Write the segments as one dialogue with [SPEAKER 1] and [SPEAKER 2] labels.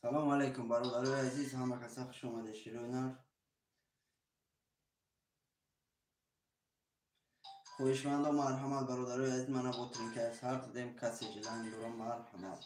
[SPEAKER 1] Салом алейкум, бародарои азиз, ҳама каса хуш омадед, широи нар. Хоҳишмандо марҳамат, бародарои азиз, мана бо тринкаи сар додем, касе желание дора марҳамат.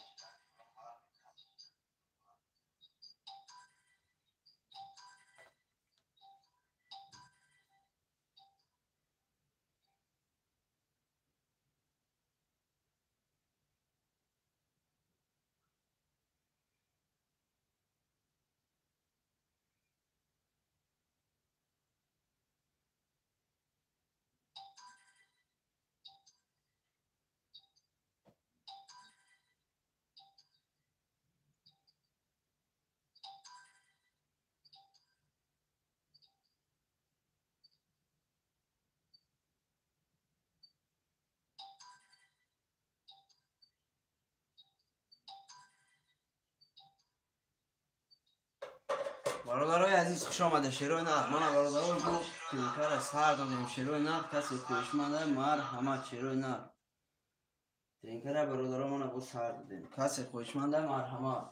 [SPEAKER 1] Бародарои азиз, хуш омадед, шерои нар. Мана бародарои мо тринкара сар додем, шерои нар, касе хоҳишманда марҳамат, шерои нар. Тринкара бародаро мана бо сар додем, касе хоҳишманда марҳамат.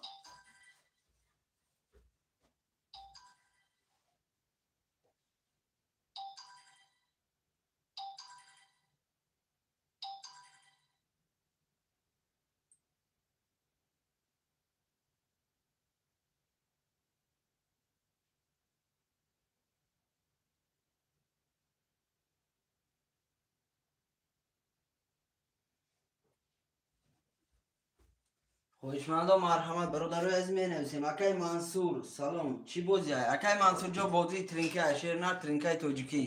[SPEAKER 1] Хоҳишмандо марҳамат, бародарои азиз, менависем. Акай Мансур, салом. Чӣ бозӣ ай? Акай Мансур ҷо бозии тринка, шернар тринкаи тоҷикӣ.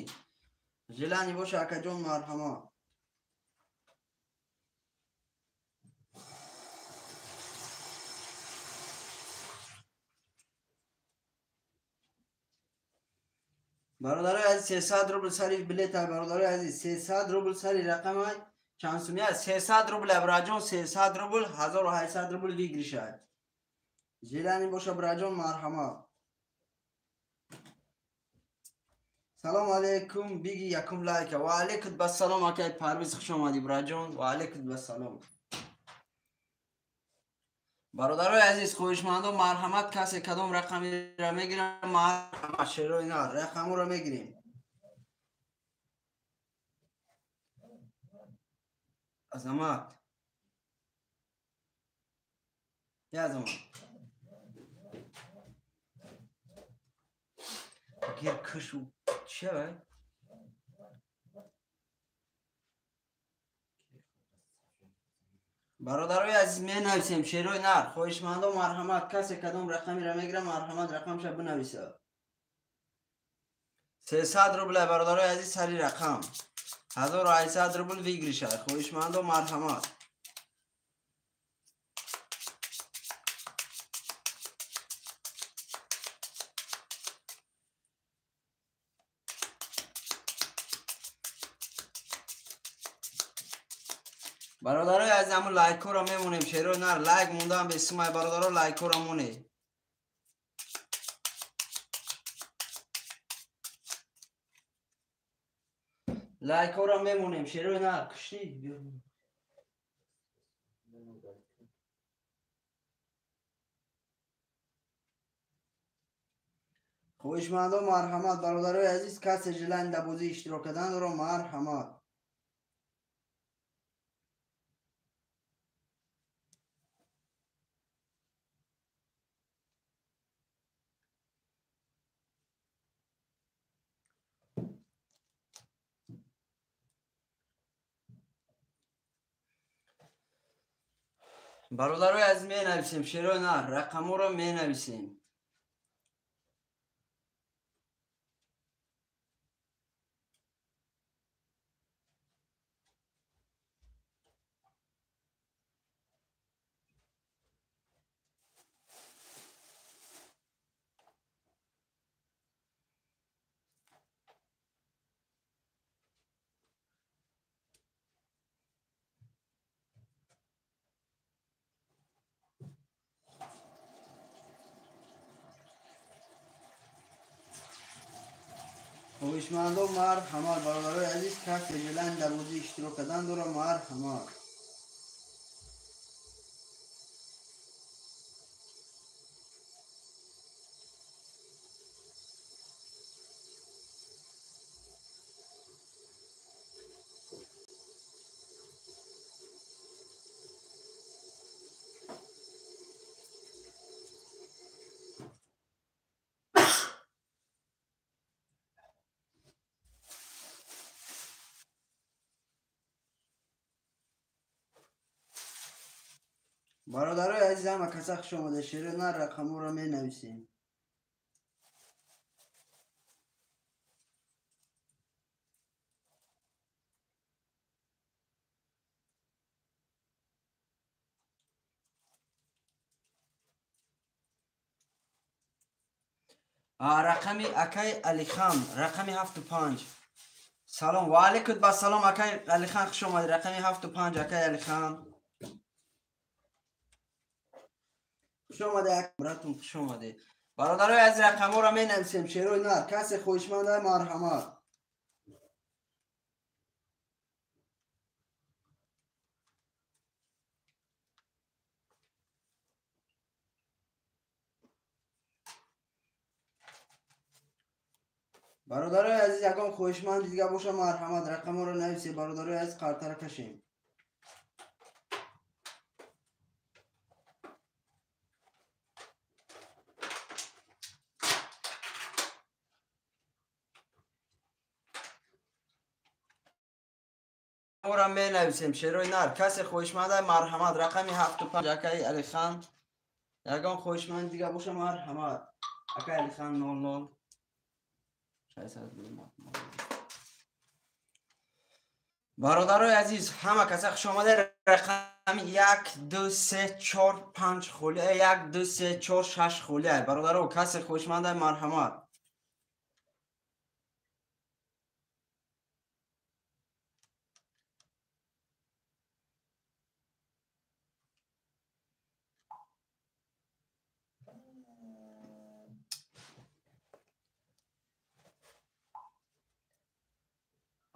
[SPEAKER 1] Желание боша, акаҷон, марҳамат. Бародарои азиз, 300 рубл сари билет ай, бародарои азиз, 300 рубл сари рақам ай. Чанд сумия? 300 рубл, браҷон, 300 рубл, 1800 рубл выигрыш ай. Желание боша, браҷон, марҳамат. Салом алейкум, биги якум лайка. Ва алейкум бассалом, акай Парвиз, хуш омадӣ, браҷон. Ва алейкум бассалом. Бародарои азиз, хоҳишмандо марҳамат, касе кадом рақамиро мегирам, марҳамат, шерои нар, рақаморо мегирем. Азамат. Я Азамат. Гир кышу чия вай? Бародарои азиз, менависем шерои нар. Хоҳишмандо марҳамат, касе кадом рақамиро мегирам, марҳамат, рақамша бинависа. 300 рубл, бародарои азиз, сари рақам. 1800 рубл выигрыш ай. Хоҳишмандо марҳамат. Бародарои азиз, ҳамун лайкҳоро мемонем, шерои нар, лайк мондаам бесумай, бародаро, лайкҳоро монед. Лайкҳоро мемонем, шерои нар, кушти. Хоҳишмандо марҳамат, бародарои азиз, касе желание дар бозӣ иштирок кардан дора, марҳамат. Бародарои азиз, менависем, шерои нар, рақаморо менависем. Хоҳишмандо марҳамат, бародарои азиз, касе желание дар бозӣ иштирок кардан дора, марҳамат. Бародарои азиз, ҳама каса хуш омада. Шерои нар рақамҳоро менависем. Рақами акай Алихан, рақами 75. Салом ва алайкум ба салом акай Алихан, хуш омадед. Рақами 75 акай Алихан. Хуш омадед, братум, хуш омадед. Бародарои азиз, рақамҳоро менависем. Шерои нар, касе хоҳишманд марҳамат. Бародарои азиз, ягон хоҳишманди дига боша, марҳамат, рақамҳоро нависед. Бародарои азиз, қартара кашем. Ора менависем. Шерои нар, касе хоҳишманда марҳамат. Рақами 75 акаи Алихан. Ягон хоҳишманди дига боша, марҳамат. Акаи Алихан 00 Бародарои азиз, ҳама каса хуш омада. Рақами 1 2 3 4 5 холия, 1 2 3 4 6 холия. Бародаро, касе хоҳишманда марҳамат.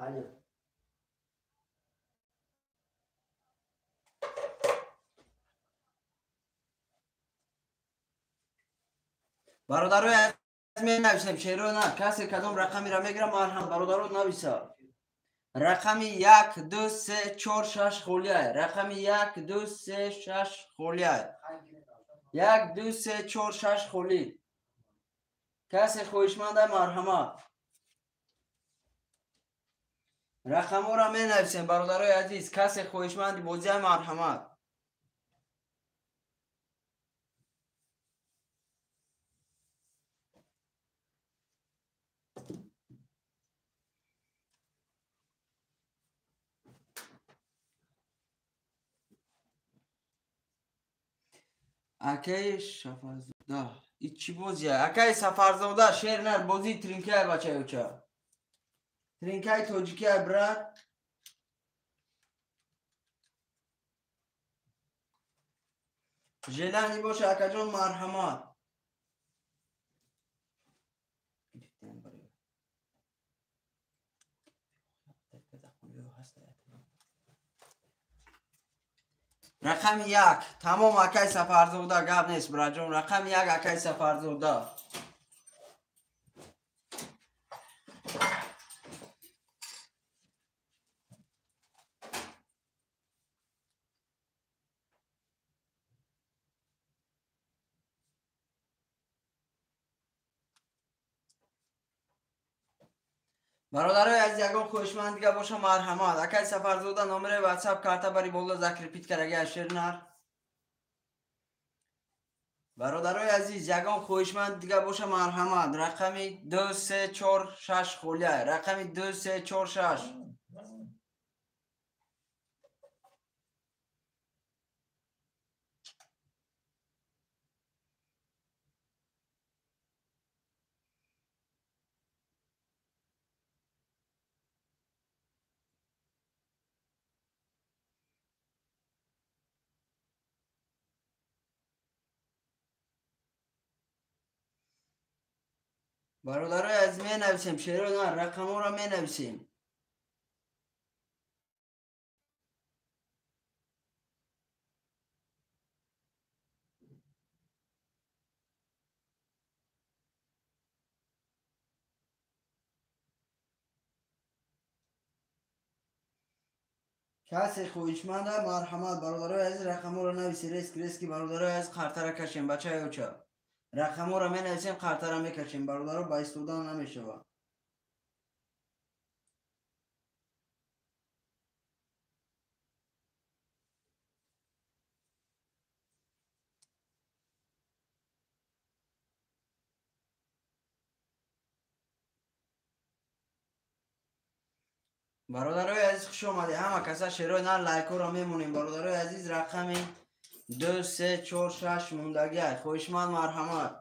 [SPEAKER 1] Алло. Бародарои азиз, менависем шерои нар. Касе кадом рақамиро мегирам, марҳамат, бародаро нависа. Рақами 1 2 3 4 6 холия. Рақами 1 2 3 6 холия. 1 2 3 4 6 холи. Касе хоҳишманда марҳамат. Рақамҳоро менависем, бародарои азиз. Касе хоҳишманди бозия марҳамат. Акаи Сафарзода, и чӣ бозия? Акаи Сафарзода, шер нар, бозии тринкай бачаёча. Тринкай тоҷикия, брат. Желани боша, акаҷон, марҳамат. Рақами 1. Тамом, акай Сафарзода, гап нест, браҷон. Рақами 1 акай Сафарзода. Бародарои азиз, ягон хоҳишманд дига боша, марҳамат. Акай Сафарзода, номери WhatsApp карта бари боло закрепит карага шернар. Бародарои азиз, ягон хоҳишманд дига боша, марҳамат. Рақами 2 3 4 6 холия. Рақами 2 3 4 6. Бародарои азиз, менависем шерои нар, рақамҳоро менависем. Касе хоҳишманда марҳамат, бародарои азиз, рақамҳоро нависед. Реск рески, бародарои азиз, қартара кашем, бачаёча. Рақамҳоро менависем, қартара мекашем, бародаро, ба истодан намешавад. Бародарои азиз, хуш омадед. Ҳама каса шерои нар лайкҳоро мемонем. Бародарои азиз, рақами 2 3 4 6 мондагиай. Хоҳишманд, марҳамат.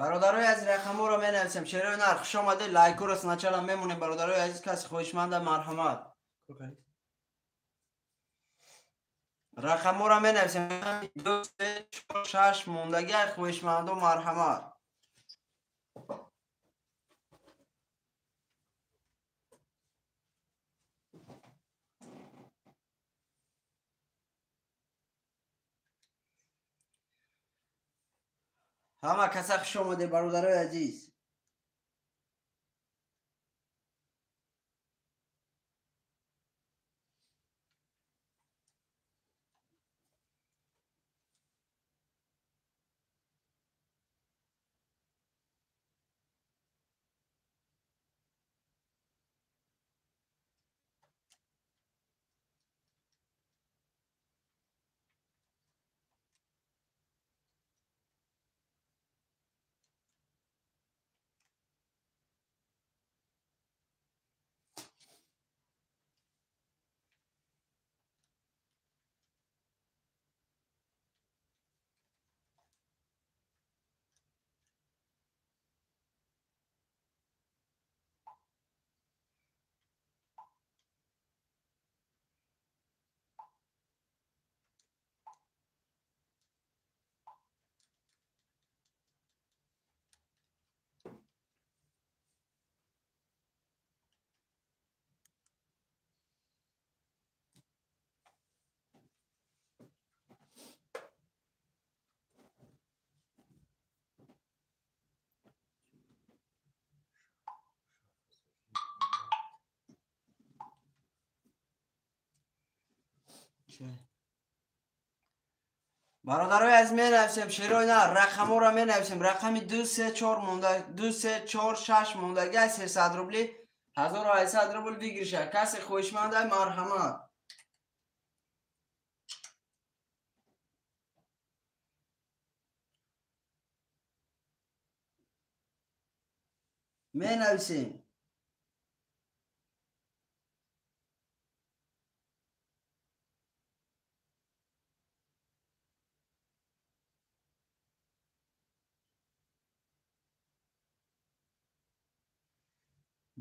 [SPEAKER 1] Бародарои азиз, рақамҳоро менависем. Шерои нар, хуш омадед. Лайкҳоро сначала мемонем. Бародарои азиз, каси хоҳишманда, марҳамат. Рақамҳоро менависем. 2 3 4 6 мондагиай. Хоҳишмандо, марҳамат. Ҳама каса хуш омадед, бародарои азиз. Бародарои азиз, менависем шерои нар, рақамҳоро менависем. Рақами 2 3 4 монда, 2 3 4 6 мондагиай. 300 рубли, 1800 рубл бигирша. Касе хоҳишмандай, марҳамат. Менависем.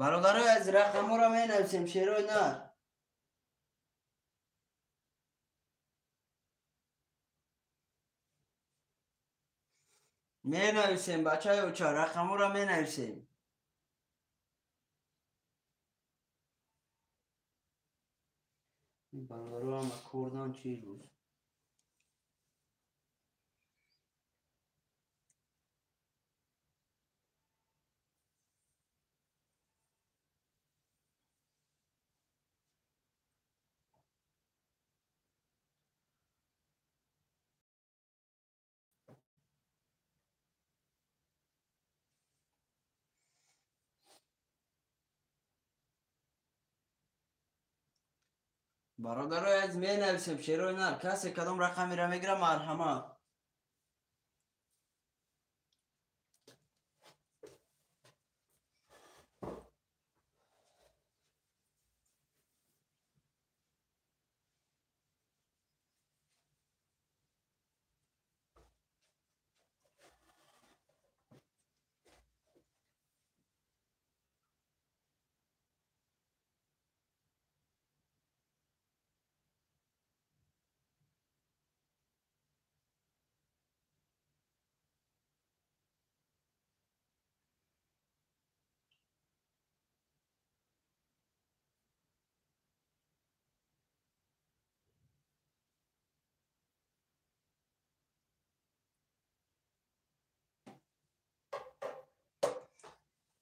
[SPEAKER 1] Бародарои азиз, рақамҳоро менависем. Шерои нар. Менависем, бачаи оча, рақамҳоро менависем. Бародаро ҳама кордан чӣ рӯз? Бародарои азиз, менависем шерои нар. Касе кадом рақамеро мегирад, марҳамат.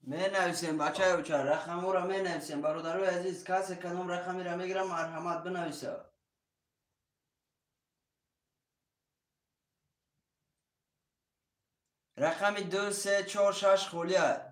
[SPEAKER 1] Менависем бачаи уча, рақамҳоро менависем. Бародарои азиз, касе кадом рақамеро мегирам, марҳамат бинависа. Рақами 2, 3, 4, 6 холия.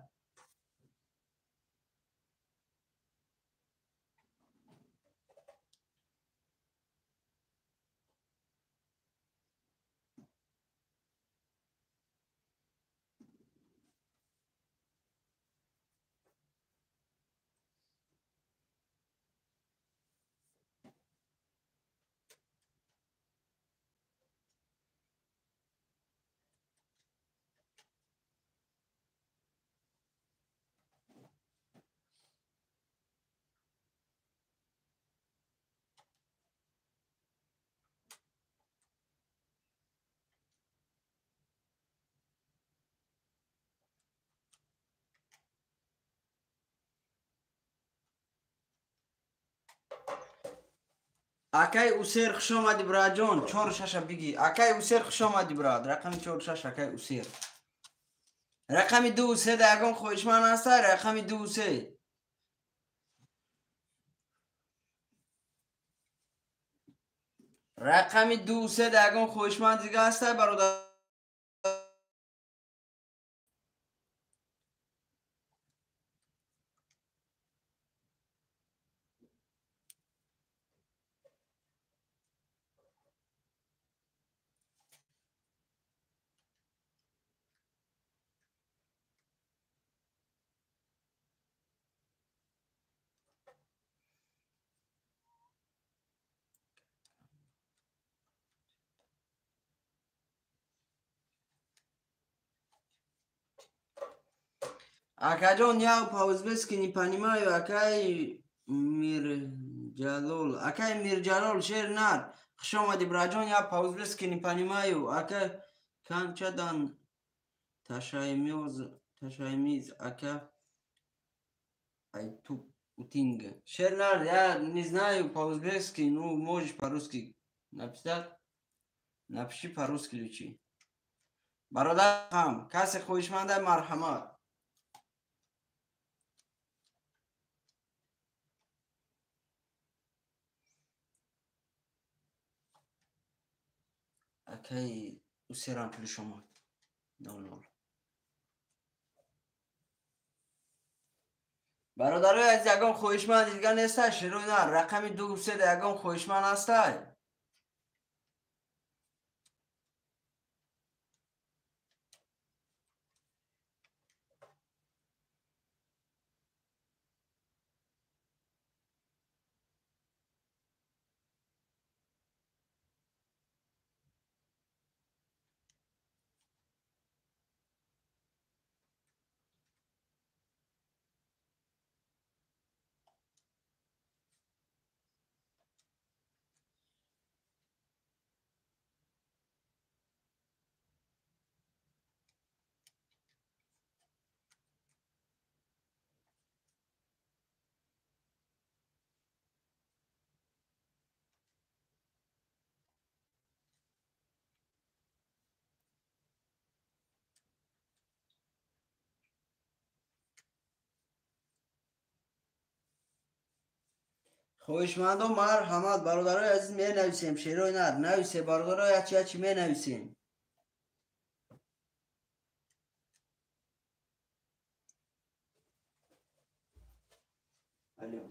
[SPEAKER 1] Акай Усер, хуш омадӣ, браҷон. 4 6 биги. Акай Усер, хуш омадӣ, брат. Рақами 4 6 акай Усер. Рақами 2 3 да ягон хоҳишманд ҳаста? Рақами 2 3. Рақами 2 3 да ягон хоҳишманд дига ҳаста, бародар? Акаҷон, я по-узбекски не понимаю, акай Мирҷалол. Акай Мирҷалол, шер нар. Хуш омадӣ, браҷон, я по-узбекски не понимаю. Ака канчадан ташаймиз, ака Айтуб Утинг. Шер нар, я не знаю по-узбекски, ну можешь по-русски написать? Напиши по-русски лучи. Бародар ҳам, касе хоҳишманда, марҳамат. Акай Усерам пулиш омад. 00. Бародарои азиз, ягон хоҳишманд дига неста? Шерои нар, рақами 2 3 да ягон хоҳишманд ҳастай? Хоҳишмандон, марҳамат, бародарои азиз, менависем. Шерои нар, нависе, бародарои, ячи ячи менависем. Алло.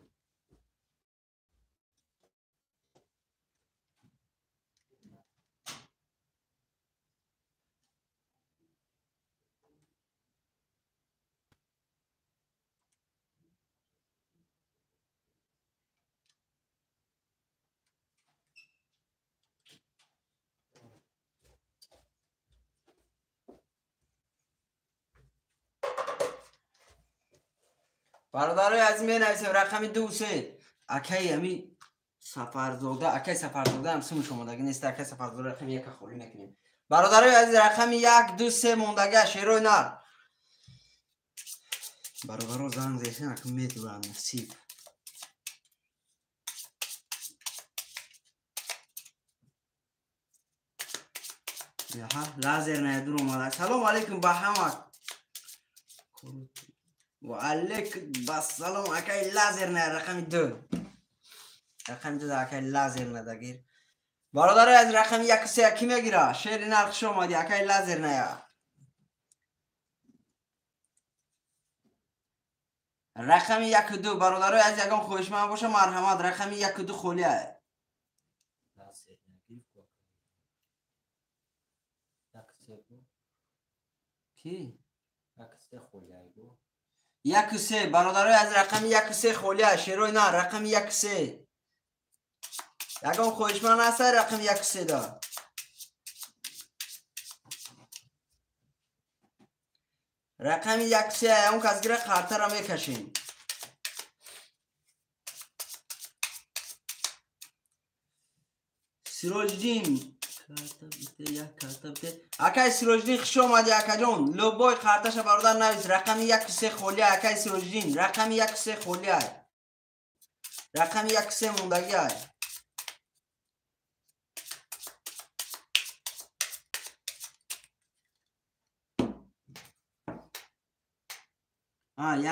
[SPEAKER 1] Бародарои азиз, менависем рақами 2 3. Акай ами Сафарзода, акай Сафарзода ҳам сумуш омодаги нест. Акай Сафарзода рақами 1 холӣ мекунем. Бародарои азиз, рақами 1 2 3 мондага, шерои нар. Бародаро занг зесен, ака медуранд насиб. Яха, лазер на дур омада. Салом алейкум ба ҳама. Ва алейкум ассалом акай лазерная рақами 2. Рақами 2 акай лазерная дагир. Бародарои аз рақами 1 3 ки мегира? Шери нар хуш омадӣ акай лазерная. Рақами 1 2 бародарои аз ягон хоҳишманд боша марҳамат рақами 1 2 холия. Ки? 1 3 бародарои аз рақами 1 3 холия шерои нар рақами 1 3. Ягон хоҳишманд ҳаст рақами 1 3 да. Рақами 1 3 он кас гира қартара мекашем. Сироҷиддин акай Сироҷиддин хуш омадӣ акаҷон. Любой қарташа бародар навис рақами 1 3 холия акай Сироҷиддин рақами 1 3 холия. Рақами 1 3 мондагӣ.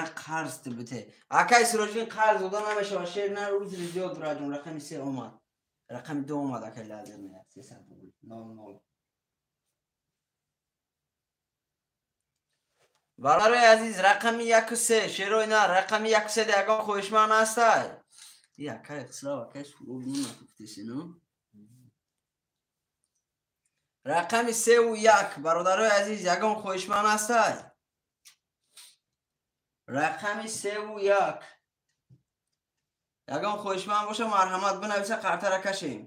[SPEAKER 1] Як қарз бите. Акай Сироҷиддин қарз дода намешавад. Шер нар узри зиёд бураҷон. Рақами 3 омад. Рақами 2 омад акай лазерная 300 рубл 00. Бародарои азиз рақами 1 3 шерои нар рақами 1 3 ягон хоҳишманд ҳастай? И акай Хисрав акай Суроб наматуфтесино. Рақами 3 ва 1 бародарои азиз ягон хоҳишманд ҳастай? Рақами 3 ва 1 ягон хоҳишманд боша марҳамат бинависа қартара кашем.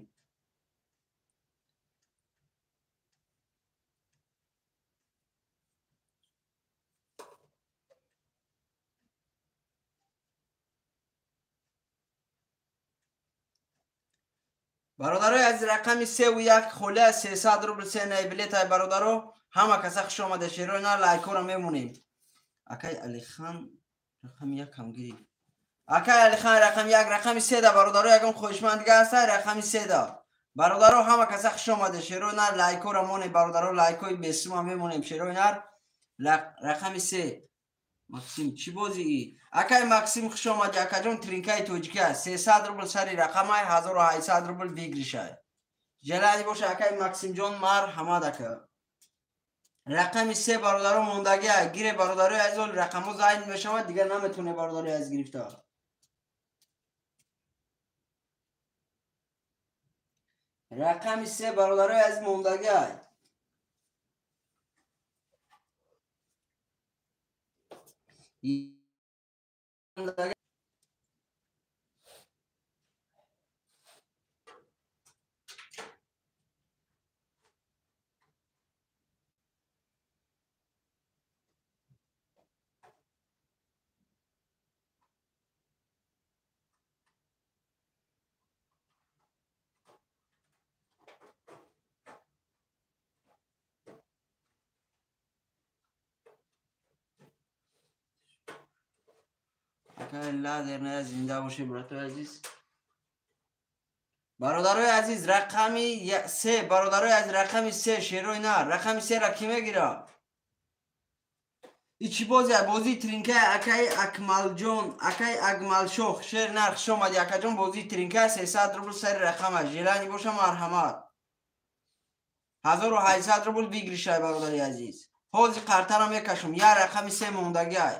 [SPEAKER 1] Бародарои аз рақами 3 ва 1 холия 300 рубл ценаи билетай бародаро ҳама каса хуш омада шерои нар лайкора мемонем. Акай Алихан рақами 1 ҳам гирифт. Акай Алихан рақами 1 рақами 3 да бародаро ягон хоҳишманд дига ҳастай рақами 3 да. Бародаро ҳама каса хуш омада шерои нар лайкора монем бародаро лайкои бесума мемонем шерои нар рақами 3. Максим чӣ бозӣ? Акай Максим хуш омадӣ акаҷон тринкаи тоҷикӣ аст 300 рубл сари рақамай 1800 рубл выигрышай. Желание боша акай Максимҷон марҳамат ака. Рақами 3 бародаро мондагӣ гире бародарои азиз рақамҳо зайн мешавад дигар наметавонед бародарои азиз гирифта. Рақами 3 бародарои азиз мондагӣ. Лазерная зинда бошед братои азиз. Бародарои азиз рақами 3 бародарои азиз рақами 3 шерои нар рақами 3 ра кӣ мегира? И чӣ бозӣ? Бозии тринка акай Акмалҷон акай Акмалшоҳ шер нар хуш омадӣ акаҷон бозии тринка 300 рубл сари рақама желание боша марҳамат. 1800 рубл выигрышай бародари азиз. Ҳозир қартара мекашум я рақами 3 мондагиай.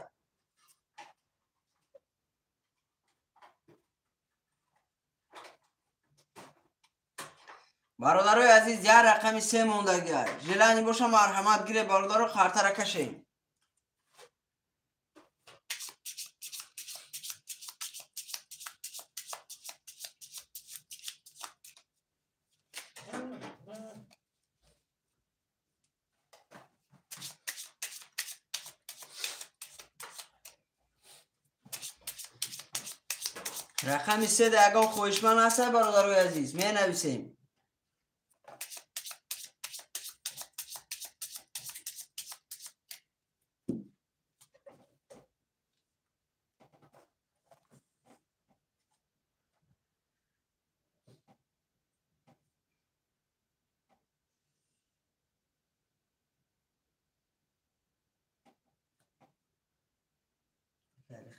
[SPEAKER 1] Бародарои азиз я рақами 3 мондагиай. Желание боша марҳамат гире бародаро қартара кашем. Рақами 3 да ягон хоҳишманд ҳастай бародарои азиз менависем.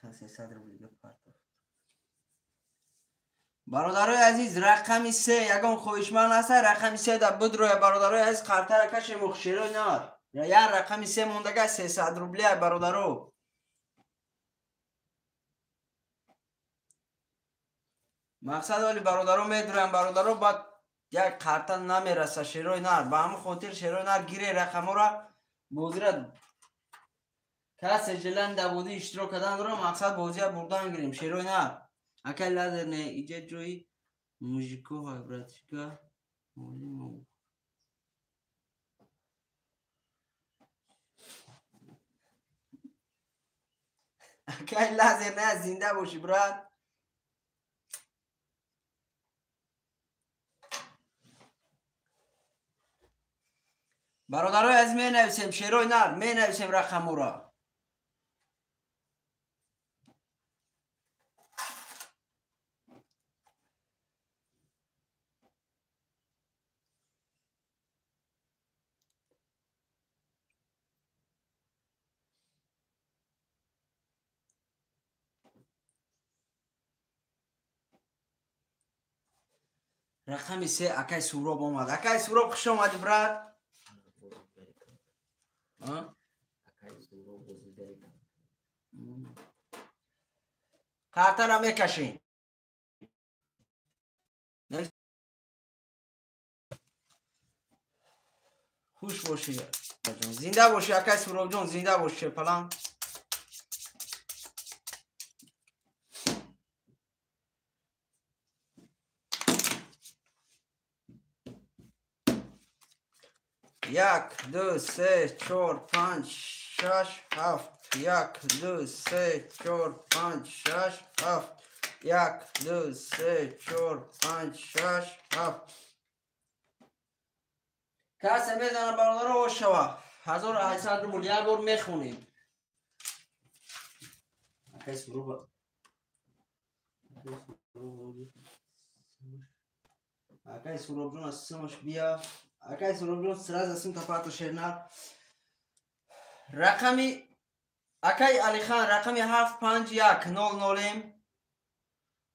[SPEAKER 1] Алихан 300 рубл дига партофт. Бародарои азиз, рақами 3 ягон хоҳишманд ҳаста, рақами 3 да бидроя, бародарои азиз, қартара кашем шерои нар. Я рақами 3 мондага 300 рубли, бародаро. Мақсад вали бародаро медроям, бародаро, баъд як қарта намераса шерои нар. Ба ҳамин хотир шерои нар гире рақамора бозира касе желан дар бозӣ иштирок кардан дора, мақсад бозия бурдан гирем шерои нар. Акай лазер не, иҷа ҷои мужикоҳа, братишка. Акай лазер не, зинда бошӣ, брат. Бародарои азиз, менависем шерои нар, менависем рақамора. Рақами 3 акай Суроб омад. Акай Суроб, хуш омадӣ, брат. Қартара мекашем. Хуш бошӣ, зинда бошӣ, акай Суробҷон, зинда бошӣ, палан. Як, ду, се, чор, панҷ, шаш, ҳафт. Як, ду, се, чор, панҷ, шаш, ҳафт. Як, ду, се, чор, панҷ, шаш, ҳафт. Касе мезана, бародаро, ош шава. 1800 рубл як бор мехонем. Акай Суроб. Акай Суробҷон, аз симаш бия. Акай Суробҷон, сразу сим тапато шернар. Рақами акай Алихан рақами 7 5 1 0 0.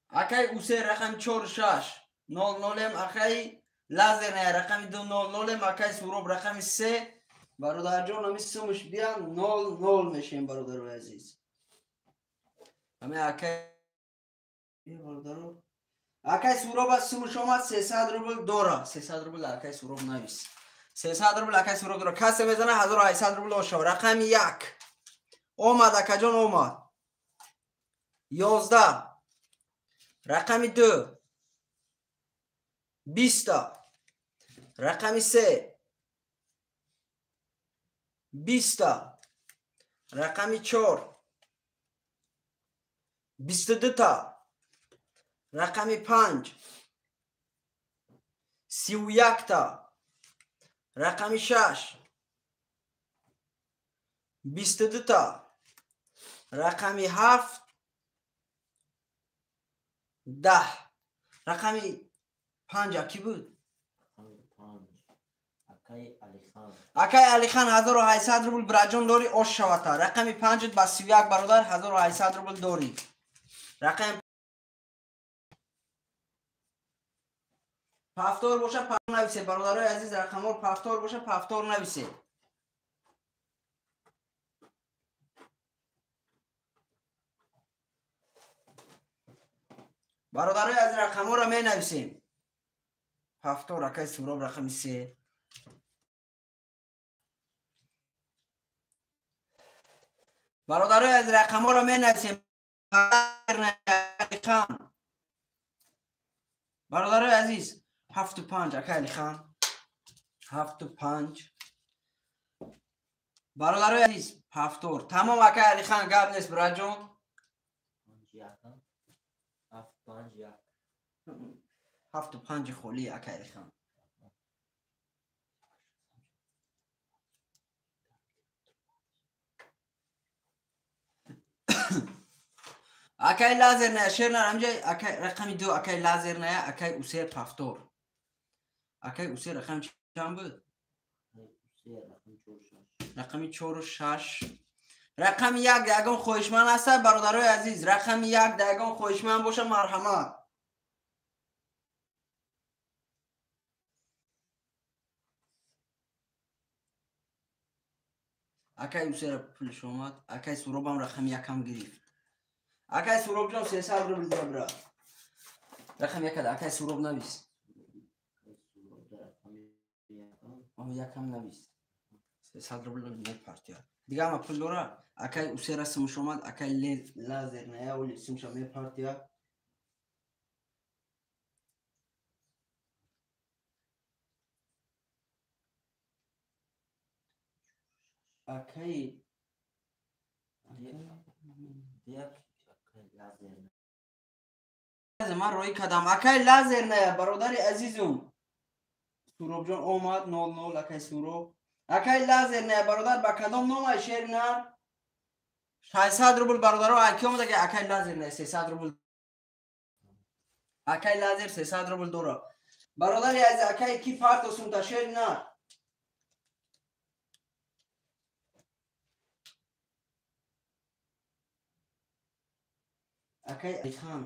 [SPEAKER 1] Акай Усе рақами 4 6 0 0. Акай Лазер рақами 2 0 0. Акай Суроб рақами 3. Бародарҷон, ами симаш бия 0 0 мешем, бародарои азиз. Ами акай бародаро, акай Суроб аз симаш омад, 300 рубл дора. 300 рубл акай Суроб навис. 300 рубл акай Суроб дора. Касе мезана 1800 рубл ошав. Рақами 1 омад, акаҷон омад. 11. Рақами 2 20. Рақами 3 20. Рақами 4 22 та. Рақами 5 31 та. Рақами 6 22 та. Рақами 7 10. Рақами 5 аки буд? Акай Алихан 1800 рубл браҷон дори, ош шавата. Рақами 5 ба 31 бародар 1800 рубл дори. Рақами пафтор боша, пафтор нависе, бародарои азиз, рақамор пафтор боша, пафтор нависе. Бародарои азиз, рақамҳоро менависем. Пафтор, акай Суроб рақами 3. Бародарои азиз, рақамҳоро менависем. Бародарои азиз, 7 5 акай Алихан. 7 5. Бародарои азиз, 7. Тамом, акай Алихан, гап нест, браҷон.
[SPEAKER 2] 7 5 1.
[SPEAKER 1] 7 5 холӣ, акай Алихан. Акай лазер не, шер на рамҷа, акай рақами 2, акай лазер не, акай Усер пафтор. Акай Усер рақами чанд буд? Рақами 4 6. Рақами як ягон хоҳишманд ҳаста, бародарои азиз? Рақами як ягон хоҳишманд боша, марҳамат. Акай Усера пулш омад, акай Суробам рақами якам гирифт. Акай Суробҷон 300 рубл дора. Рақами якада акай Суроб навис. Якам навис. 300 рубл мепартия. Дига ҳама пул дора? Акай Усера сумш омад, акай Лазер ная оли сумша мепартия. Акай ман роӣ кардам. Акай Лазер ная, бародари азизум. Суробҷон омад 00 акай Суроб. Акай Лазер ная, бародар, ба кадом номай шер нар? 600 рубл бародаро, аки омада ки акай Лазер ная 300 рубл. Акай Лазер 300 рубл дора. Бародари азиз, акай ки парто сумта шер нар? Акай Алихан.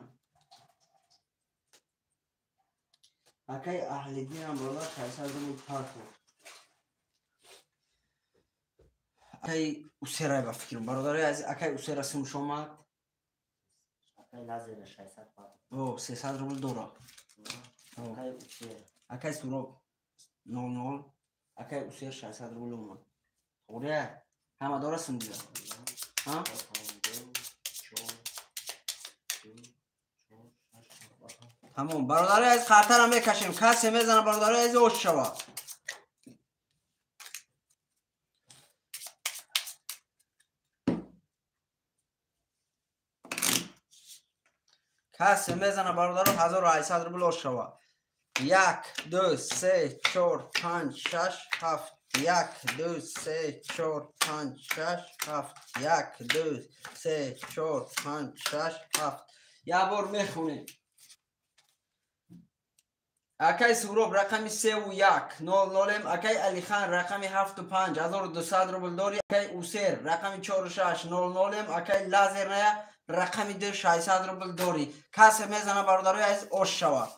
[SPEAKER 1] Акай Аҳлиддинам бародар 600 рубл парто. Акай Усерай ба фикрам бародари азиз, акай Усера сумш омад.
[SPEAKER 2] Акай Лазер 600 парто.
[SPEAKER 1] О, 300 рубл дора.
[SPEAKER 2] Акай Усер.
[SPEAKER 1] Акай Суроб 00. Акай Усер 600 рубл омад. Оре, ҳама дора сум дига. Ҳа? Тамом, бародари азиз, хатара мекашем. Касе мезана бародари азиз, ош шава. Касе мезана бародаро 1800 рубл ош шава. 1 2 3 4 5 6 7 1 2 3 4 5 6 7 1 2 3 4 5 6 7. Я бор мехонем. Акай Суроб рақами 3 1 00, акай Алихан рақами 7 5 1200 рубл дори, акай Усер рақами 4 6 00, акай Лазер ная рақами 2 600 рубл дори. Касе мезана бародарои азиз, ош шава.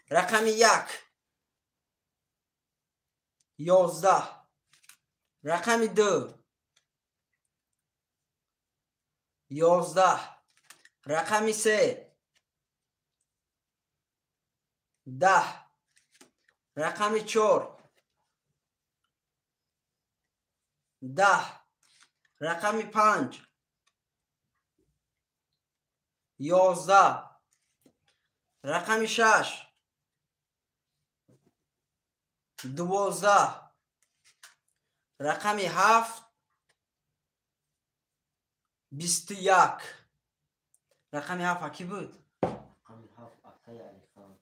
[SPEAKER 1] Рақами 1 11, рақами 2 11, рақами 3 10, рақами 4 10, рақами 5 11, рақами 6 12, рақами 7 21. Рақами 7 аки буд?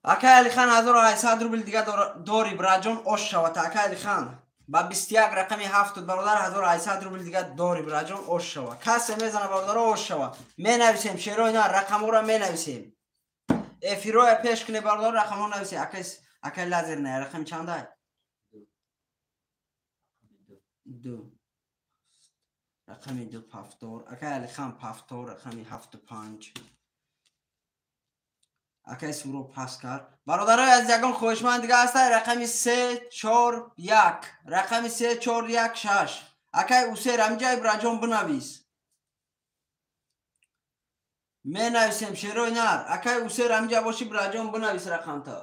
[SPEAKER 1] Акай Алихан 1800 рубл дига дори, браҷон, ош шавад. Акай Алихан ба 21 рақами 7 бародар 1800 рубл дига дори, браҷон, ош шава. Касе мезана бародаро, ош шава. Менависем шерои на рақамҳоро менависем. Эфироя пеш куне бародаро, рақамҳо нависем. Акай Лазер на рақами чандай? 2. Рақами 2 пафтор. Акай Алихан пафтор, рақами 7 5. Акай Суроб пас кард. Бародарои азиз, ягон хоҳишманд дига ҳаста? Рақами 3 4 1. Рақами 3 4 1 6. Акай Усер ҳаминҷа ибраҷон бинавис. Менависем шерои нар. Акай Усер ҳаминҷа боши, бираҷон, бинавис рақамта.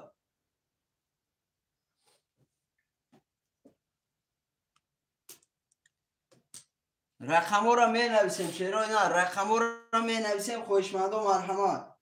[SPEAKER 1] Рақамҳоро менависем шерои нар. Рақамҳоро менависем, хоҳишмандо марҳамат.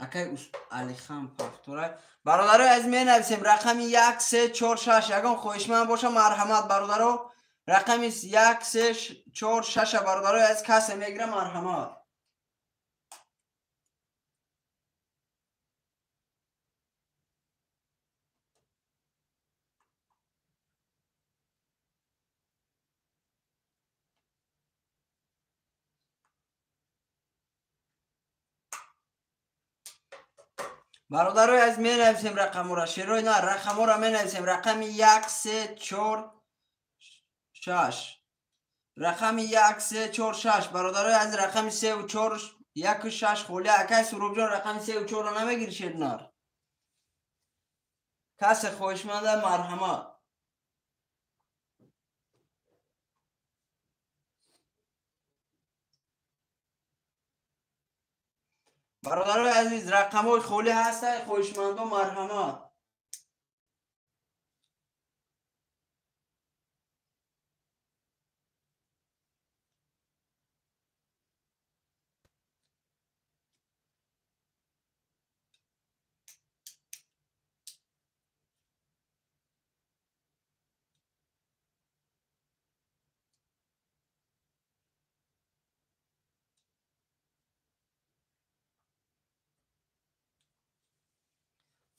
[SPEAKER 1] Акай Алихан пафторай. Бародарои азиз, менависем рақами 1 3 4 6. Ягон хоҳишманд боша, марҳамат бародаро. Рақами 1 3 4 6 бародарои азиз, касе мегира, марҳамат. Бародарои азиз, менависем рақамҳоро. Шерои нар, рақамҳоро менависем. Рақами 1, 3, 4, 6. Рақами 1, 3, 4, 6. Бародарои азиз, рақами 3 ва 4, 1 ва 6 холӣ. Акай Суробҷон, рақами 3 ва 4-ро намегири шернар? Касе хоҳишманда, марҳамат. Бародарои азиз, рақамҳои холӣ ҳастанд, хоҳишмандо марҳамат.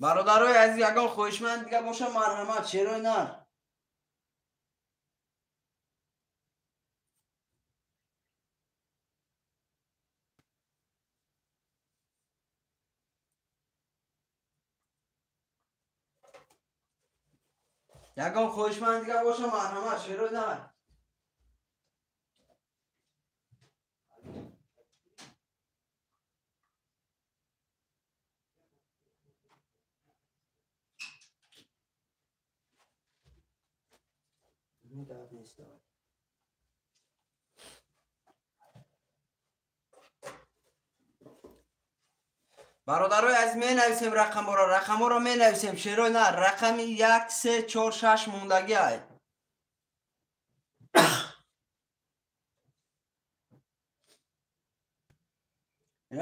[SPEAKER 1] Бародарои азиз, ягон хоҳишманд дига боша, марҳамат. Шерои нар. Ягон хоҳишманд дига боша, марҳамат. Шерои нар. Бародарои азиз, менависем рақамҳоро, рақамҳоро менависем. Шерои нар, рақами 1, 3, 4, 6 мондагӣ ай.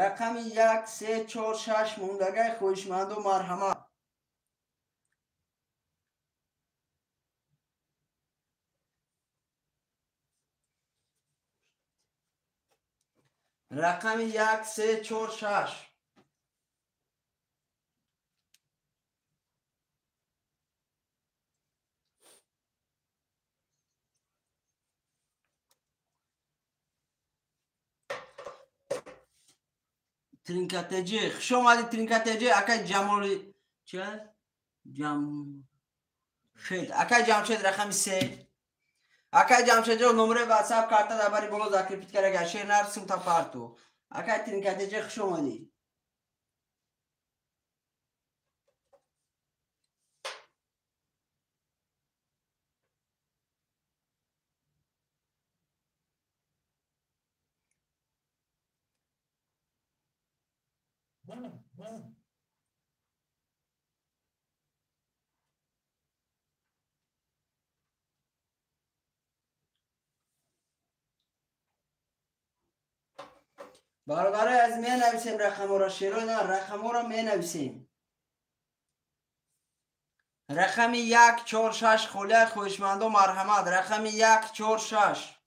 [SPEAKER 1] Рақами 1, 3, 4, 6 мондагӣ, хоҳишмандо марҳамат. Рақами 1, 3, 4, 6. Тринкатеҷи, хуш омадӣ, Тринкатеҷи. Акай Ҷамоли чи аст? Ҷамшед. Акай Ҷамшед, рақами 3. Акай Ҷамшедҷон, номери WhatsApp карта дар бари боло закрепить карда. Шер нар сумта парту. Акай Тринкатеҷи, хуш омадӣ. Бародарои азиз, менависем рақамҳоро. Шерои нар, рақамҳоро менависем. Рақами 1, 4, 6 холия, хоҳишмандо марҳамат. Рақами 1, 4, 6.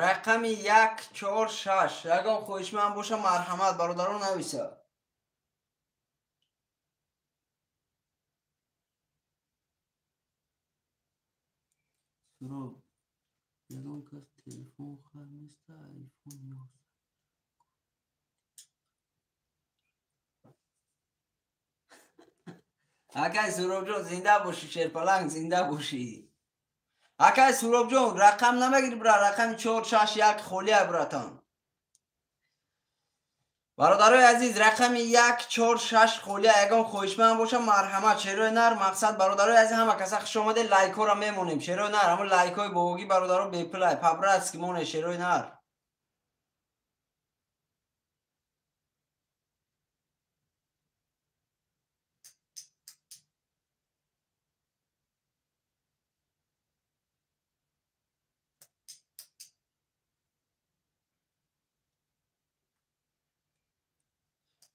[SPEAKER 1] Рақами 1, 4, 6. Ягон хоҳишманд боша, марҳамат, бародарон нависа. Суроб, ягон кас телефон хар неста, айфон 11. Акай Суробҷон, зинда бошӣ, шерпаланг, зинда бошӣ. Акай Суробҷон, рақам намегири, бра, рақами 4, 6, 1 холия, братан. Бародарои азиз, рақами 1, 4, 6 холия, ягон хоҳишманд боша, марҳамат. Шерои нар, мақсад, бародарои азиз, ҳама каса хуш омаде, лайкҳоро мемонем. Шерои нар, ҳамон лайкҳои бобогӣ, бародаро, бепулай, по-братски моне, шерои нар.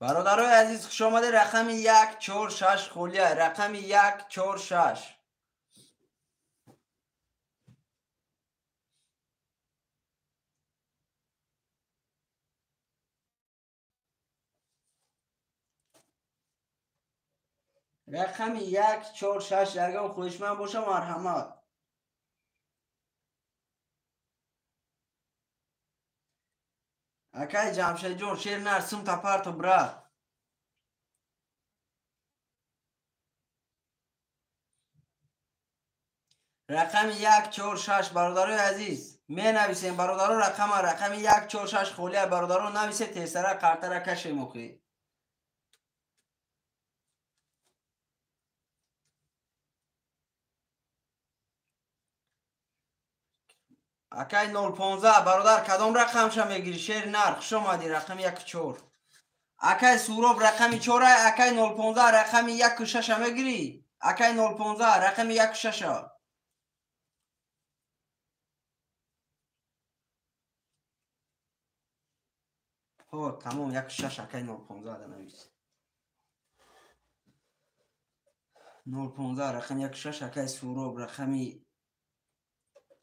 [SPEAKER 1] Бародарои азиз, хуш омаде. Рақами 1, 4, 6 холия. Рақами 1, 4, 6. Рақами 1 4 6 ягон хоҳишманд боша марҳамат. Акай Ҷамшедҷон шер нар сум тапарто брат. Рақами 1 4 6 бародарои азиз менависем бародаро рақама рақами 1 4 6 холия бародаро нависе тезтара қартара кашем охи. Акай 015 бародар кадом рақамша мегири шер нар хуш омадӣ рақами 1 4. Акай Суроб рақами 4 акай 015 рақами 1 6 мегири акай 015 рақами 1 6. Ҳо тамом 1 6 акай 015 навис. 015 рақами 1 6 акай Суроб рақами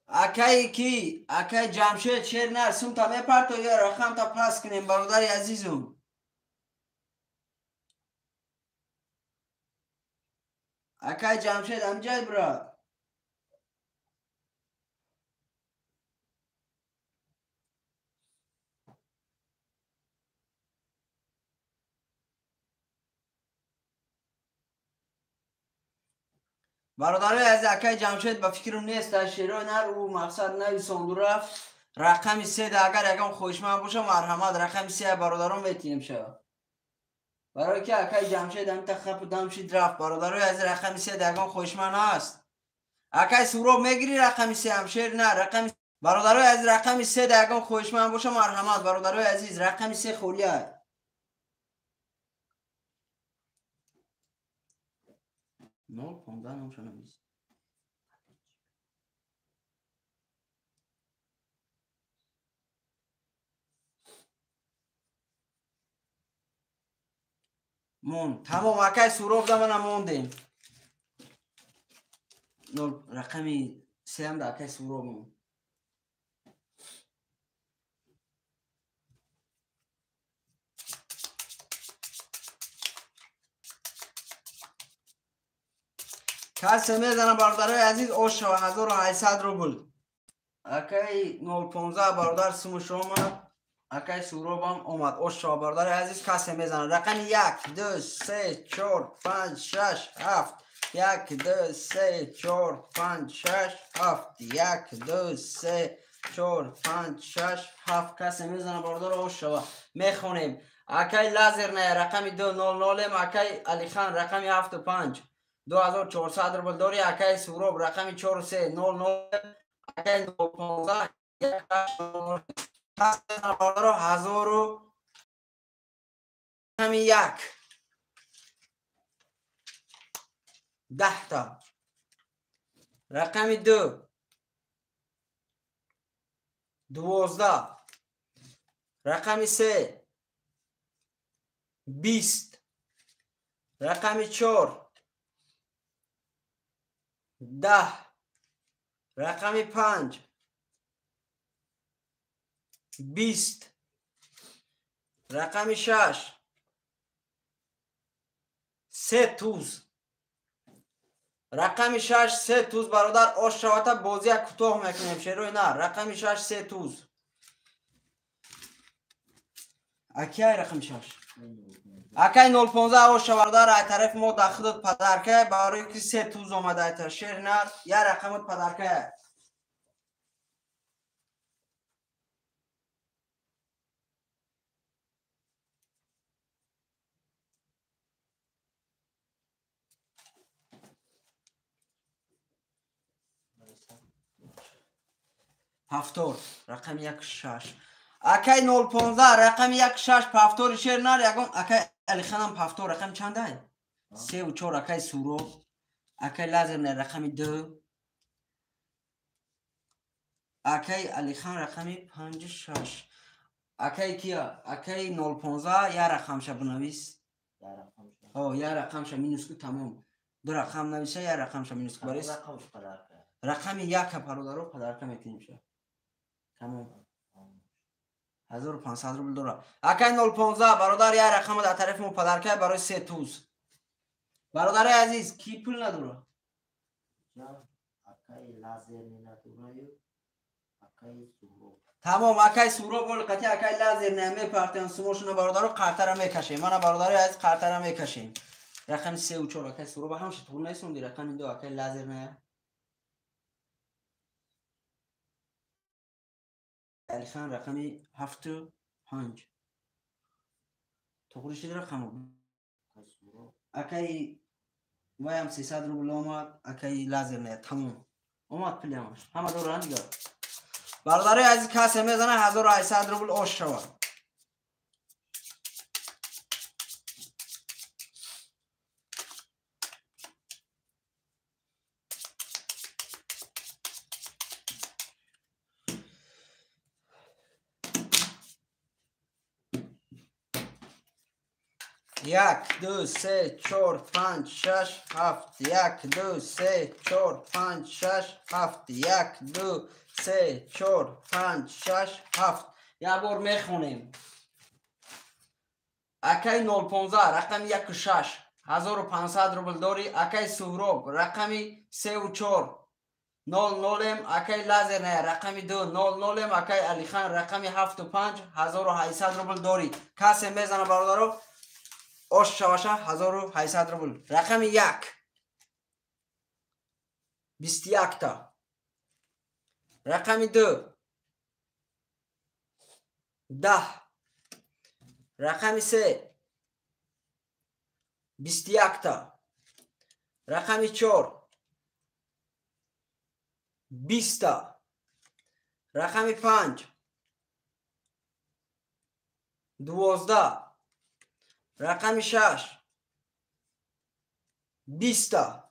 [SPEAKER 1] акай ки акай Ҷамшед шер нар сумта мепарто ё рақамта пас кунем бародари азизум. Акай Ҷамшед амҷай брат. Бародарои азиз акай Ҷамшед ба фикрам нест дар шерои нар ӯ мақсад нависонду рафт. Рақами 3 агар ягон хоҳишманд боша марҳамат рақами 3 бародарон метиҳем шава. Барои ки акай Ҷамшед ҳамита хапу дам шид рафт. Бародарои азиз рақами 3 ягон хоҳишманд ҳаст. Акай Суроб мегири рақами 3 ҳам шер нар рақами бародарои азиз рақами 3 ягон хоҳишманд боша марҳамат бародарои азиз рақами 3 холия. Нол понздаҳ номша навис. Мон тамом акай Суроб да мана мондем. Нол рақами 3 да акай Суроб мон. Касе мезана бародарои азиз ош шава 1800 рубл. Акай 015 бародар сумуш омад. Акай Суробам омад. Ош шава бародарои азиз касе мезана. Рақами 1 2 3 4 5 6 7 1 2 3 4 5 6 7 1 2 3 4 5 6 7 касе мезана бародаро ош шава. Мехонем. Акай Лазерная рақами 2 0 0 акай Алихан рақами 7 5 2400 рубл дори акай Суроб рақами 4 3 0 0 акай 0 15 1 1000 рақами 1 10 та рақами 2 12 рақами 3 20 рақами 4 10 рақами 5 20 рақами 6 3 туз рақами 6 3 туз бародар ош шавата бозия кӯтоҳ мекунем шерои нар рақами 6 3 туз акай рақами 6 акай 015 ош бародар ай тарафи мо дар худат падарка барои ки 3 туз омада айта шер нар я рақамат падарка. Пафтор рақами 1 6 акай 015 рақами 1 6 пафтори шер нар ягон акай Алиханам пафтор рақами чандай? 3 4 акай Суроб акай Лазерна рақами 2 акай Алихан рақами 5 6 акай кия акай 015 я рақамша бинавис. Ҳо я рақамша минус ку тамом. Ду рақам нависа я рақамша минус ку барис. Рақами 1 бародаро падарка метинем ша. Тамом. 1500 рубл дора. Акай 015 бародар я рақама дар тарафи мо падарка барои 3 туз. Бародари азиз, ки пул надора? Тамом, акай Суроб бол қати акай лазер не мепартем сумошуна бародаро қартара мекашем. Мана бародари азиз қартара мекашем. Рақами 3 ва 4 акай Суроб ҳамша туғри несонди, рақами 2 акай лазер не. Алихан рақами 7 ва 5. Туғри шуд рақаму. Акай ваям 300 рубл омад, акай лазер не, тамом. Омад пулямаш. Ҳама доранд дигар. Бародари азиз, касе мезана 1800 рубл ош шавад. Як, ду, се, чор, панҷ, шаш, ҳафт. Як, ду, се, чор, панҷ, шаш, ҳафт. Як, ду, се, чор, панҷ, шаш, ҳафт. Як бор мехонем. Акай 015 рақами 1 6 1500 рубл дорӣ. Акай Суҳроб рақами 3 ва 4 00 акай лазер не рақами 2 00 акай Алихан рақами 7 ва 5 1800 рубл дорӣ. Касе мезана бародаро ош шаваша 1800 рубл. Рақами 1 21 та. Рақами 2 10. Рақами 3 21 та. Рақами 4 20 та. Рақами 5 12. Рақами 6 20 та.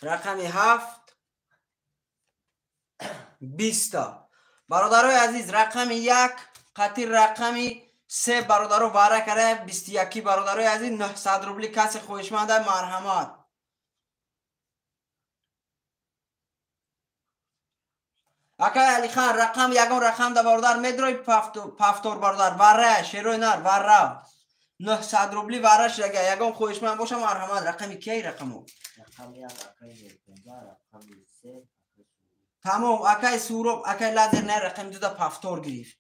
[SPEAKER 1] Рақами 7 20 та. Бародарои азиз, рақами 1 қати рақами 3 бародаро вара кара 21 бародарои азиз 900 рубли касе хоҳишманда марҳамат. Акай Алихан рақам ягон рақам да бародар медрои пафтор бародар вара шерои нар вара 900 рубли вара шага ягон хоҳишманд боша марҳамат. Рақами кияй рақамо?
[SPEAKER 2] Рақами 1 акай 15, рақами 3.
[SPEAKER 1] Тамом, акай Суроб, акай лазер не рақами 2 да пафтор гирифт.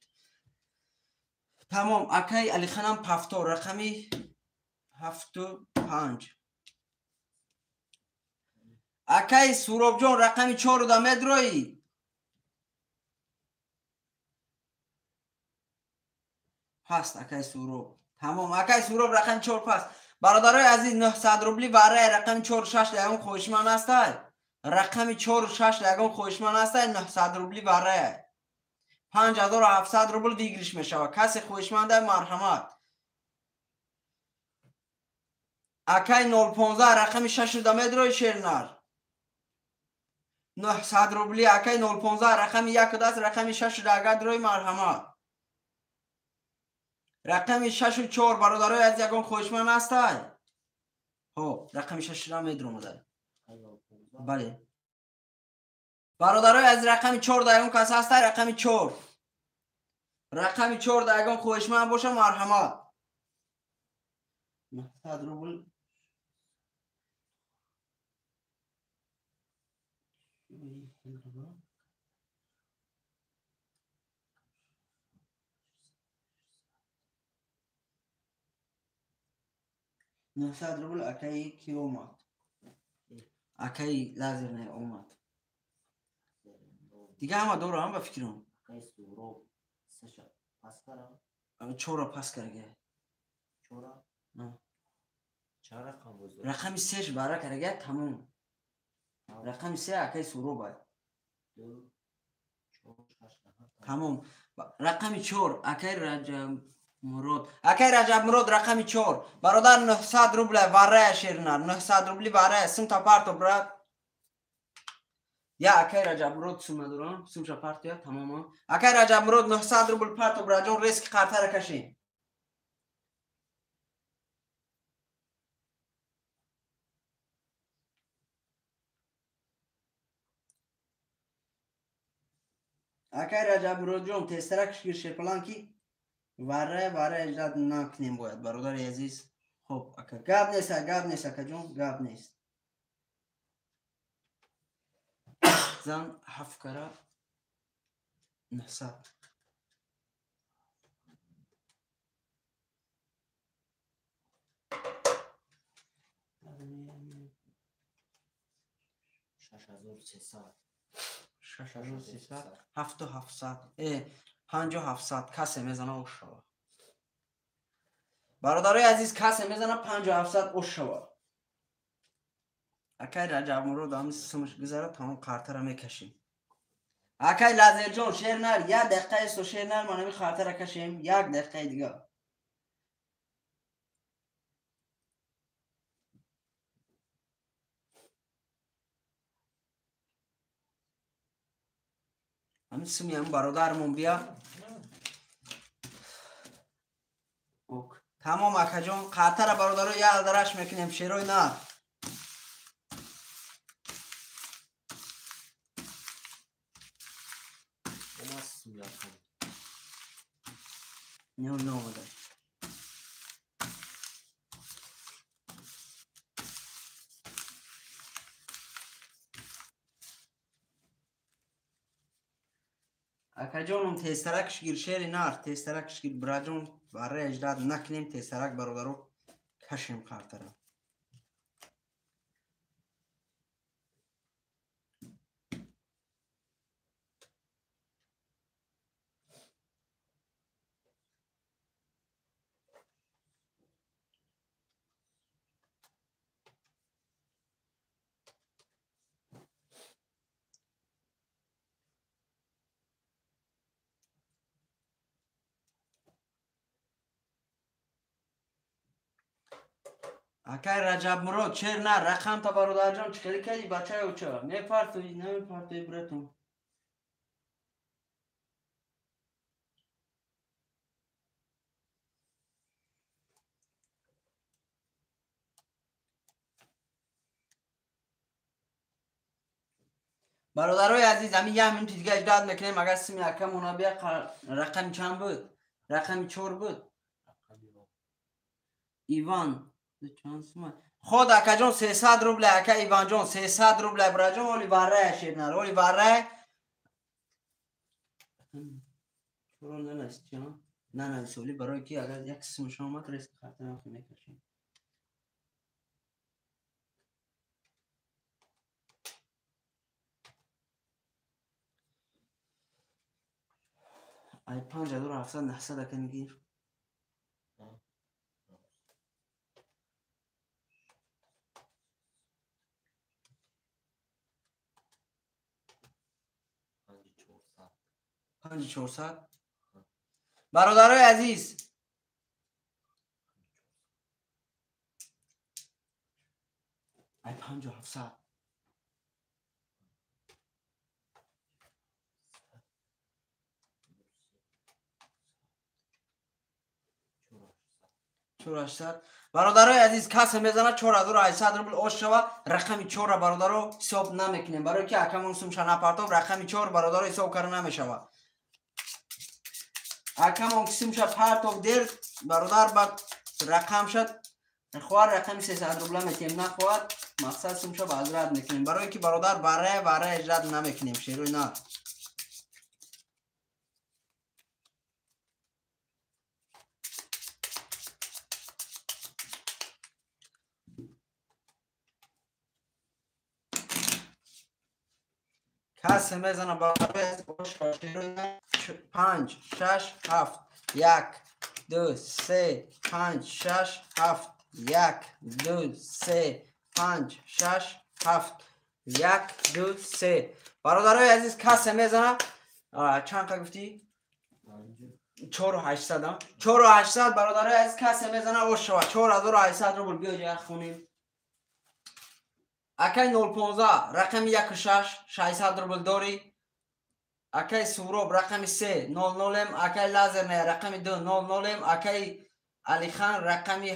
[SPEAKER 1] Тамом, акай Алиханам пафтор рақами 7 ва 5. Акай Суробҷон рақами 4 да медрои. Паст акай Суроб. Тамом, акай Суроб рақами 4 паст. Бародарои азиз, 900 рубли вараи рақами 4 6 ягон хоҳишманд ҳастай? Рақами 4 6 ягон хоҳишманд ҳастай? 900 рубли вараи 5700 рубл выигрыш мешавад. Касе хоҳишманда марҳамат. Акай 015 рақами 6 да медрои шернар. 900 рубли акай 015 рақами 1 даст рақами 6 да агар дрои марҳамат. Рақами 6 ва 4 бародарои аз ягон хоҳишманд ҳастай? Ҳо, рақами 6 да медромадай. Бале. Бародарои аз рақами 4 да ягон кас ҳастай? Рақами 4. Рақами 4 да ягон хоҳишманд боша марҳамат. 900 рубл. 900 рубл акаи ки омад? Акаи лазер не омад. Дига ҳама дорам ба фикрам.
[SPEAKER 2] Акаи Суроб сеша пас карам.
[SPEAKER 1] Чора пас карга.
[SPEAKER 2] Чора? Чора рақам боз?
[SPEAKER 1] Рақами 3 бара карга тамом. Рақами 3 акаи Суроб ай.
[SPEAKER 2] 2 4 6 7.
[SPEAKER 1] Тамом. Рақами 4 акаи Раҷаб Мурод. Акай Раҷаб Мурод рақами 4. Бародар 900 рубля варая шернар. 900 рубли варая. Сумта парто брат. Я акай Раҷаб Мурод сум надорам. Сумша партия тамома. Акай Раҷаб Мурод 900 рубл парто браҷон резки қартара каши. Акай Раҷаб Муродҷон тезтарак шир шерпалан ки вара вара иҷрат накунем бояд бародари азиз. Хоб, ака, гап нест, гап нест, акаҷон, гап нест. Зан ҳафт кара 900.
[SPEAKER 2] 6300.
[SPEAKER 1] 6300, 7700, 5700. Касе мезана ош шава. Бародарои азиз, касе мезана 5700 ош шава. Акай Раҷабмурод ҳами симш гузара, тамом қартара мекашем. Акай Лазерҷон, шер нар, як дақиқа исто, шер нар, ман ҳами қартара кашем, як дақиқаи дига. Ҳамин сими ҳам бародармон бия. Тамом, акаҷон, қартара бародаро як алдараш мекунем, шерои нар. Не, наомада. Акаҷоном, тезтаракш гир, шери нар, тезтаракш гир, бираҷон, барра эҷдад накунем, тезтарак бародаро кашем қартара. Акай Раҷабмурод, шер нар, рақам та бародарҷон, чӣ хеле кардӣ, бачаи оча? Мепартоӣ, намепартоӣ, братон? Бародарои азиз, ҳамин як минути дига иҷдад мекунем, агар сими акамона бия, рақами чанд буд? Рақами 4 буд? Иван. Ход, акаҷон, 300 рубля, ака Иванҷон, 300 рубля, бираҷон, оли варрая шернар, оли варрая. Чоро нанавис, чӣ? Нанавис, оли барои ки агар як симаш омад, реск хатарам мекашем. Ай 5700 900 ака нигир. 5400. Бародарои азиз, ай 5700. 4800. Бародарои азиз, касе мезана 4800 рубл ош шава, рақами 4-ра бародаро ҳисоб намекунем, барои ки акамон сумша напартов, рақами 4 бародаро ҳисоб карда намешава. Акамон сумша партов дер, бародар ба рақам шад, хоҳар рақами 300 рубла метиҳем, нахоҳад мақсад сумша ба ҳазрат мекунем, барои ки бародар баррая варрая иҷрат намекунем, шерои нар. Касе мезана бародарои 5 6 7 1 2 3 5 6 7 1 2 3 5 6 7 1 2 3. Бародарои азиз, касе мезана чанд қа гуфтӣ? 4800. 4800 бародарои азиз, касе мезана ош шава. 4800 рубл. Биё ҷа хунем. Акай 015 рақами 16 600 рубл дорӣ. Акай Суроб рақами 3 00, акай Лазерне рақами 2 00, акай Алихан рақами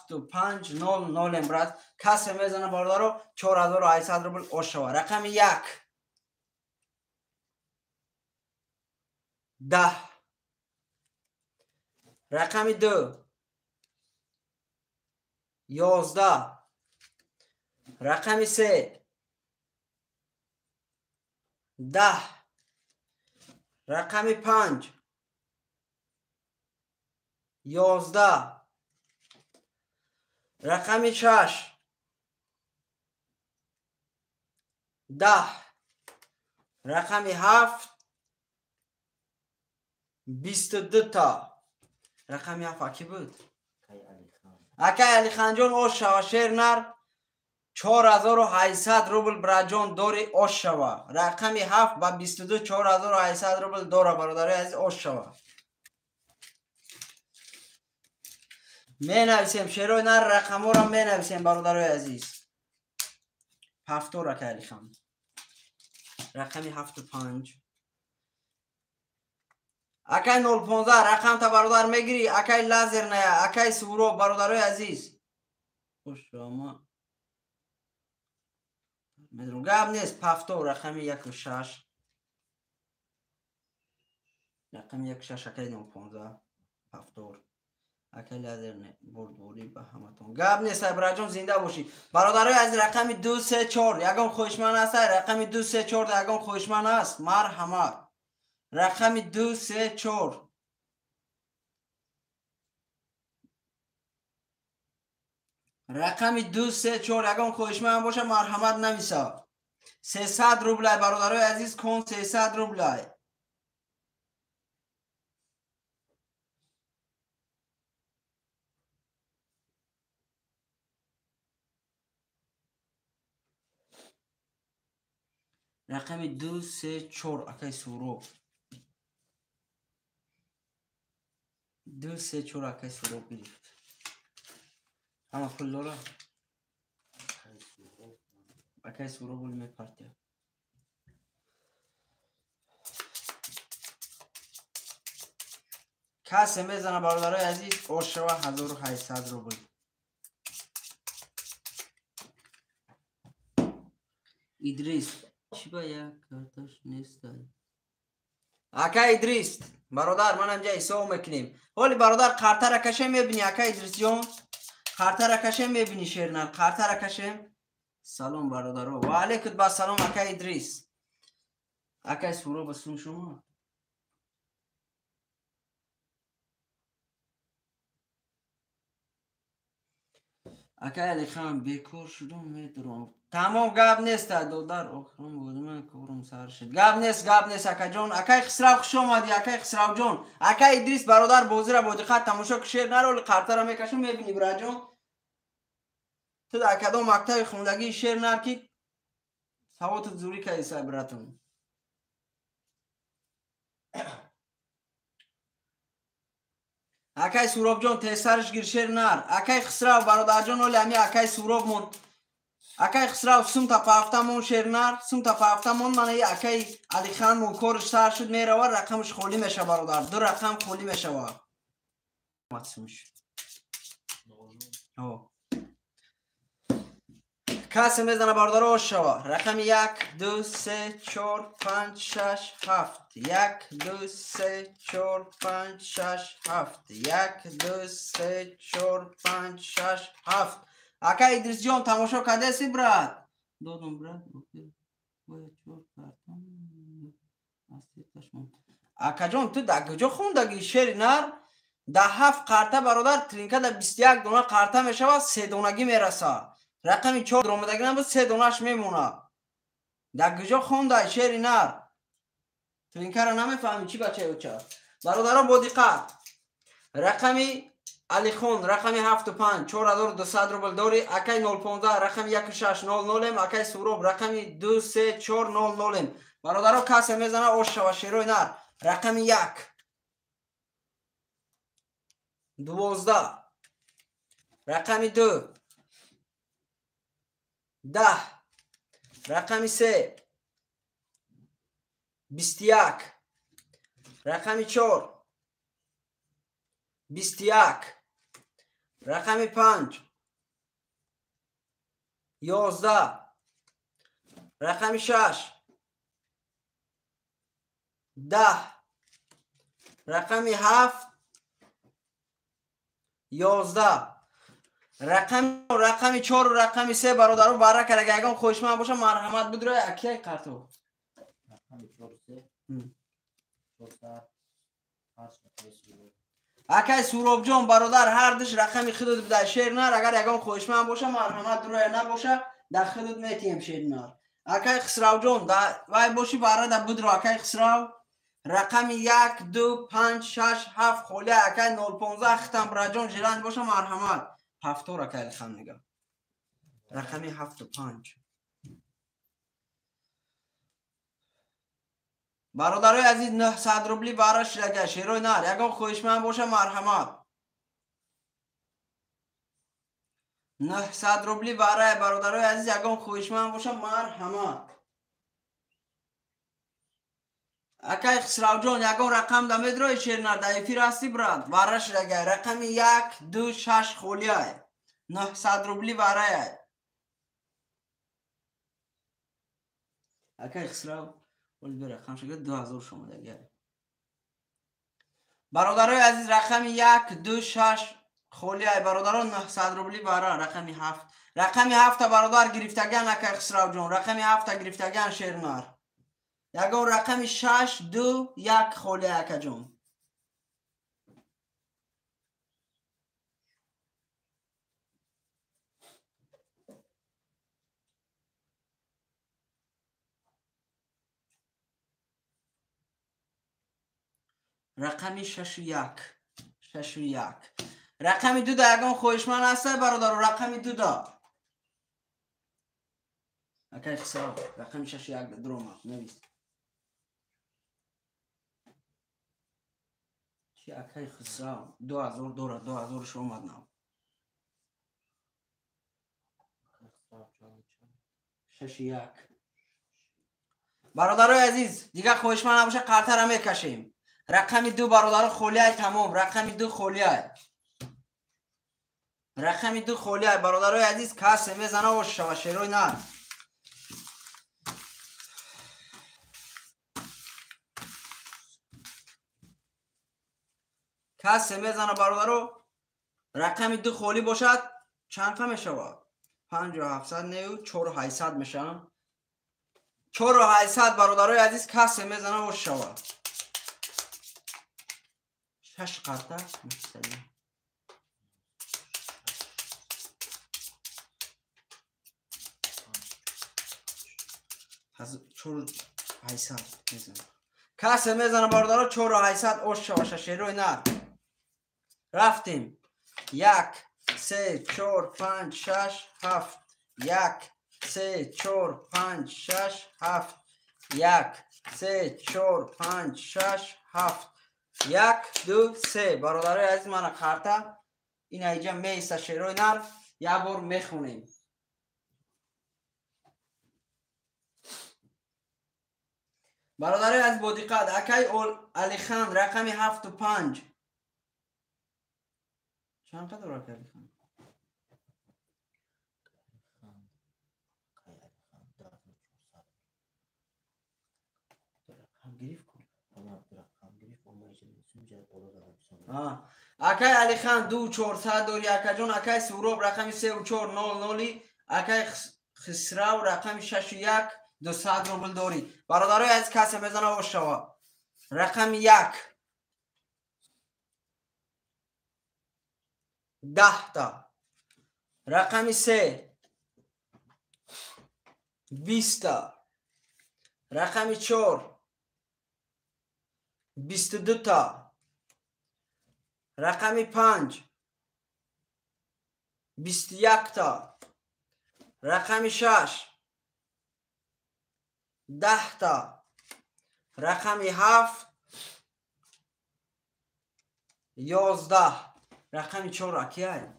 [SPEAKER 1] 7 5 00 брат. Касе мезана бародаро 4800 рубл ош шава. Рақами 1 10, рақами 2 11, рақами 3 10, рақами 5 11, рақами 6 10, рақами 7 22 та. Рақами 7 аки буд? Акай Алиханҷон ош шава шер нар 4800 рубл браҷон дори ош шава. Рақами 7 ба 22 4800 рубл дора бародари азиз ош шава. Менависем шерои нар рақамҳоро менависем бародарои азиз. 7 акай Алихан. Рақами 7 5. Акай 015 рақам та бародар мегирӣ, акай лазер ная, акай Суроб бародарои азиз. Хуш шумо. Медрум гап нест, 7 рақами 1 6. Рақами 1 6 акай 015 7. Акай лазер не, бурдборӣ ба ҳаматон. Гап нест, ай браҷон зинда бошӣ. Бародарои азиз рақами 2 3 4 ягон хоҳишманд аст? Рақами 2 3 4 ягон хоҳишманд аст? Марҳамат. Рақами 2 3 4. Рақами 2 3 4 ягон хоҳишманд боша марҳамат нависа. 300 рублай бародарои азиз, кон 300 рублай. Рақами 2 3 4 акай Суроб. 2 3 4 акай Суроб гирифт. Ҳама пул дора? Акай Суроб пул мепартия. Касе мезана бародарои азиз ошава 1800 рубл. Идрис чӣ ба як карташ нестай? Акай Идрис, бародар, ман ҳамҷа ҳисоб мекунем. Ҳоли бародар қартара кашем мебинӣ, акай Идрисҷон? Қартара кашем мебинӣ шернар, қартара кашем. Салом бародаро. Ва алайкум ба салом акай Идрис. Акай Суроб сум шумо? Акай Алихан бекор шудум медурам. Тамом гап нест додар, охирон буд ман корум сар шуд. Гап нест, гап нест акаҷон. Акай Хисрав хуш омадӣ, акай Хисравҷон. Акай Идрис бародар бозиро бо диққат тамошо ки шер нароли қартара мекашум мебинӣ браҷон. Ту дар кадом мактаби хондагии шер нар ки савотат зурӣ кардисай братон. Акай Суробҷон тезтарш гир шер нар. Акай Хисрав бародарҷон оли ами акай Суроб мон. Акай Хисрав сумта пафтамон шер нар, сумта пафтамон мана и акай Алихан мон корш сар шуд мерава, рақамш холӣ меша бародар. Ду рақам холӣ мешава. Матсумш. Касе мезана бародаро ош шава. Рақами 1 2 3 4 5 6 7. 1 2 3 4 5 6 7. 1 2 3 4 5 6 7. Акай Идрисҷон тамошо кардеси брат? Додум брат. Акаҷон ту дар куҷо хондагӣ шери нар? Дар 7 қарта бародар тринка дар 21 дона қарта мешавад, 3 донагӣ мерасад. Рақами 4 омадагӣ набуд, 3 донаш мемонад. Дар куҷо хондай шери нар? Тринкаро намефаҳмӣ чӣ бачаи оча? Бародарон бо диққат. Рақами Алихон рақами 7 5 4200 рубл дори, акай 015 рақами 1 6 0 0, акай Суроб рақами 2 3 4 0 0. Бародарон касе мезана ош шава шерои нар. Рақами 1 12, рақами 2 10, рақами 3 21, рақами 4 21, рақами 5 11, рақами 6 10, рақами 7 11. Рақами 4 рақами 3 бародаро бара карда ягон хоҳишманд боша марҳамат бидро акияй қарту.
[SPEAKER 2] Рақами 4 3. 408
[SPEAKER 1] акай Суробҷон бародар ҳар душ рақами худут буда шер нар агар ягон хоҳишманд боша марҳамат дуроя набоша дар худут метиҳем шер нар. Акай Хисравҷон вай боши барада будро акай Хисрав рақами 1 2 5 6 7 холия акай 015 хитам браҷон жиланд боша марҳамат. Ҳафтор акай Алихан мега. Рақами 7 5. Бародарои азиз 900 рубли бара шидага шерои нар ягон хоҳишманд боша марҳамат. 900 рубли бара бародарои азиз ягон хоҳишманд боша марҳамат. Акай Хисравҷон ягон рақам да медрои шернар да эфир ҳасти брат бара шидага рақами 1 2 6 холияй 900 рубли бараяй. Акай Хисрав оли бе рақам шага 2000 шомадага. Бародарои азиз рақами 1 2 6 холияй бародарон 900 рубли бара рақами 7. Рақами 7 бародар гирифтаган акай Хисравҷон рақами 7 гирифтаган шернар. Ягон рақами 6 2 1 холия акаҷон. Рақами 6 1 6 1. Рақами 2 да ягон хоҳишманд ҳастай бародаро рақами 2 да. Акай Хисрав рақами 6 1 да дуромад навис. Чи акай Хисрав 2000 дора 2000 шомад нав. 6 1. Бародарои азиз дигар хоҳишманд набоша қартара мекашем. Рақами 2 бародаро холияй тамом рақами 2 холияй. Рақами 2 холияй бародарои азиз касе мезана ош шава шерои нар. Касе мезана бародаро рақами 2 холӣ бошад чанд қа мешавад? 5700 нею 4800 мешавад. 4800 бародарои азиз касе мезана ош шавад. 6 қарта 4800 мезана. Касе мезана бародаро 4800 ош шаваша шерои нар. Рафтем. 1 3 4 5 6 7 1 3 4 5 6 7 1 3 4 5 6 7 1 2 3. Бародарои азиз мана қарта ин айҷа меиста шерои нар як бор мехонем. Бародарои азиз бо диққат акай Алихан рақами 7 5. Чанд қадр акай Алихан? Рақам гирифт кун. Акай Алихан 2400 дори акаҷон, акай Суроб рақами 3400, акай Хисрав рақами 6 1 200 рубл дори. Бародарои азиз касе мезана ош шава. Рақами 1 10 та. Рақами 3 20 та. Рақами 4 22 та. Рақами 5 21 та. Рақами 6 10 та. Рақами 7 11. Рақами 4 акияй.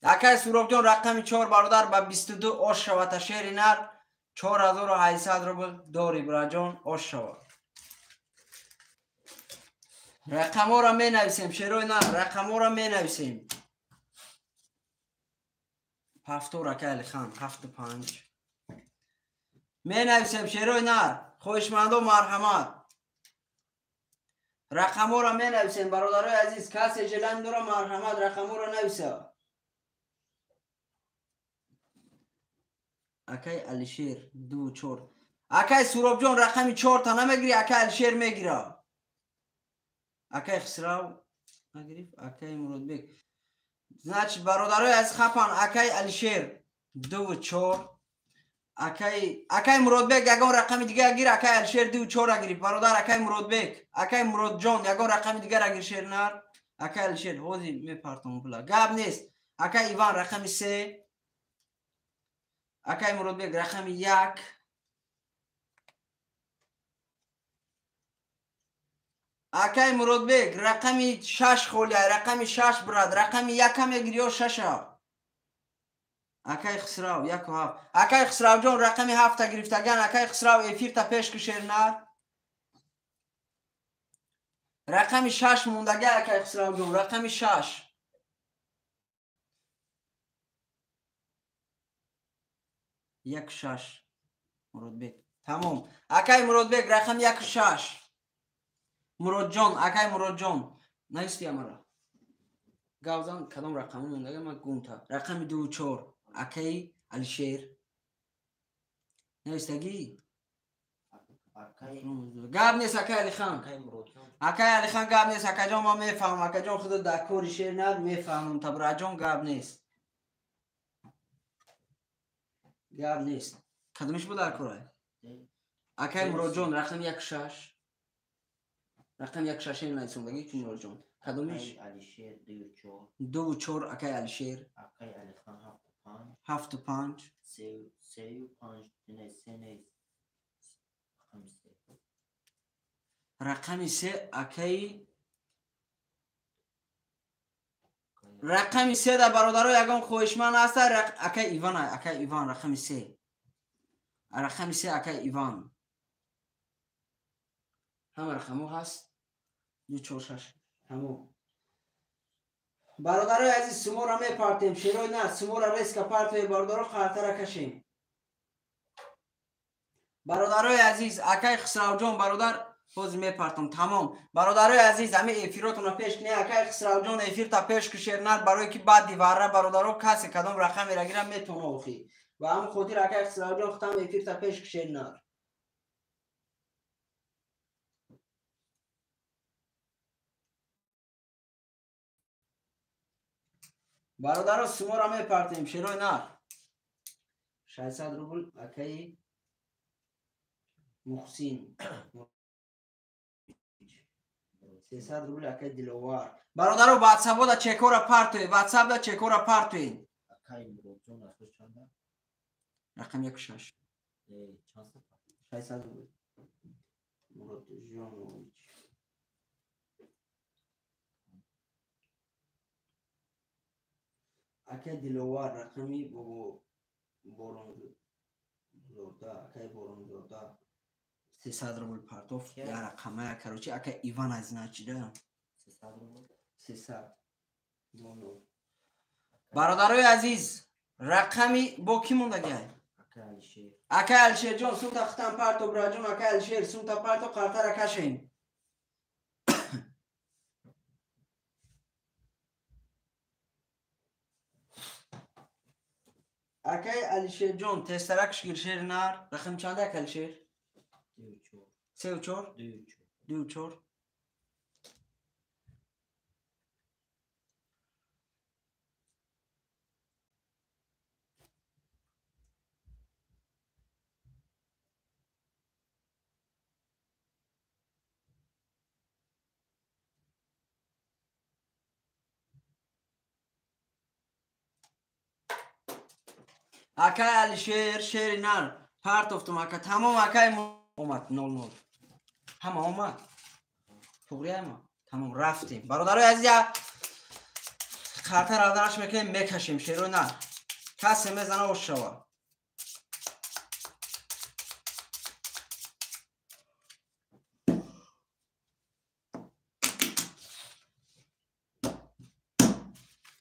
[SPEAKER 1] Акай Суробҷон рақами 4 бародар ба 22 ош шавата шери нар 4800 рубл дори браҷон ош шавад. Рақамҳоро менависем шерои нар рақамҳоро менависем. 7 акай Алихан 7 5. Менависем шерои нар хоҳишмандо марҳамат. Рақамҳоро менависем, бародарои азиз. Касе желание дора, марҳамат, рақамҳоро нависа. Акай Алишер 2 4. Акай Суробҷон рақами 4 та намегири, акай Алишер мегира. Акай Хисрав нагирифт, акай Муродбек. Значит, бародарои азиз, хапан, акай Алишер 2 4. Акай Муродбек ягон рақами дигар гир, акай Алишер 2 4 гирифт. Бародар, акай Муродбек, акай Муродҷон ягон рақами дигар гир, шернар. Акай Алишер ҳозир мепартом пула. Гап нест. Акай Иван рақами 3. Акай Муродбек рақами 1. Акай Муродбек рақами 6 холия, рақами 6 брат, рақами 1 мегири ё 6? Акай Хисрав 1 7. Акай Хисравҷон рақами 7 гирифтаган. Акай Хисрав эфирта пеш кушернар. Рақами 6 мондага, акай Хисравҷон, рақами 6. 1 6 Муродбек. Тамом. Акай Муродбек рақами 1 6. Муродҷон, акай Муродҷон, нависти амара. Гавзан кадом рақами мондага, ман гумта. Рақами 2 4. Акай Алишер. Навистагӣ? Гап нест, акай Алихан. Акай Алихан гап нест, акаҷон, ман мефаҳмам. Акаҷон, худо дар кори шер нар мефаҳмам. Табраҷон гап нест. Гап нест. Кадомиш буд дар корай? Акай Муродҷон рақами 1 6. Рақами 1 6 нависондагӣ ки Муродҷон. Кадомиш?
[SPEAKER 2] Алишер 2 4.
[SPEAKER 1] 2 4 акай Алишер.
[SPEAKER 2] Акай Алихан 7 5.
[SPEAKER 1] 7 5.
[SPEAKER 2] 3 5 не 3 не рақами 3.
[SPEAKER 1] Рақами 3 акай рақами 3 да бародаро ягон хоҳишманд ҳаст? Акай Иван, акай Иван рақами 3. Рақами 3 акай Иван. Ҳама рақамҳо ҳаст? 2 4 6. Тамом. Бародарои азиз, суморо мепартем. Шерои на, суморо резка партоем, бародаро, қартара кашем. Бародарои азиз, акай Хисравҷон, бародар, ҳозир мепартам. Тамом. Бародарои азиз, ҳамин эфиротонро пеш кунед. Акай Хисравҷон эфирта пеш кушернар, барое ки баъди варра бародаро касе кадом рақамеро гира метавона охӣ. Ба ҳамин хотир акай Хисравҷон худам эфирта пеш кушернар. Бародаро, суморо мепартем, шерои нар. 600 рубл акаи Мухсин. 300 рубл акаи Диловар. Бародаро, ватсапода чекора партоед, ватсапда чекора партоед.
[SPEAKER 2] Акай Муродҷон рақами чанда?
[SPEAKER 1] Рақами 1 6.
[SPEAKER 2] Чанд?
[SPEAKER 1] 600 рубл. Муродҷонович. Акай Диловар рақами бобо Боронзода, акай Боронзода 300 рубл партоф. Я рақамая, короче, акай Иван аз значида.
[SPEAKER 2] 300 рубл.
[SPEAKER 1] 300. 00. Бародарои азиз, рақами бо кӣ мондагиай?
[SPEAKER 2] Акай Алишер.
[SPEAKER 1] Акай Алишерҷон, сумта хитам парто, браҷон, акай Алишер, сумта парто, қартара кашем. Акай Алишерҷон, тезтарак шигир шери нар. Рақами чанда, акай Алишер?
[SPEAKER 2] 2 4.
[SPEAKER 1] 3 4?
[SPEAKER 2] 2 4.
[SPEAKER 1] 2 4. Акай Алишер, шери нар. Партофтум ака. Тамом, акай омад 00. Ҳама омад. Туғри ҳама. Тамом, рафтем. Бародарои азиз, қартар авдараш мекунем, мекашем шерои нар. Касе мезана ош шава.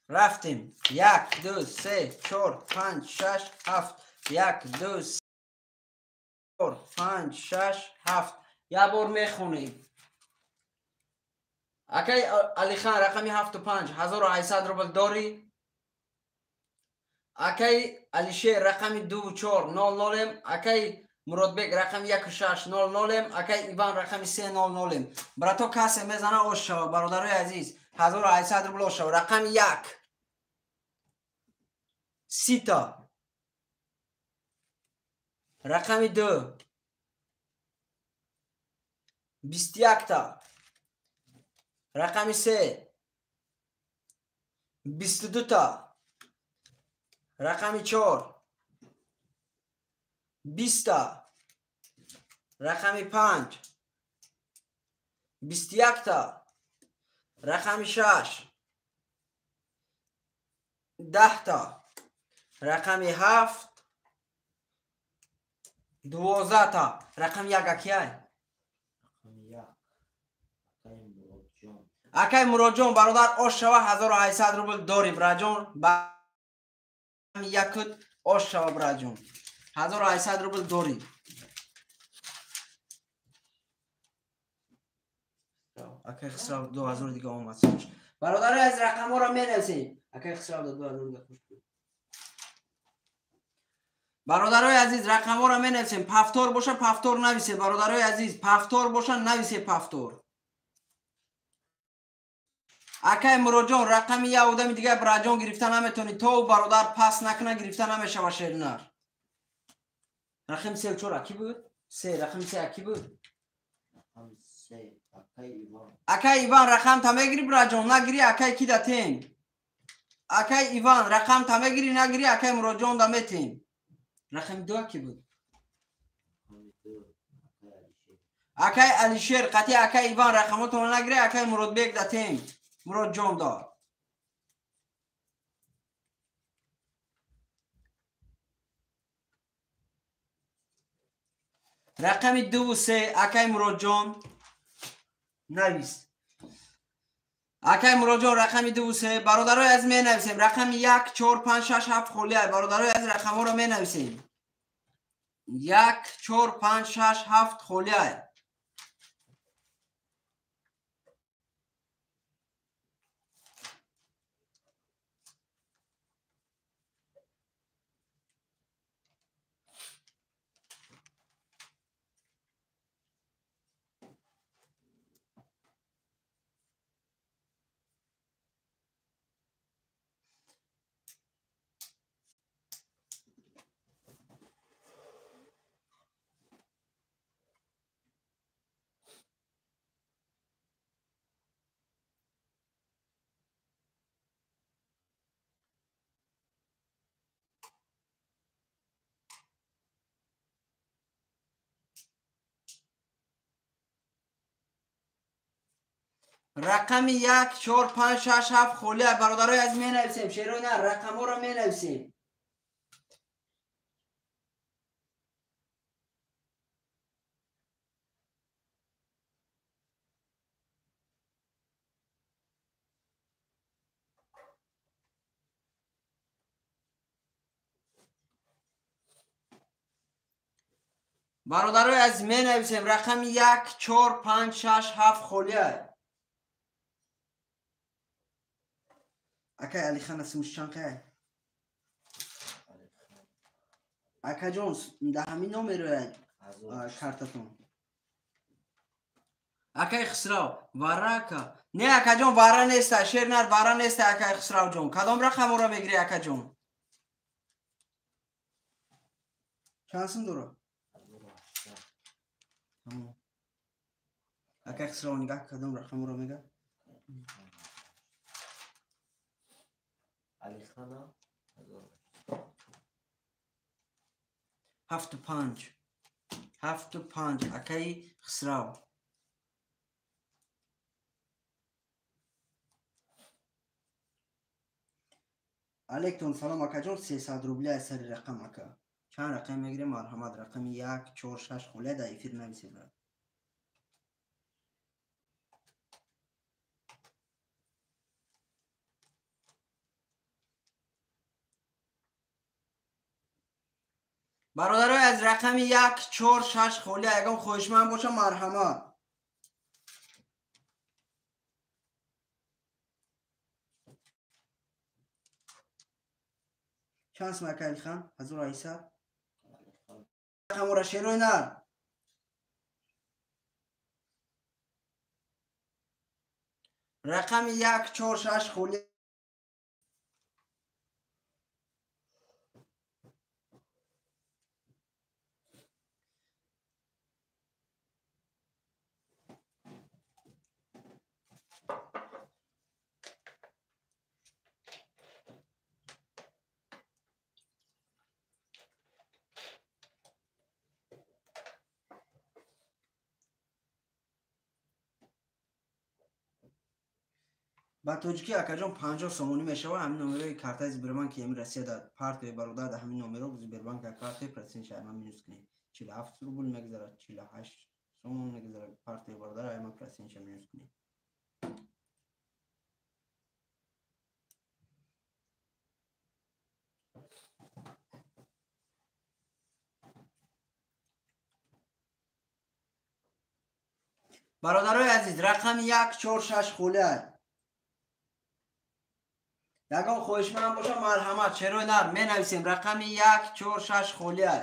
[SPEAKER 1] Рафтем. 1 2 3 4 5 6 7. 1 2 3 4 5 6 7. Як бор мехонем. Акай Алихан рақами 7 5 1800 рубл дорӣ. Акай Алишер рақами 2 4 0 0. Акай Муродбек рақами 1 6 0 0. Акай Иван рақами 3 0 0. Брато, касе мезана, ош шава, бародарои азиз, 1800 рубл ош шава. Рақами 1 30 та, рақами 2 21 та, рақами 3 22 та, рақами 4 20 та, рақами 5 21 та, рақами 6 10 та, рақами 7 12 та. Рақами 1 акияй?
[SPEAKER 2] Рақами 1 акай Муродҷон.
[SPEAKER 1] Акай Муродҷон, бародар, ош шава, 1800 рубл дорӣ, браҷон. Якут ош шава, браҷон, 1800 рубл дорӣ. Акай Хисрав, 2000 дига омад. Бародари аз, рақамҳоро менависем. Акай Хисрав, 2000 дига хуш. Бародарои азиз, рақамҳоро менависем. Повтор боша, повтор нависе. Бародарои азиз, повтор боша, нависе повтор. Акай Муроҷон, рақами як одами дига, браҷон, гирифта наметонӣ, то ӯ бародар пас накуна, гирифта намешава. Шернар, рақами се чор аки буд? Се, рақами се аки буд?
[SPEAKER 2] Рақами 3 акай Иван.
[SPEAKER 1] Акай Иван, рақам та мегирӣ, браҷон? Нагирӣ, акай ки датем? Акай Иван, рақам та мегирӣ? Нагирӣ, акай Муроҷон да метем. Рақами 2 аки буд?
[SPEAKER 2] Рақами 2 акай Алишер.
[SPEAKER 1] Акай Алишер, қатъи акай Иван рақамотонро нагирӣ, акай Муродбек датем, Муродҷон да. Рақами 2 3 акай Муродҷон навис. Акай Муродҷон, рақами 2 3. Бародарои аз, менависем. Рақами 1, 4, 5, 6, 7 холиай. Бародарои аз, рақамҳоро менависем. 1, 4, 5, 6, 7 холиай. Рақами 1, 4, 5, 6, 7 холиай. Бародарои аз, менависем. Шерои на, рақамҳоро менависем. Бародарои азиз, менависем. Рақами 1, 4, 5, 6, 7 холиай. Акай Алихан, асмиш чанд қай? Акаҷон, да ҳамин номеро картатон. Акай Хисрав, варака не, акаҷон, вара неста. Шернар, вара неста. Акай Хисравҷон, кадом рақаморо мегирӣ, акаҷон? Чанд сум дора? Акай Хисрав, нигаҳ, кадом рақаморо мега?
[SPEAKER 2] Алихана.
[SPEAKER 1] 7 5, 7 5, акаи Хисрав. Алейкум салом, акаҷон, 300 рубли аз сари рақам. Ака, чанд рақам мегирем? Марҳамат, рақами 1, 4, 6 холия, дар эфир нависед. Брат, бародарои, аз рақами 1, 4, 6 холия, ягон хоҳишманд боша, марҳамат. Чанд сум акай Алихан? 1800. Рақамора шерои нар. Рақами 1 4 6 холи. Ба тоҷикӣ акаҷон 50 сомонӣ мешавад. Ҳамин номерои картаи Сбербанки ҳамин Россия дар партияи бародар дар ҳамин номеро Сбербанк картаи процент шайма минус кунед. 47 рубл мегузарад, 48 сомон мегузарад партияи бародар айма процент ша минус кунед. Бародарои азиз, рақами 1 4 6 холиай. Ягон хоҳишманд боша марҳамат, шерои нар менависем. Рақами 1 4 6 холиай.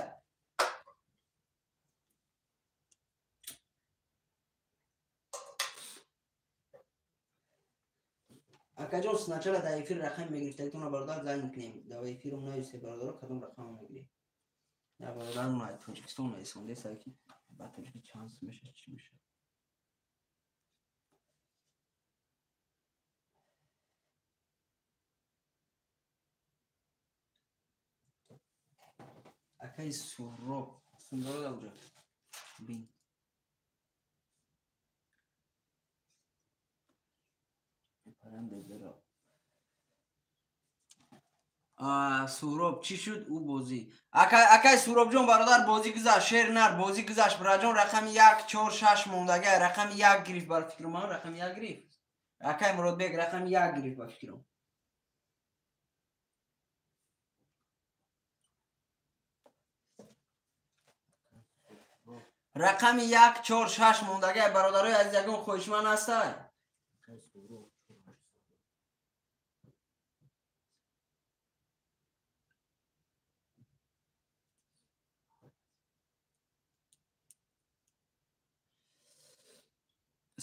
[SPEAKER 1] Акаҷон, сначала дар эфир рақам мегирифтагитона бародар занг мекунем. Дар эфирум нависе бародаро кадом рақам мегирем. Я бародармон аз Тоҷикистон нависондеса ки ба тоҷики чанд сум мешавад, чӣ мешавад. Акай Суҳроб сумдоро дар уҷа бин. Парандезеро. Суҳроб чӣ шуд ӯ бозӣ? Акай Суҳробҷон бародар бозӣ гузашт, шер нар бозӣ гузашт. Бираҷон рақами 1 4 6 мондагай, рақами 1 гирифт бар фикрум, ман рақами 1 гирифт. Акай Муродбек рақами 1 гирифт ба фикрум. Рақами 1 4 6 мондагай бародарои азиз, ягон хоҳишманд ҳастай?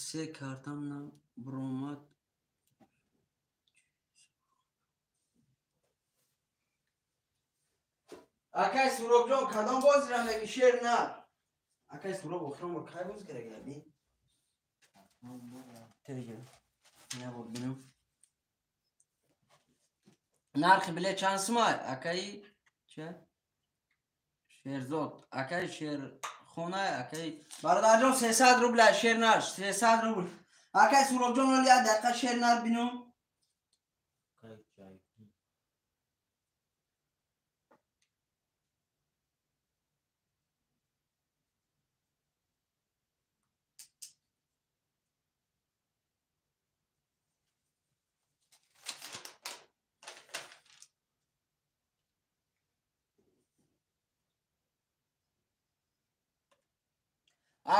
[SPEAKER 1] Се картам на бромад. Акай Суҳробҷон кадом бозира меги шер нар? Акай Суҳроб охирон бор кай бозӣ карда гирди? Телеграм. Набод бинам. Нархи билет чанд сумай? Акаи че? Шерзод. Акаи Шерхона, акаи бародарҷон 300 рубл шер нар, 300 рубл. Акаи Суҳробҷон оли як дақиқа шер нар бинам.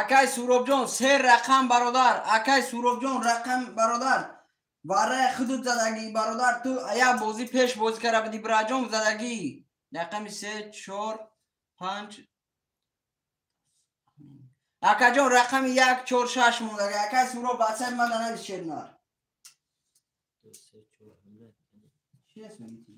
[SPEAKER 1] Акай Суҳробҷон се рақам бародар, акай Суҳробҷон рақам бародар. Барои худут задагӣ бародар, ту як бозӣ пеш бозӣ карда будӣ бираҷон задагӣ. Рақами 3 4 5. Акаҷон рақами 1 4 6 мондагӣ. Акай Суҳроб ватсап ман навис шер нар.
[SPEAKER 2] 2 3 4
[SPEAKER 1] Чӣ аст мегӣ ту?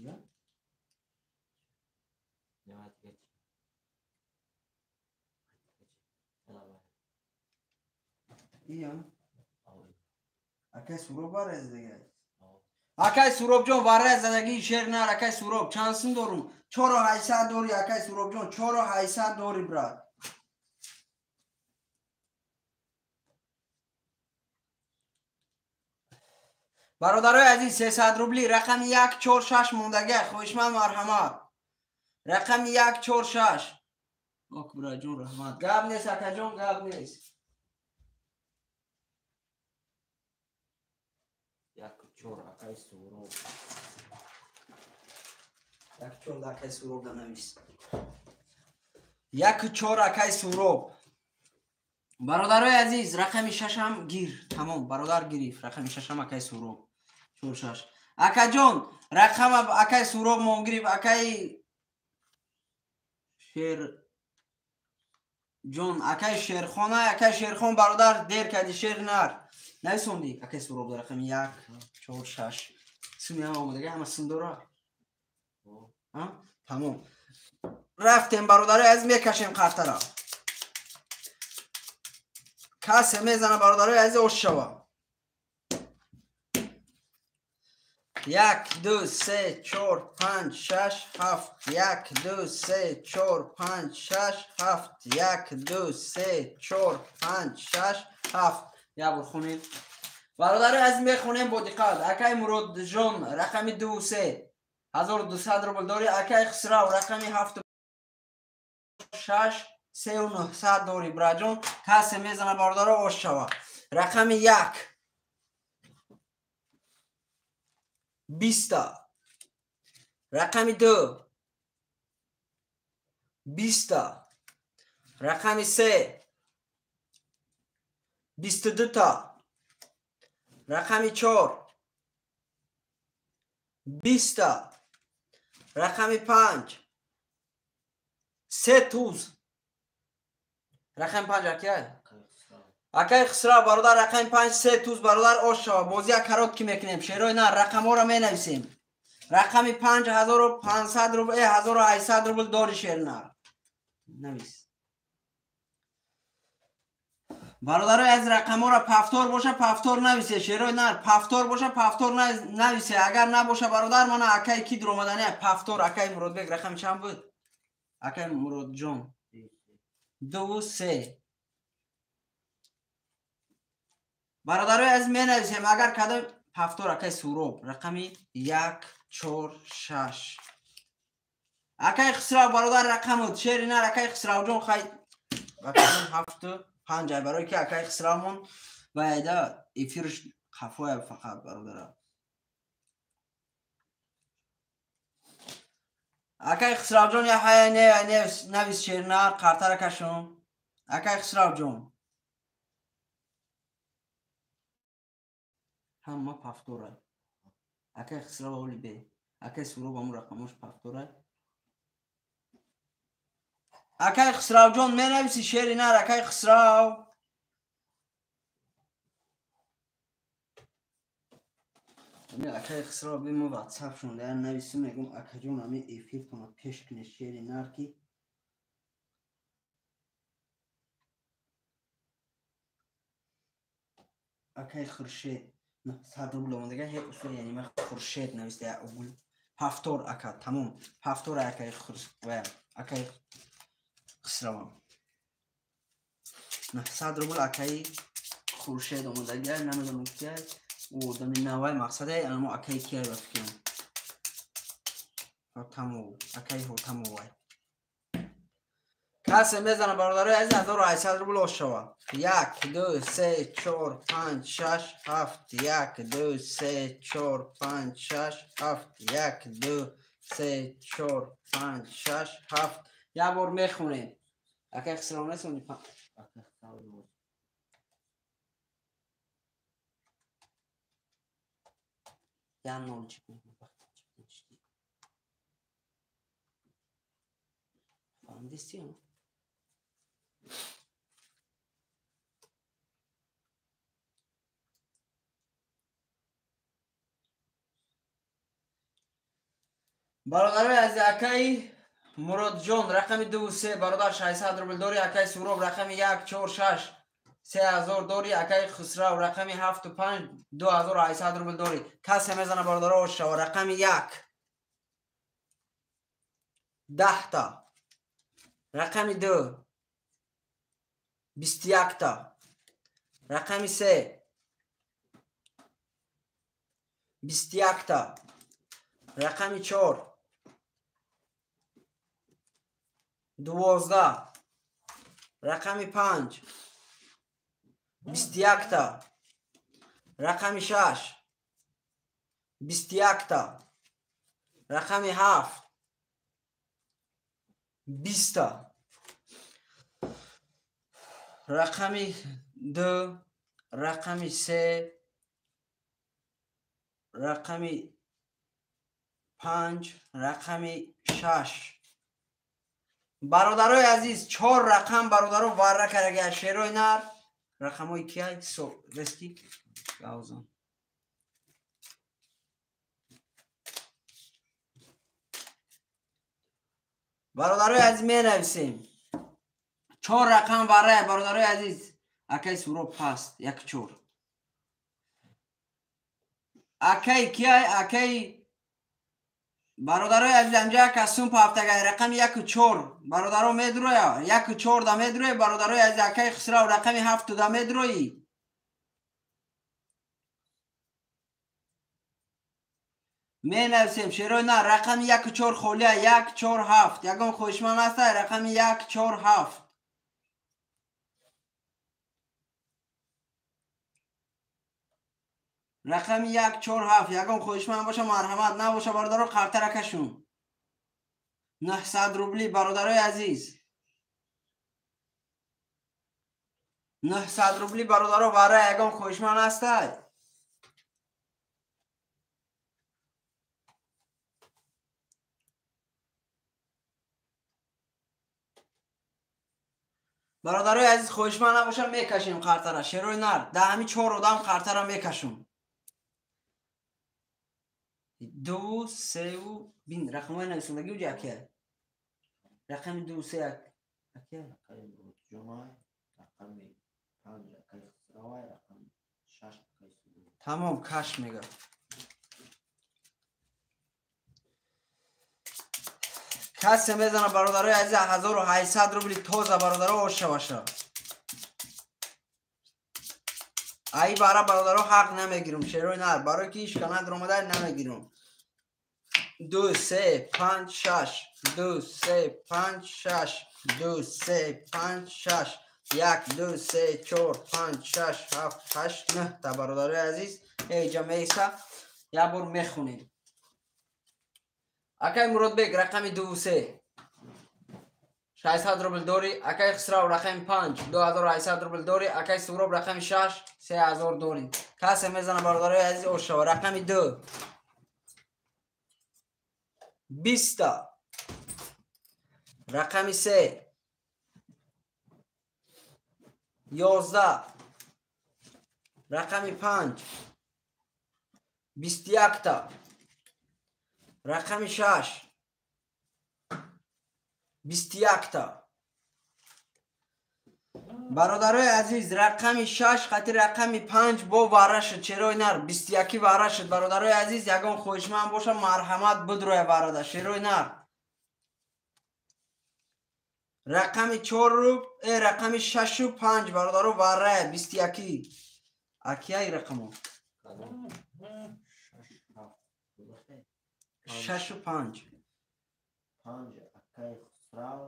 [SPEAKER 1] Ия. Акай Суҳроб варай задагӣ. Акай Суҳробҷон варай задагӣ шер нар. Акай Суҳроб чанд сум дорум? 4800 дорӣ акай Суҳробҷон, 4800 дорӣ брат. Бародарои азиз 300 рубли рақами 1 4 6 мондагӣ. Хоҳишманд марҳамат. Рақами 1 4 6. Ок бираҷон раҳмат. Гап нест акаҷон, гап нест.
[SPEAKER 2] 1 4 акай Суҳроб.
[SPEAKER 1] 1 4 акай Суҳроб да навис. 1 4 акай Суҳроб. Бародарои азиз рақами 6 ҳам гир. Тамом бародар гирифт. Рақами 6 ҳам акай Суҳроб. 4 6. Акаҷон, рақама акай Суроб мон гирифт, акай Шер ҷон, акай Шерхона, акай Шерхон бародар дер кардӣ, шер нар. Нависондӣ, акай Суроб рақами 1 4 6. Суми ҳама омадага, ҳама сум дора. Тамом. Рафтем бародарои азиз, мекашем қартара. Касе мезана бародарои азиз, ош шава. 1 2 3 4 5 6 7 1 2 3 4 5 6 7 1 2 3 4 5 6 7. Як бор хонем. Бародарои азиз, мехонем бо диққат. Акай Муродҷон рақами 2 3 1200 рубл дорӣ. Акай Хусрав рақами 7 6 3900 дорӣ. Браҷон, касе мезана бародаро, ош шава. Рақами 1 20, рақами 2 20, рақами 3 22 та, рақами 4 20, рақами 5 3 туз. Рақами 5 акай? Акай Хусрав бародар, рақами 5 3 туз бародар, ош шава. Бозия каротки мекунем. Шерои нар рақамҳоро менависем. Рақами 5500 рубл, 1800 рубл дори шер нар. Навис. Бародарои аз рақамҳоро пафтор боша, пафтор нависе. Шерои нар пафтор боша, пафтор нависе. Агар набоша бародар, мана акай ки дуромадани пафтор, акай Муродбек рақами чанд буд? Акай Муродҷон 2 3. Бародарои аз менависем, агар кадом пафтор, акай Суроб рақами 1 4 6. Акай Хусрав бародар рақамуд шери нар, акай Хусравҷон хай рақами 7 5 барои ки акай Хусравмон вайда эфирш қафоя фақат бародара. Акай Хусравҷон я ҳая не навис шери нар, қартара кашум. Акай Хусравҷон ҳама пафтора. Акай Хусрав оли бе. Акай Суроб аму рақамош пафтора. Акай Хусравҷон менависи шери нар, акай Хусрав. Акай Хусрав бе мо ватсапшон дар нависим, мегум акаҷон ами эфиртона пеш куне шери нар ки акай Хуршед 100 рубл омадага, ҳеҷ усул, яъне ман Хуршед нависта я угул. Пафтор ака, тамом. Пафтор акай Хуршед, акай Хусравам. 900 рубл акай Хуршед омадага, намедонам ки ӯ одами навай мақсаде, анамо акай кияй ба фикрам. Ҳотамов, акай Ҳотамовай. Касе мезана бародарои азиз, 1800 рубл ош шава. 1 2 3 4 5 6 7 1 2 3 4 5 6 7 1 2 3 4 5 6 7. Як бор мехонем. Акай Хусрав несони? Я нол чик. Фаҳмидисти? Бародарои азиз, акай Муродҷон рақами 2 3 бародар 600 рубл дори. Акай Суроб рақами 1 4 6 3000 дори. Акай Хусрав рақами 7 5 2800 рубл дори. Касе мезана бародаро, ош шава. Рақами 1 10 та, рақами 2 21 та, рақами 3 21 та, рақами 4 12, рақами 5 21 та, рақами 6 21 та, рақами 7 20 та, рақами 2, рақами 3, рақами 5, рақами 6. Бародарои азиз, 4 рақам бародаро варра карага шерои нар. Рақамҳои кия? Рески гаузан. Бародарои азиз менависем. 4 рақам варра бародарои азиз. Акай Суроб паст 1 4. Акай кия? Акай бародарои азиз анҷа як сум пафтагай рақами 1 4. Бародаро медроя 1 4 да медроя бародарои азиз. Акай Хусрав рақами 7 да медрои. Менависем шерои на рақами 1 4 холия 1 4 7. Ягон хоҳишманд аст рақами 1 4 7. Рақами 1 4 7. Ягон хоҳишманд боша марҳамат, набоша бародаро қартара кашун. 900 рубли бародарои азиз. 900 рубли бародаро вара ягон хоҳишманд ҳастай? Бародарои азиз хоҳишманд набоша мекашем қартара. Шерои нар да ҳами 4 одам қартара мекашум. 2 3 бин рақамҳои нависондагӣ уҷа акия. Рақами 2 3 акия.
[SPEAKER 2] Акай Муродҷонай, рақами 5 акай Хусравай, рақами 6 акай Суроб.
[SPEAKER 1] Тамом каш мега. Касе мезана бародарои азиз 1800 рубли тоза бародаро ошаваша. Ай бара бародаро ҳақ намегирум шерои нар, барои ки ишка надромада намегирум. 2 3 5 6 2 3 5 6 2 3 5 6 1 2 3 4 5 6 7 8 9 та бародарои азиз эйҷа меиса як бор мехонем. Акай Муродбек рақами 2 3 600 рубл дорӣ. Акай Хусрав рақами 5 2800 рубл дорӣ. Акай Суроб рақами 6 3000 дорӣ. Касе мезана бародарои азиз ошава. Рақами 2 20 та. Рақами 3 11. Рақами 5 21 та. Рақами 6 21 та. Бародарои азиз рақами 6 қати рақами 5 бо варра шуд. Шерои нар 21 варра шуд. Бародарои азиз ягон хоҳишманд боша марҳамат бидроя варрада. Шерои нар рақами 4 рақами 6 5 бародаро варрая 21. Акияи рақамо 6 5
[SPEAKER 2] 5 акай Хусрав,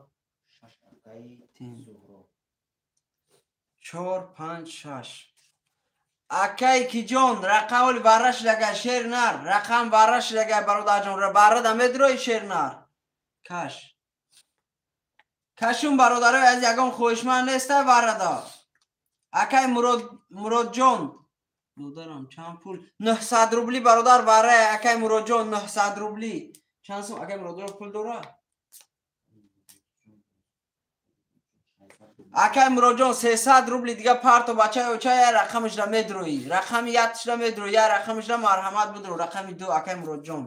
[SPEAKER 2] 6 акай Суҳроб.
[SPEAKER 1] 4 5 6. Акай Киҷон рақамоли варра шудага шер нар. Рақам варра шудага бародарҷон. Варрада медрои шер нар. Каш. Кашун бародарои аз ягон хоҳишманд неста варрада. Акай Муродҷон додарам чанд пул? 900 рубли бародар варра. Акай Муродҷон 900 рубли. Чанд сум акай Муродҷон пул дора? Акай Муродҷон 300 рубли дига парто бачаи оча я рақамашра медроӣ. Рақами 1-шра медроӣ, я рақамашра марҳамат бидро. Рақами 2 акай Муродҷон.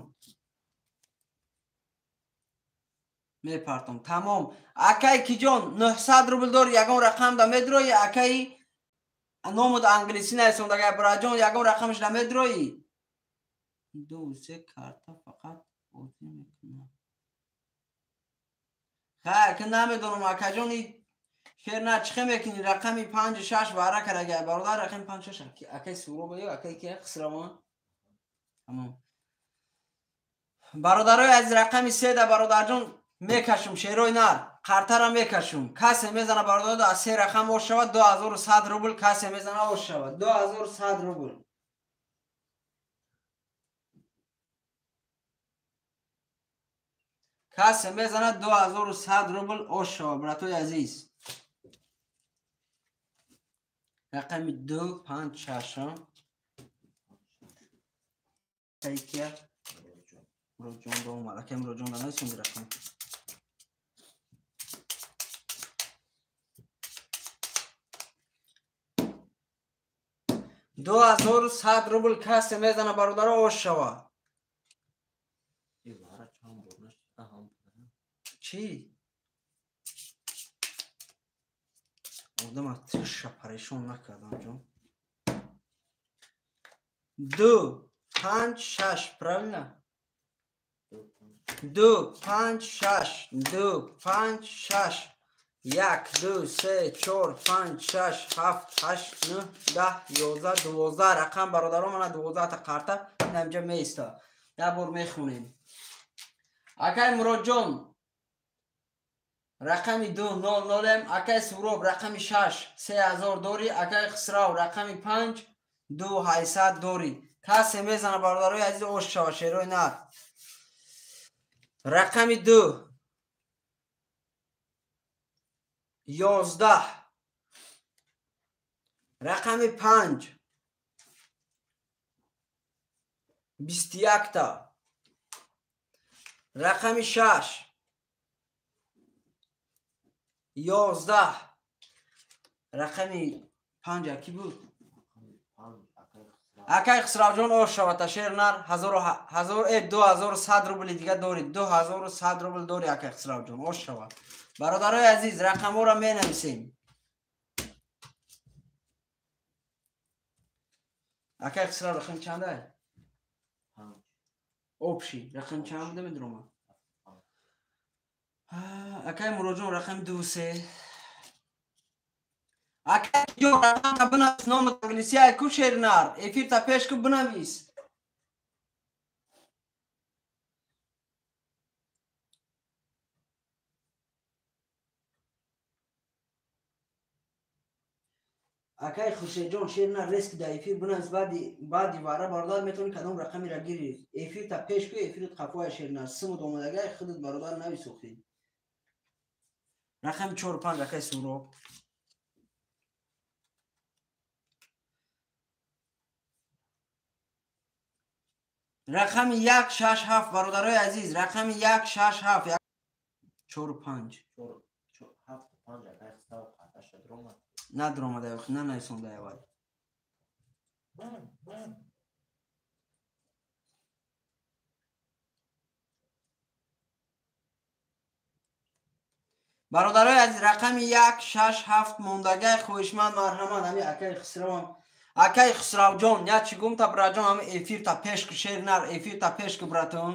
[SPEAKER 1] Мепартом. Тамом. Акай Киҷон 900 рубл дор, ягон рақам да медроӣ. Акай номуд англисӣ нависондага браҷон ягон рақамашра медроӣ. 2 3 карта фақат бозӣ мекунам. Хай, ки намедонам акаҷон шер на чихе мекунӣ? Рақами 5 6 вара карага бародар. Рақами 5 6 акай Суроб ё акай ки Хусравон. Тамом. Бародарои азиз рақами 3 да бародарҷон мекашум шерои нар. Қартара мекашум. Касе мезана бародаро аз 3 рақам ош шавад 2100 рубл. Касе мезана ош шавад 2100 рубл. Касе мезана 2100 рубл ош шавад братои азиз. Рақами 2 5 6. Акай кия? Муроджон до омад. Акай Муроджон да нависонди рақам. 2100 рубл касе мезана бародаро ош шава. Чӣ? Одама тиша парешон накардам ҷон. 2 5 6 правильно? 2 5 6 2 5 6 1 2 3 4 5 6 7 8 9 10 11 12 рақам бародаро мана 12 та карта инамҷа меиста. Як бор мехонем. Акай Муроджон рақами 2 0 0, акай Суроб рақами 6 3000 дорӣ, акай Хисрав рақами 5 2 800 дорӣ. Касе мезана бародарои азиз ош шава шерои нар. Рақами 2 11, рақами 5 21 та, рақами 6 11, рақами 5 ки буд? Акай Хисравҷон ош шавата шер нар 2100 рубли дига дорӣ, 2100 рубл дорӣ акай Хисравҷон ош шава. Бародарои азиз рақамҳоро менависем. Акай Хисрав рақам чанда? Обши рақам чанд буда медурома? Акай Муроджон рақами 2 3. Акай ҷон рақамта бинавис, номат англисия ку шернар, эфирта пеш ку бинавис. Акай Хуршедҷон шернар реск да эфир бинавис, баъди вара бародар метавонӣ кадом рақамеро гирӣ. Эфирта пеш ку, эфирт қафоя шернар. Симуд омадагай худат бародар нависохтӣ. Рақами 4 5 акай Суроб. Рақами 1 6 7 бародарои азиз, рақами 1 6 7 4 5
[SPEAKER 2] 7 5 акай Хисрав қарташа дромад.
[SPEAKER 1] Надромада, нанависонда аввал. Бародарои азиз рақами 1 6 7 мондагай хоҳишманд марҳамат. Ҳами акай Хисравам, акай Хисравҷон, я чӣ гумта браҷон, ҳами эфирта пеш ку шер нар, эфирта пеш ку братон.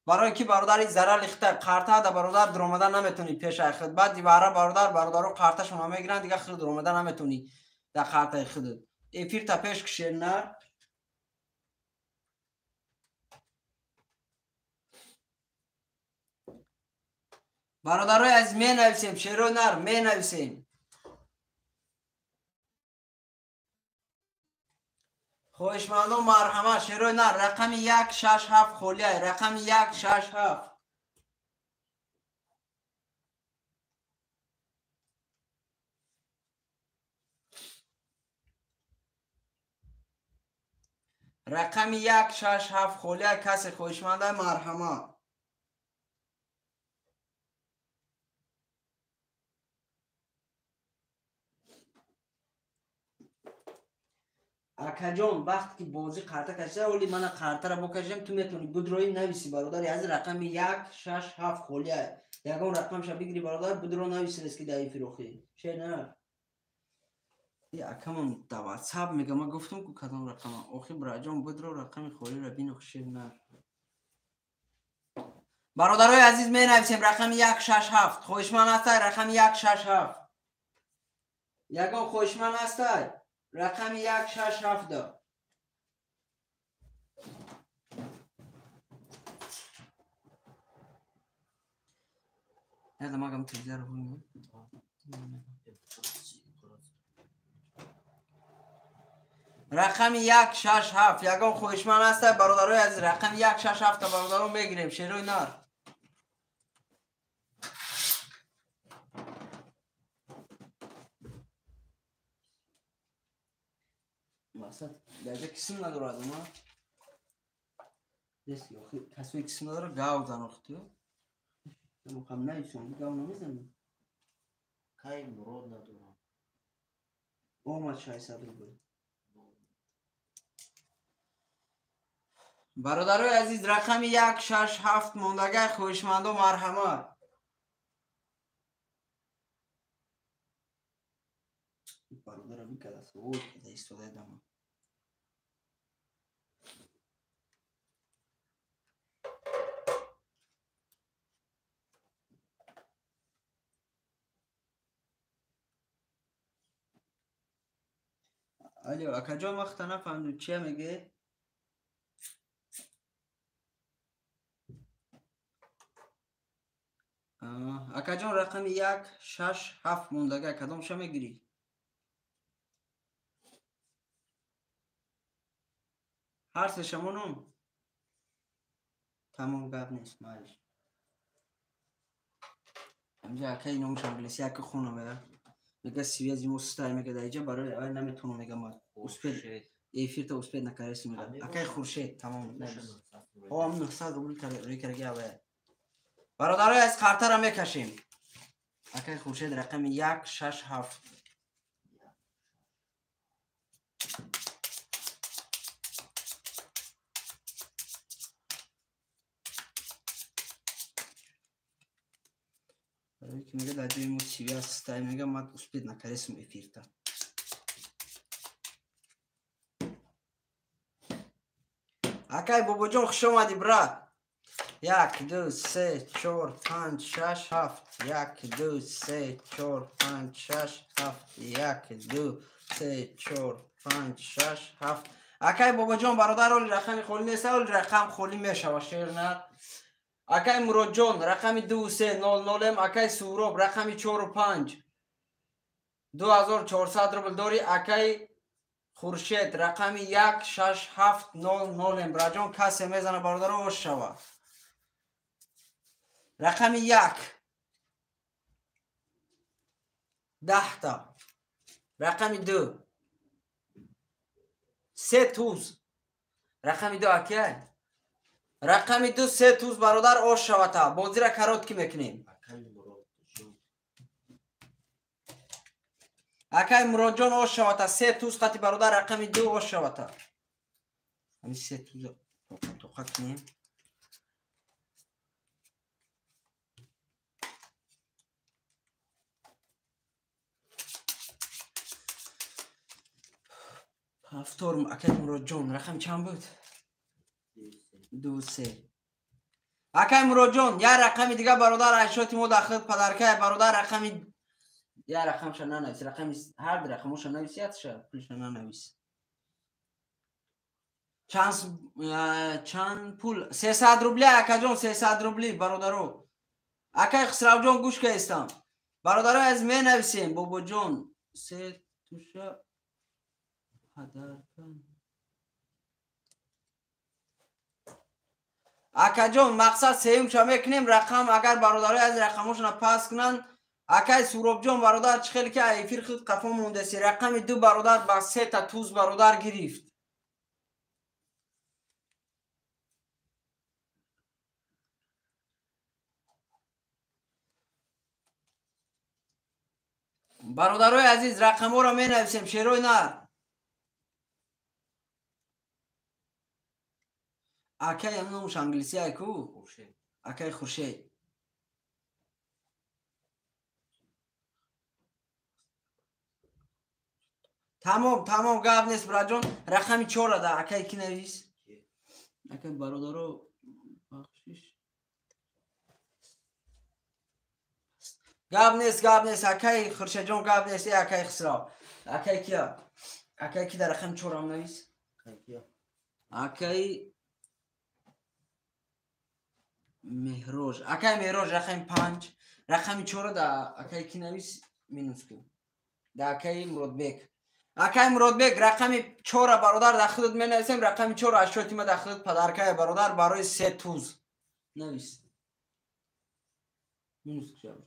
[SPEAKER 1] Барои ки бародари зарар лихта қарта да бародар дромада наметонӣ пешай худ. Баъди вара бародар бародаро қарташона мегиранд, дига худ дромада наметонӣ дар қартаи худат. Эфирта пеш ку шер нар. Бародарои азиз менависем, шерои нар менависем. Хоҳишмандон марҳамат, шерои нар рақами 1 6 7 холиай, рақами 1 6 7. Рақами 1 6 7 холиай, касе хоҳишманда марҳамат. Акаҷон вақте ки бозӣ қарта кашида, оли мана қартара бокашидам, ту метавонӣ будрои нависи бародари азиз, рақами 1 6 7 холиай. Ягон рақамша бигири бародар, будро нависи ки дар эфир охи. Шер нар. Акамон дар WhatsApp мега, ман гуфтам ку кадом рақама. Охи браҷон будро рақами холиро бинох шер нар. Бародарои азиз менависем рақами 1 6 7. Хоҳишманд ҳастай рақами 1 6 7. Ягон хоҳишманд ҳастай? Рақами 1 6 7 да. Яда магам телевизор ҳуйм. Рақами 1 6 7. Ягон хоҳишманд ҳастай бародарои азиз, рақами 1 6 7 та бародарон мегирем шерои нар. Мақсад даҷа кисм надорад ма. Нест, охи касое ки сум надора гав зан охи ту. Мухам нависонди гав намезанӣ.
[SPEAKER 2] Кай Мурод надорам.
[SPEAKER 1] Омад 600 рубл. Бародарои азиз, рақами 1, 6, 7 мондагай хоҳишмандо марҳамат. Бародара бикада суол када истода дама. Алло, акаҷон, вақта нафаҳмидум, чия мегӯед? Акаҷон, рақами 1, 6, 7 мондага, кадомша мегирӣ? Ҳар сешамоном? Тамом, гап нест, майлиш. Ҳамҷа акаи номаш англиси, ака хона мега. Мега связи мо стай, мега дар иҷа барои аввал наметавонам, мега ма успед эфирта успед накардаси, мега. Акаи Хуршед, тамом. О, ам 900 рубл рӯй кардаги аввал. Бародарои аз қартара мекашем. Акаи Хуршед рақами 1, 6, 7. Барои ки мега дар ҷои мо связ стай, мега ма успед накардесум эфирта. Акай Бобоҷон, хуш омадӣ, брат. 1, 2, 3, 4, 5, 6, 7. 1, 2, 3, 4, 5, 6, 7. 1, 2, 3, 4, 5, 6, 7. Акай Бобоҷон, бародар, оли рақами холӣ нест, оли рақам холӣ мешава, шер нар. Акай Муродҷон, рақами 2, 3, 0, 0. Акай Суроб, рақами 4, 5. 2400 рубл дорӣ. Акай Хуршед, рақами 1, 6, 7, 0, 0. Браҷон, касе мезана, бародаро, ош шава. Рақами 1 10та. Рақами 2 3 туз. Рақами 2 акай. Рақами 2 3 туз, бародар, ош шавата. Бозира коротки мекунем. Акай Муродҷон, ош шавата. 3 туз қати, бародар, рақами 2 ош шавата. Ҳамин 3 туз тоқа кунем. Ҳафторум, акай Муродҷон, рақам чанд буд? 2, 3. Акай Муродҷон, як рақами дига, бародар, айшоти мо дахил падаркай, бародар, рақами як рақамша нанавис, рақами ҳар ду рақамоша навис, якша пулша нанавис. Чанд пул? 300 рубли, акаҷон, 300 рубли, бародаро. Акай Хусравҷон, гӯш каистам. Бародаро, аз менависем, Бобоҷон, се туша падарка. Акаҷон, мақсад сеюмша мекунем, рақам агар бародарои аз рақамошона пас кунанд. Акай Суробҷон, бародар, чӣ хеле ки эфир худ қафо мондаси, рақами 2, бародар, ба 3 та туз, бародар, гирифт. Бародарои азиз, рақамҳоро менависем, шерои нар. Акай номаш англисия ку? Акай Хуршед. Тамом, тамом, гап нест, браҷон. Рақами 4 да акай ки навис? Акай бародаро, бахшиш. Гап нест, гап нест, акай Хуршедҷон, гап нест, э акай Хусрав. Акай кия? Акай ки дар рақами 4 ам навис? Акай Меҳрож. Акай Меҳрож, рақами 5. Рақами 4 да акай ки навис, минус кун. Да акай Муродбек. Акай Муродбек, рақами 4 бародар дар худат менависем, рақами 4 аз шоти ма дар худат падаркая, бародар, барои 3 туз. Навис. Минус кун.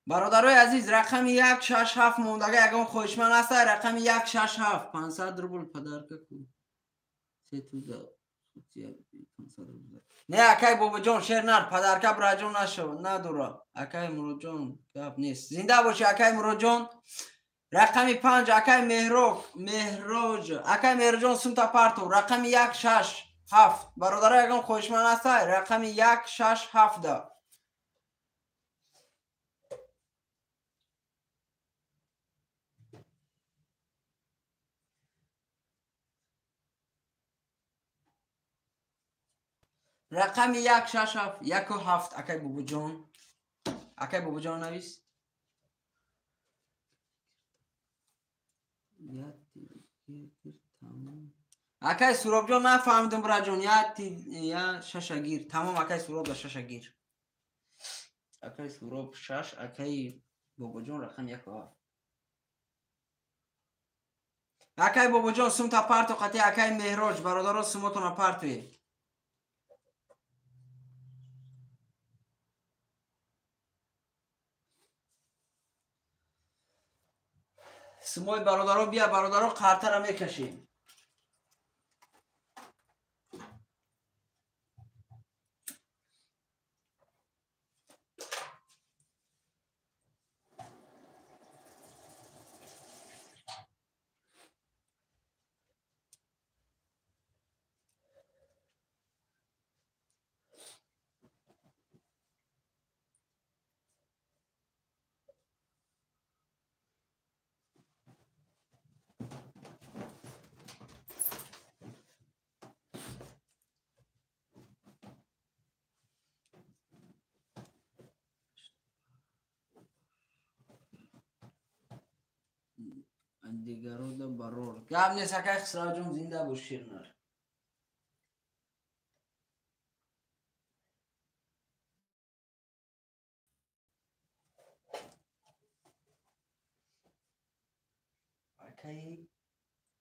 [SPEAKER 1] Бародарои азиз, рақами 1 6 7 мондага ягон хоҳишманд аст? Рақами 1 6 7 500 рубл подарка ку. Се туза 500 рубл. Не, акай Бобоҷон, шер нар, подарка браҷон нашав, надора. Акай Муродҷон, гап нест. Зинда боши, акай Муродҷон. Рақами 5 акай Меҳроб, Меҳроҷ. Акай Меҳроҷон сумта парту. Рақами 1 6 7. Бародаро ягон хоҳишманд аст? Рақами 1 6 7 да. Рақами 1 6 7 1 7 акай Бобоҷон. Акай Бобоҷон навис. Акай Суробҷон нафаҳмидам браҷон, я шаша гир. Тамом, акай Суроб да шаша гир. Акай Суроб 6, акай Бобоҷон рақами 1 7. Акай Бобоҷон сумта парту қати акай Меҳроҷ, бародаро сумотона партуе. Сумои бародаро бия, бародаро қартара мекашем. Дигарода барор. Гап нест, акай Хисравҷон, зинда бош, ширнар. Акай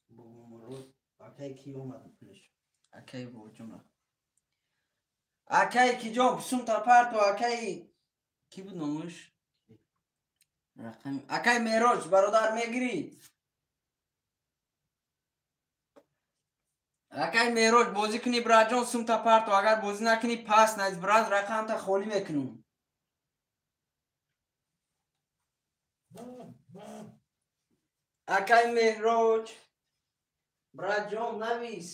[SPEAKER 1] Бобомурод, акай ки омад пулиш? Акай Бобоҷон. Акай киҷон, сумта парту, акай ки буд номуш? Рақами акай Меҳроҷ, бародар мегирӣ? Акай Меҳроҷ, бозӣ кунӣ браҷон, сумта парту, агар бозӣ накунӣ пас наиз брат, рақамта холӣ мекунам. Акай Меҳроҷ, браҷон навис.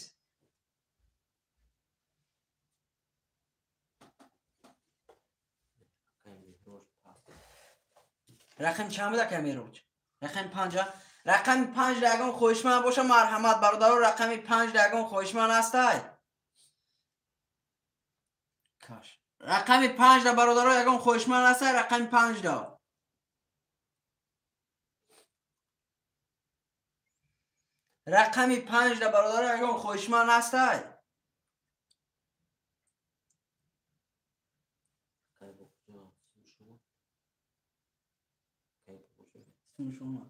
[SPEAKER 1] Рақам чанд буд акай Меҳроҷ? Рақами 5. Рақами 5 ягон хоҳишманд боша, марҳамат бародаро, рақами 5 ягон хоҳишманд ҳастай? Каш. Рақами 5 да бародаро ягон хоҳишманд ҳастай? Рақами 5 да. Рақами 5 да бародаро ягон хоҳишманд ҳастай? Шумо.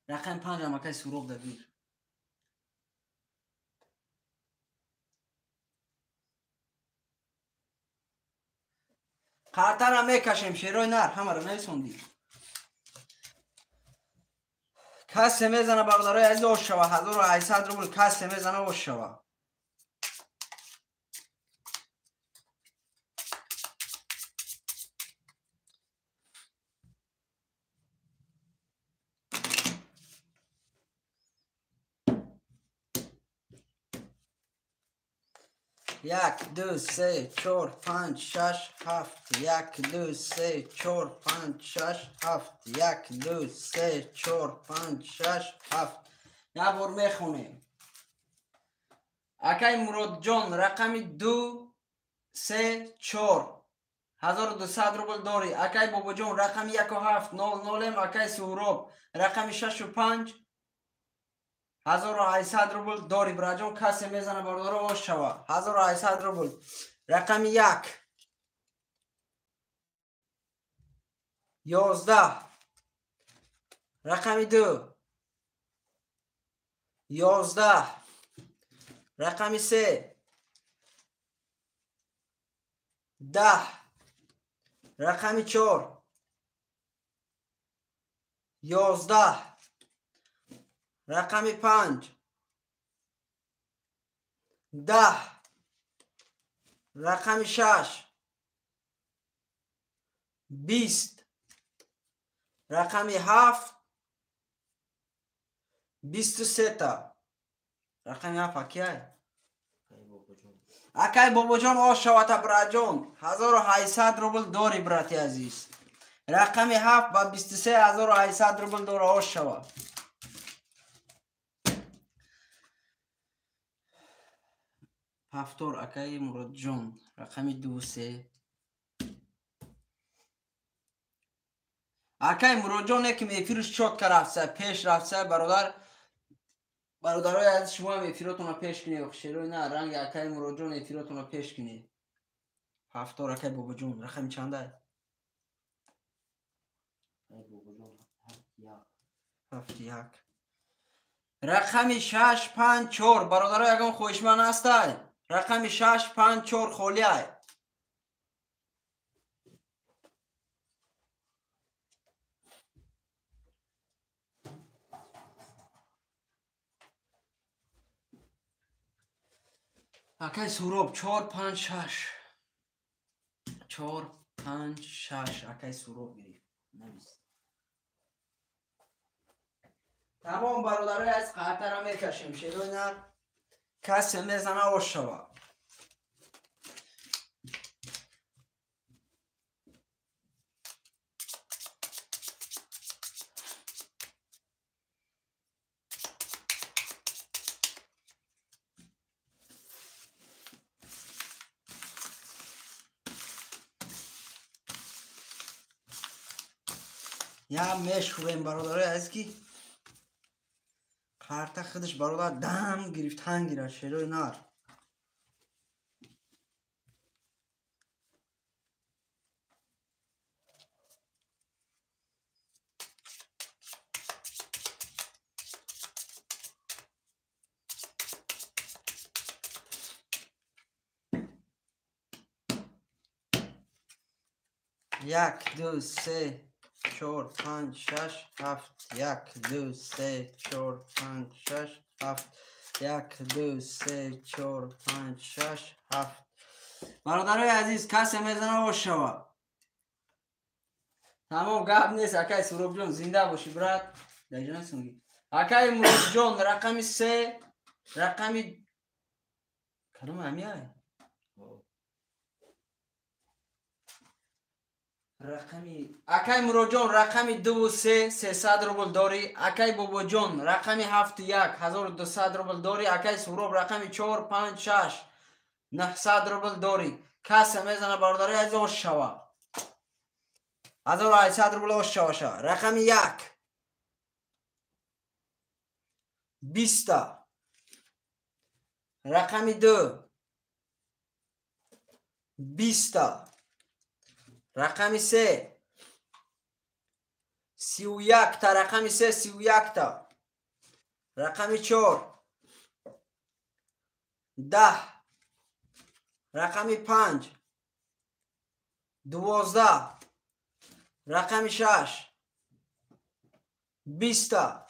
[SPEAKER 1] Рақами 5 ам акай Суроб да гир. Қартара мекашем, шерои нар, ҳамаро нависондӣ. Касе мезана бародарои азиз ош шава, 1800 рубл касе мезана ош шава. 1 2 3 4 5 6 7 1 2 3 4 5 6 7 1 2 3 4 5 6 7. Як бор мехонем. Акай Муродҷон, рақами 2 3 4 1200 рубл дорӣ. Акай Бобоҷон, рақами 1 7 0 0. Акай Суҳроб, рақами 6 5 1800 рубл дорӣ. Браҷон, касе мезана бародаро ош шава. 1800 рубл. Рақами 1 11. Рақами 2 11. Рақами 3 10. Рақами 4 11. Рақами 5 10. Рақами 6 20. Рақами 7 23. Рақами 7 акай? Акай Бобоҷон ош шавата браҷон. 1800 рубл дори брати азиз. Рақами 7 ба 23800 рубл дора ош шава. Ҳафтор акай Муродҷон. Рақами 2 3. Акай Муродҷон яким эфирш чотка рафтса, пеш рафтса бародар. Бародарои азиз шумо ҳам эфиротонро пеш кунед. Шерои на ранги акай Муродҷон эфиротонро пеш кунед. Ҳафтор акай Бобоҷон рақами чанда? 7 1. Рақами 6 5 4. Бародаро ягон хоҳишманд ҳастай? Рақами 6 5 4 холиай. Акай Суроб 4 5 6. 4 5 6 акай Суроб гирифт. Навис. Тамом бародарои аз қаҳтара мекашем. Шерои нар касе мезана ош шава. Я мешхӯрем бародарои азиз ки қарта худаш бародар дам гирифтан гирад шерои нар. Як, ду, се, 4 5 6 7. 1 2 3 4 5 6 7. 1 2 3 4 5 6 7. Бародарои азиз касе мезана ош шава. Тамом гап нест акай Суробҷон зинда бошӣ брат. Даҷонасунги. Акай Муродҷон рақами 3 рақами кадом ҳамияй? Рақами акай Муродҷон рақами 2 3 300 рубл дорӣ. Акай Бобоҷон рақами 7 1 1200 рубл дорӣ. Акай Суроб рақами 4 5 6 900 рубл дорӣ. Касе мезана бародари азиз ош шава. 1800 рубл ош шава ша. Рақами 1 20. Рақами 2 20. Рақами 3 31 та. Рақами 3 31 та. Рақами 4 10. Рақами 5 12. Рақами 6 20.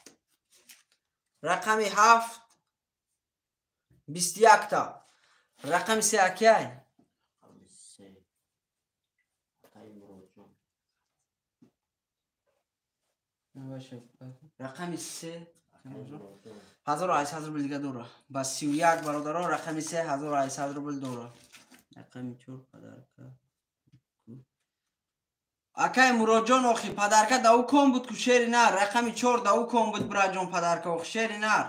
[SPEAKER 1] Рақами 7 21 та. Рақами 3 акай? Рақами 3 1800 рубл дига дора. Ба 31 бародарон рақами 3 1800 рубл дора. Рақами 4 подарка. Акай Муродҷон охи подарка да ӯ ком буд ку шери нар. Рақами 4 да ӯ ком буд браҷон подарка охи шери нар.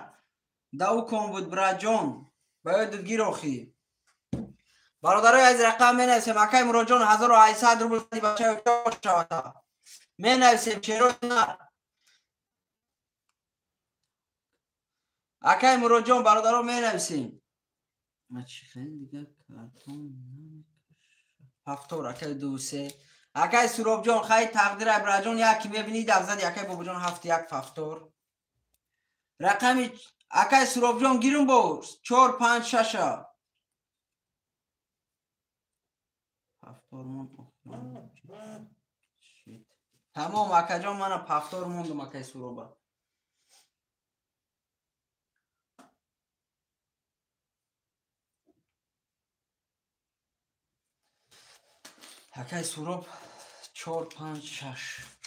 [SPEAKER 1] Да ӯ ком буд браҷон. Ба ёдат гир охи. Бародарои азиз рақам менависем. Акай Муродҷон 1800 рубл бачаи шавата. Менависем шерои нар. Акай Муродҷон бародаро менависем. Ҳафтор акай 2 3. Акай Суробҷон хай тақдир Абраҷон яки мебинӣ давзади акай Бобоҷон 7 1 ҳафтор. Рақами акай Суробҷон гирум бо 4 5 6. Ҳафтормон. Тамом акаҷон, мана пафтор мондум акай Суроба. Акай Суроб 4 5 6.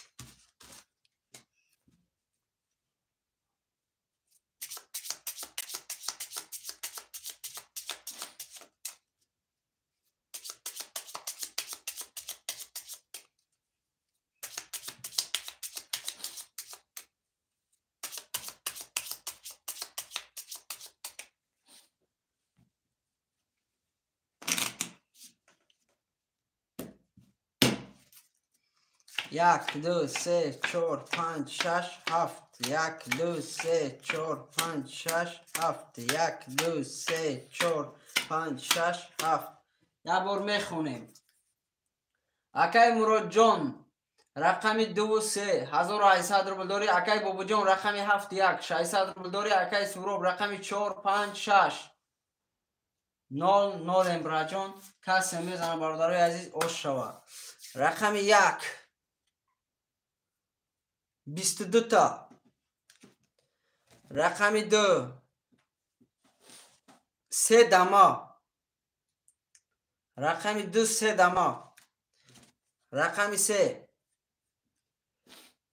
[SPEAKER 1] Як, ду, се, чор, панҷ, шаш, ҳафт. Як, ду, се, чор, панҷ, шаш, ҳафт. Як, ду, се, чор, панҷ, шаш, ҳафт. Як бор мехонем. Акай Муродҷон, рақами 2 3, 1800 рубл дорӣ. Акай Бобоҷон, рақами 7 1, 600 рубл дорӣ. Акай Суроб, рақами 4 5 6. 0 0 эмбраҷон. Касе мезана бародарои азиз, ош шава. Рақами 1 22 та. Рақами 2 3 дама. Рақами 2 3 дама. Рақами 3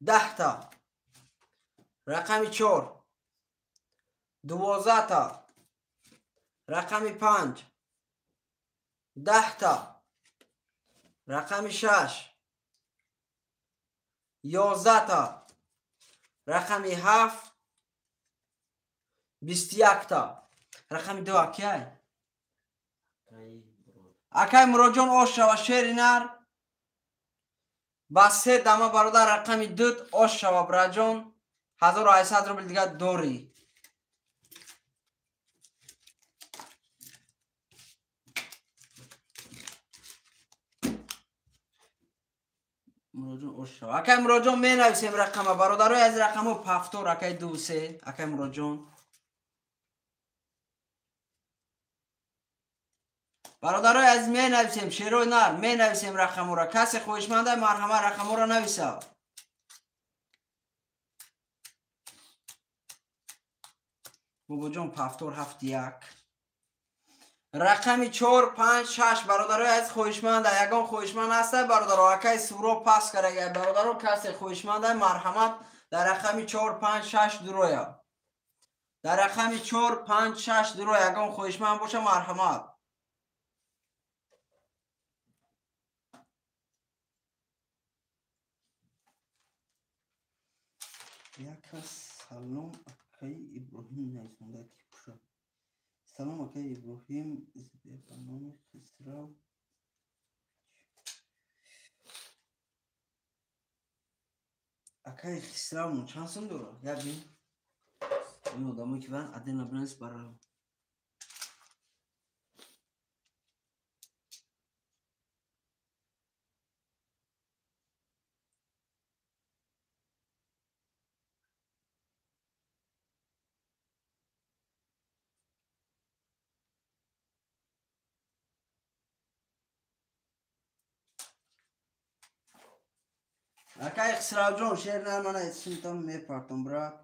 [SPEAKER 1] 10 та. Рақами 4 12 та. Рақами 5 10 та. Рақами 6 11 та. Рақами 7 21 та. Рақами 2 акай. Акай Муроджон, ош шава шери нар. Ба се дама бародар рақами 2 ош шава браҷон. 1800 рубл дига дорӣ. Муроджон ош шава. Акай Муроджон, менависем рақама бародарои аз рақамо пафтор акай 2 3 акай Муроджон. Бародарои азиз, менависем шерои нар, менависем рақамора. Касе хоҳишманда марҳама рақамора нависа. Бобоҷон пафтор 7 1. Рақами 4 5 6 бародарои азиз хоҳишманда, ягон хоҳишманд ҳаста бародаро, акай Суро пас карага бародаро, касе хоҳишманда марҳамат дар рақами 4 5 6 дуроя. Дар рақами 4 5 6 дуроя, ягон хоҳишманд боша марҳамат. Яка салом акай Иброҳим нависонда ки пуша. Салом акай Иброҳим, ба номи Хисрав. Акай Хисрав чанд сум дора? Як бин. Ин одамое ки ван адена бинавис бара. Акай Хисравҷон, шер нар мана сумтам мепартом, брат.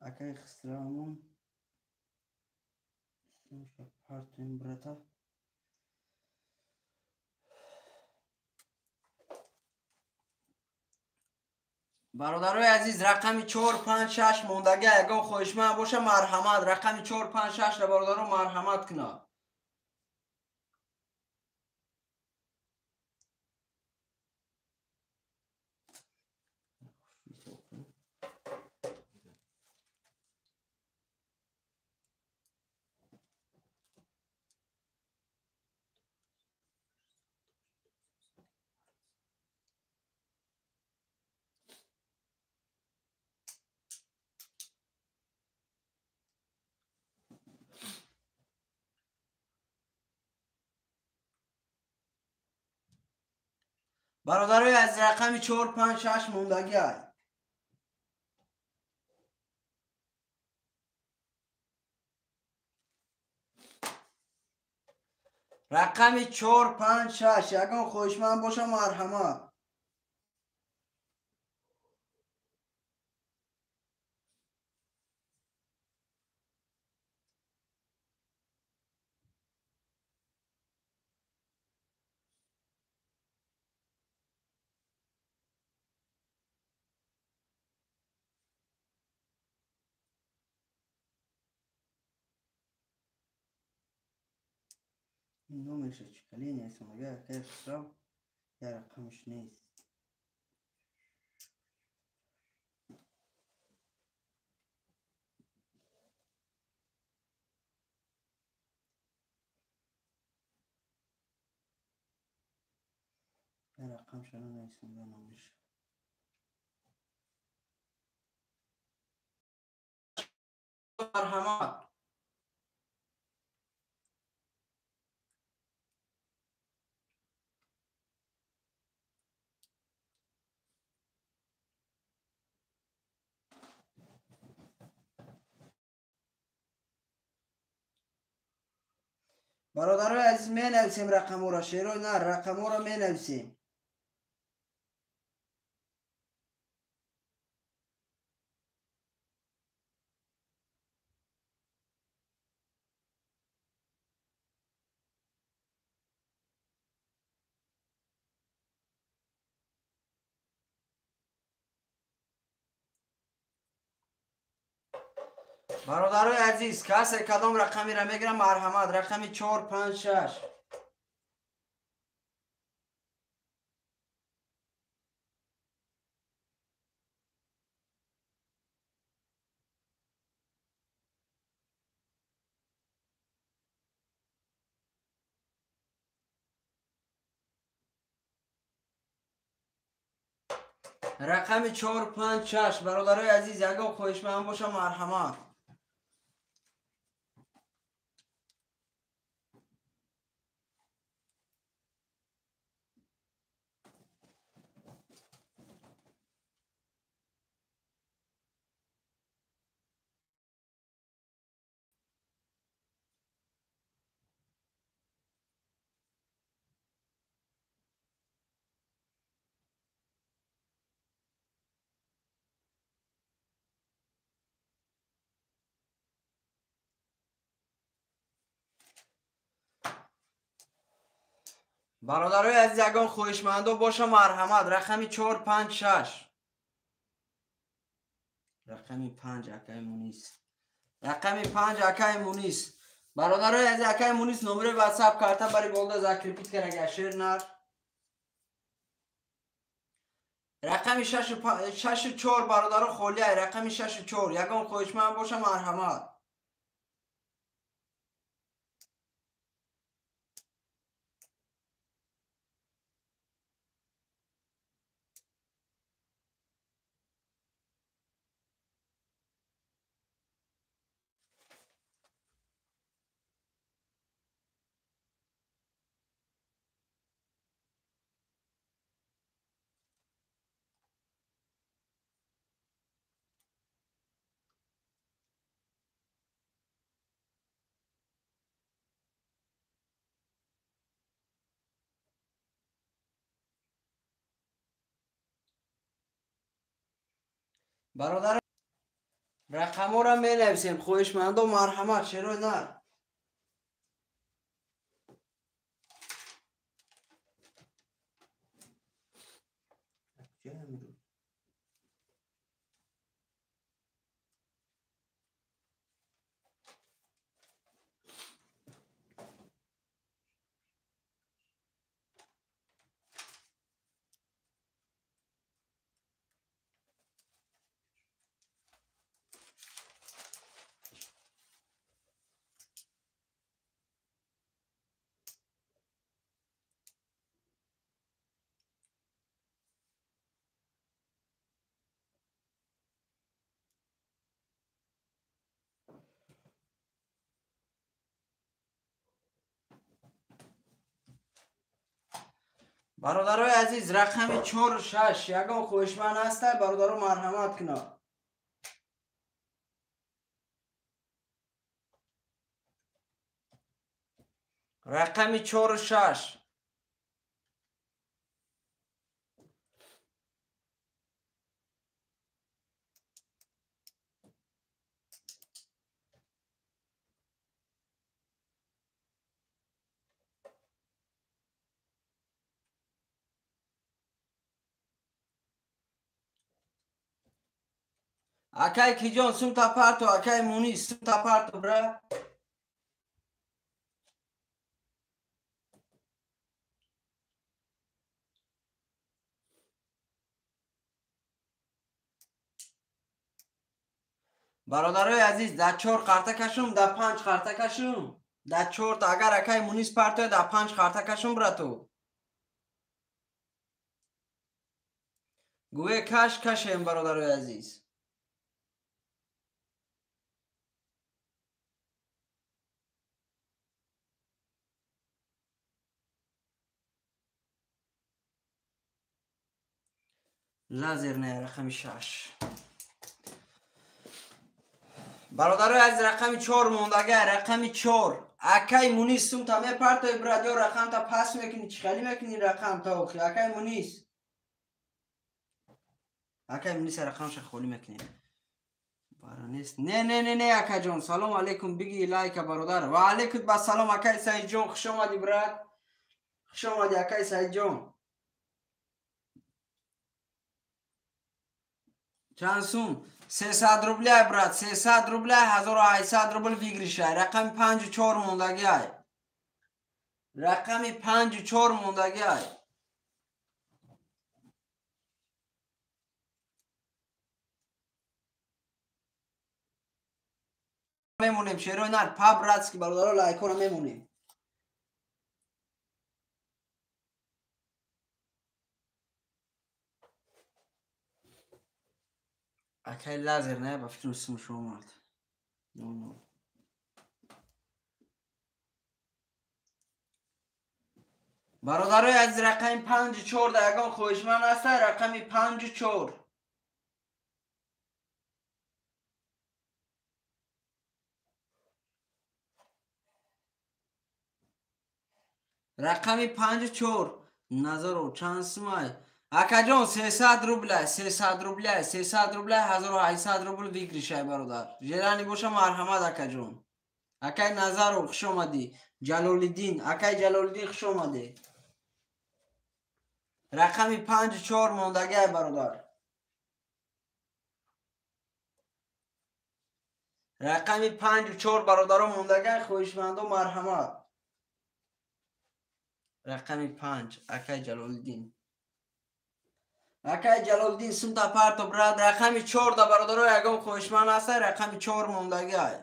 [SPEAKER 1] Акай Хисравмон сумша партоем, брата. Бародарои азиз, рақами 4 5 6 мондага, ягон хоҳишманд боша марҳамат, рақами 4 5 6 ра бародаро марҳамат кунад. Бародарои аз рақами 4 5 6 мондагӣ ай. Рақами 4, 5, 6. Ягон хоҳишманд боша, марҳамат. Номерша чӣ кале нест, омага акай Хусрав я рақамш нест. Я рақамша нанависонда номерш. Марҳамат. Бародарои азиз, менависем рақамҳоро, шерои нар, рақамҳоро менависем. Бародарои азиз, касе кадом рақамиро мегирам, марҳамат. Рақами 4, 5, 6. Рақами 4, 5, 6. Бародарои азиз, ягон хоҳишманд боша, марҳамат. Бародарои азиз, ягон хоҳишмандо боша, марҳамат. Рақами 4, 5, 6. Рақами 5 акаи Мунис. Рақами 5 акаи Мунис. Бародарои азиз, акаи Мунис номери WhatsApp карта бари болда закрепить карага шер нар. Рақами 6 4 бародаро холия, рақами 6 4. Ягон хоҳишманд боша, марҳамат. Бародар, рақамҳоро менависем, хоҳишмандо марҳамат, шерои нар. Бародарои азиз, рақами 4 6 ягон хоҳишманд ҳаста, бародаро марҳамат кунад. Рақами 4 6. Акай киҷон сумта парто, акай Мунис сумта парто, бра. Бародарои азиз, да 4 қарта кашум, да 5 қарта кашум, да 4 та. Агар акай Мунис партоя, да 5 қарта кашум, брату. Гӯе каш кашем, бародарои азиз. Лазерная рақами 6. Бародарои азиз, рақами 4 мондага, рақами 4. Акай Мунис сумта мепартои, брат, ё рақамта пас мекунӣ, чӣ хелӣ мекунӣ рақамта охи? Акай Мунис. Акай Мунис рақамша холӣ мекунем. Баронес. Не, не, не, не, акаҷон, салом алейкум, биги лайка, бародар. Ва алейкум ба салом, акай Саидҷон, хуш омадӣ, брат. Хуш омадӣ, акай Саидҷон. Чанд сум? 300 рубля, брат, 300 рубля, 1800 рубл выигрышай. Рақами 5 4 мондагиай. Рақами 5 4 мондагиай. Мемонем шерои нар, па братски, бародаро, лайкора мемонем. Акай лазер не, ба фикрам сумш омад. Но. Бародарои азиз, рақами 5 4 да ягон хоҳишманд ҳаста, рақами 5 4. Рақами 5 4. Назаров чанд сумай? Акаҷон, 300 рубля, 300 рубля, 300 рубля, 1800 рубл выигрышай, бародар. Желани боша, марҳамат, акаҷон. Акай Назаров, хуш омадӣ. Ҷалолиддин, акай Ҷалолиддин, хуш омадӣ. Рақами 5 4 мондагиай, бародар. Рақами 5 4 бародаро мондагиай, хоҳишмандо марҳамат. Рақами 5, акай Ҷалолиддин. Акай Ҷалолиддин сумта парто, брат. Рақами 4 да бародаро ягон хоҳишманд ҳаста, рақами 4 мондагиай.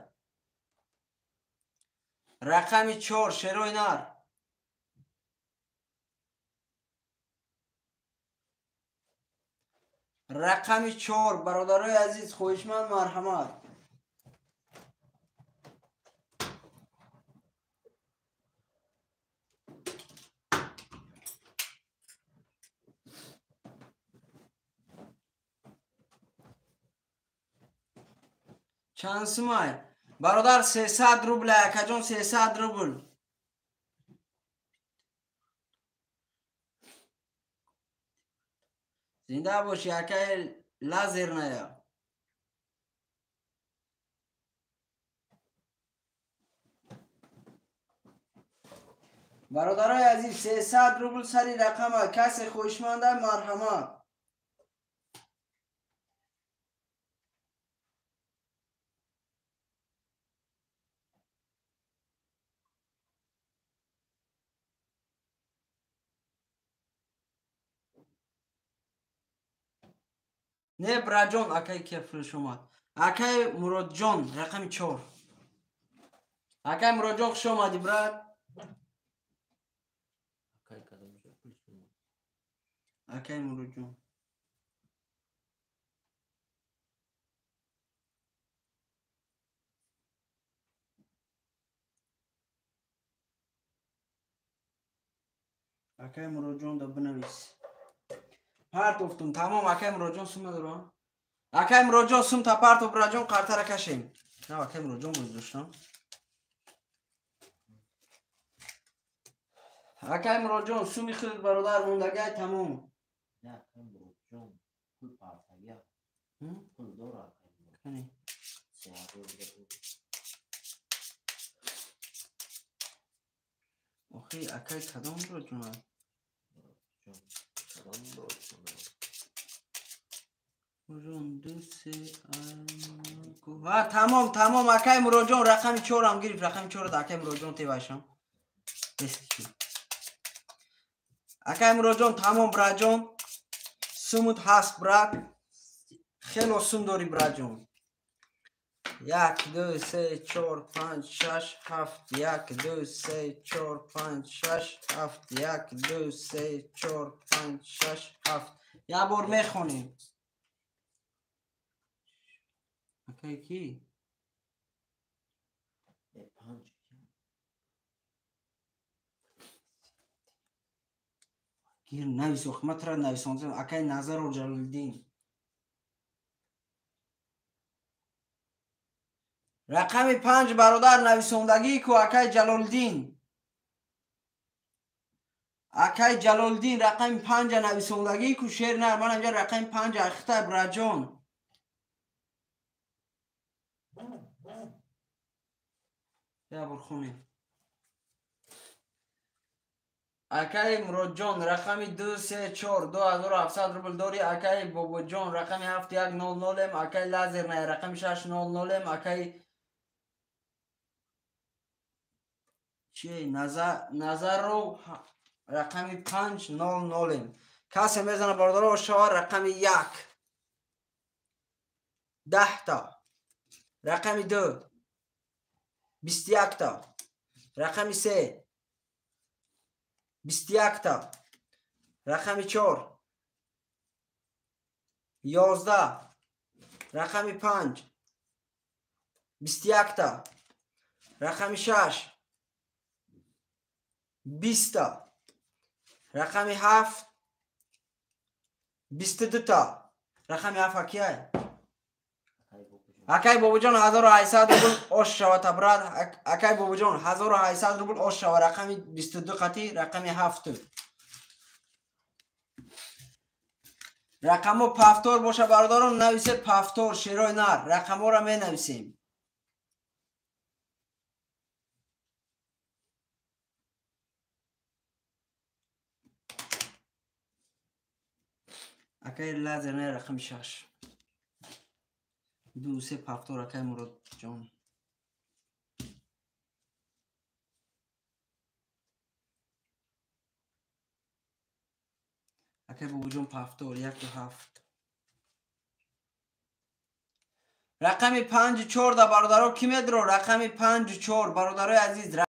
[SPEAKER 1] Рақами 4, шерои нар. Рақами 4, бародарои азиз, хоҳишманд марҳамат. Чанд сумай? Бародар, 300 рубля, акаҷон, 300 рубл. Зинда бошӣ, акай лазерная. Бародарои азиз, 300 рубл сари рақама. Касе хоҳишманда, марҳамат. Не, браҷон, акай ки фурӯш омад. Акай Муродҷон, рақами 4. Акай Муродҷон, хуш омадӣ, брат.
[SPEAKER 2] Акай кадом ҷо пулш омад?
[SPEAKER 1] Акай Муродҷон. Акай Муродҷон да бинавис. Партофтум, тамом, акай Муродҷон сум надорам. Акай Муродҷон сум та партоф, браҷон, қартара кашем. На, акай Муродҷон боз доштам. Акай Муроджон, суми худ бародар мондагай тамом.
[SPEAKER 2] Не, акай Муроджон, пул партагия. Пул дора акай Мурод.
[SPEAKER 1] Кани?
[SPEAKER 2] 3000 рубл.
[SPEAKER 1] Охи, акай кадом Муроджон?
[SPEAKER 2] Муроджон, кадом Муроджон?
[SPEAKER 1] Муроджон, 2 3 ҳа, тамом, тамом, акай Муроджон, рақами 4-ам гирифт, рақами 4 да акай Муроджон тевашам. Акай Муроджон, тамом, браҷон. Сумут ҳаст, брат. Хело сум дорӣ, браҷон. 1 2 3 4 5 6 7 1 2 3 4 5 6 7 1 2 3 4 5 6 7. Як бор мехонем. Акай ки?
[SPEAKER 2] 5.
[SPEAKER 1] Гир навис, охи ман тура нависонзам. Акай Назаров Ҷалолиддин. Рақами 5 бародар нависондагӣ ку акай Ҷалолиддин. Акай Ҷалолиддин рақами 5 нависондагӣ ку шер нар. Ман инҷа рақами 5 ахта браҷон. Я бор хонем. Акай Муроджон рақами 2 3 4 2700 рубл дорӣ. Акай Бобоҷон рақами 7 1 0 0. Акай Лазер най рақами 6 0 0. Акай чи Назаров рақами 5 0 0. Касе мезана бародаро шава рақами 1 10 та, рақами 2 21 та, рақами 3 21 та, рақами 4 11, рақами 5 21 та, рақами 6 20 та, рақами 7 22 та. Рақами 7 акияй? Акай Бобоҷон 1800 рубл ош шава табрат. Акай Бобоҷон 1800 рубл ош шава. Рақами 22 қати рақами 7. Рақамо пафтор боша бародарон, нависед пафтор шерои нар. Рақаморо менависем. Акай Лазер не рақами 6. 2 3 пафтор акай Муроджон. Акай Бобоҷон пафтор 1 7. Рақами 5 4 да бародаро ки медро? Рақами 5 4 бародарои азиз. 7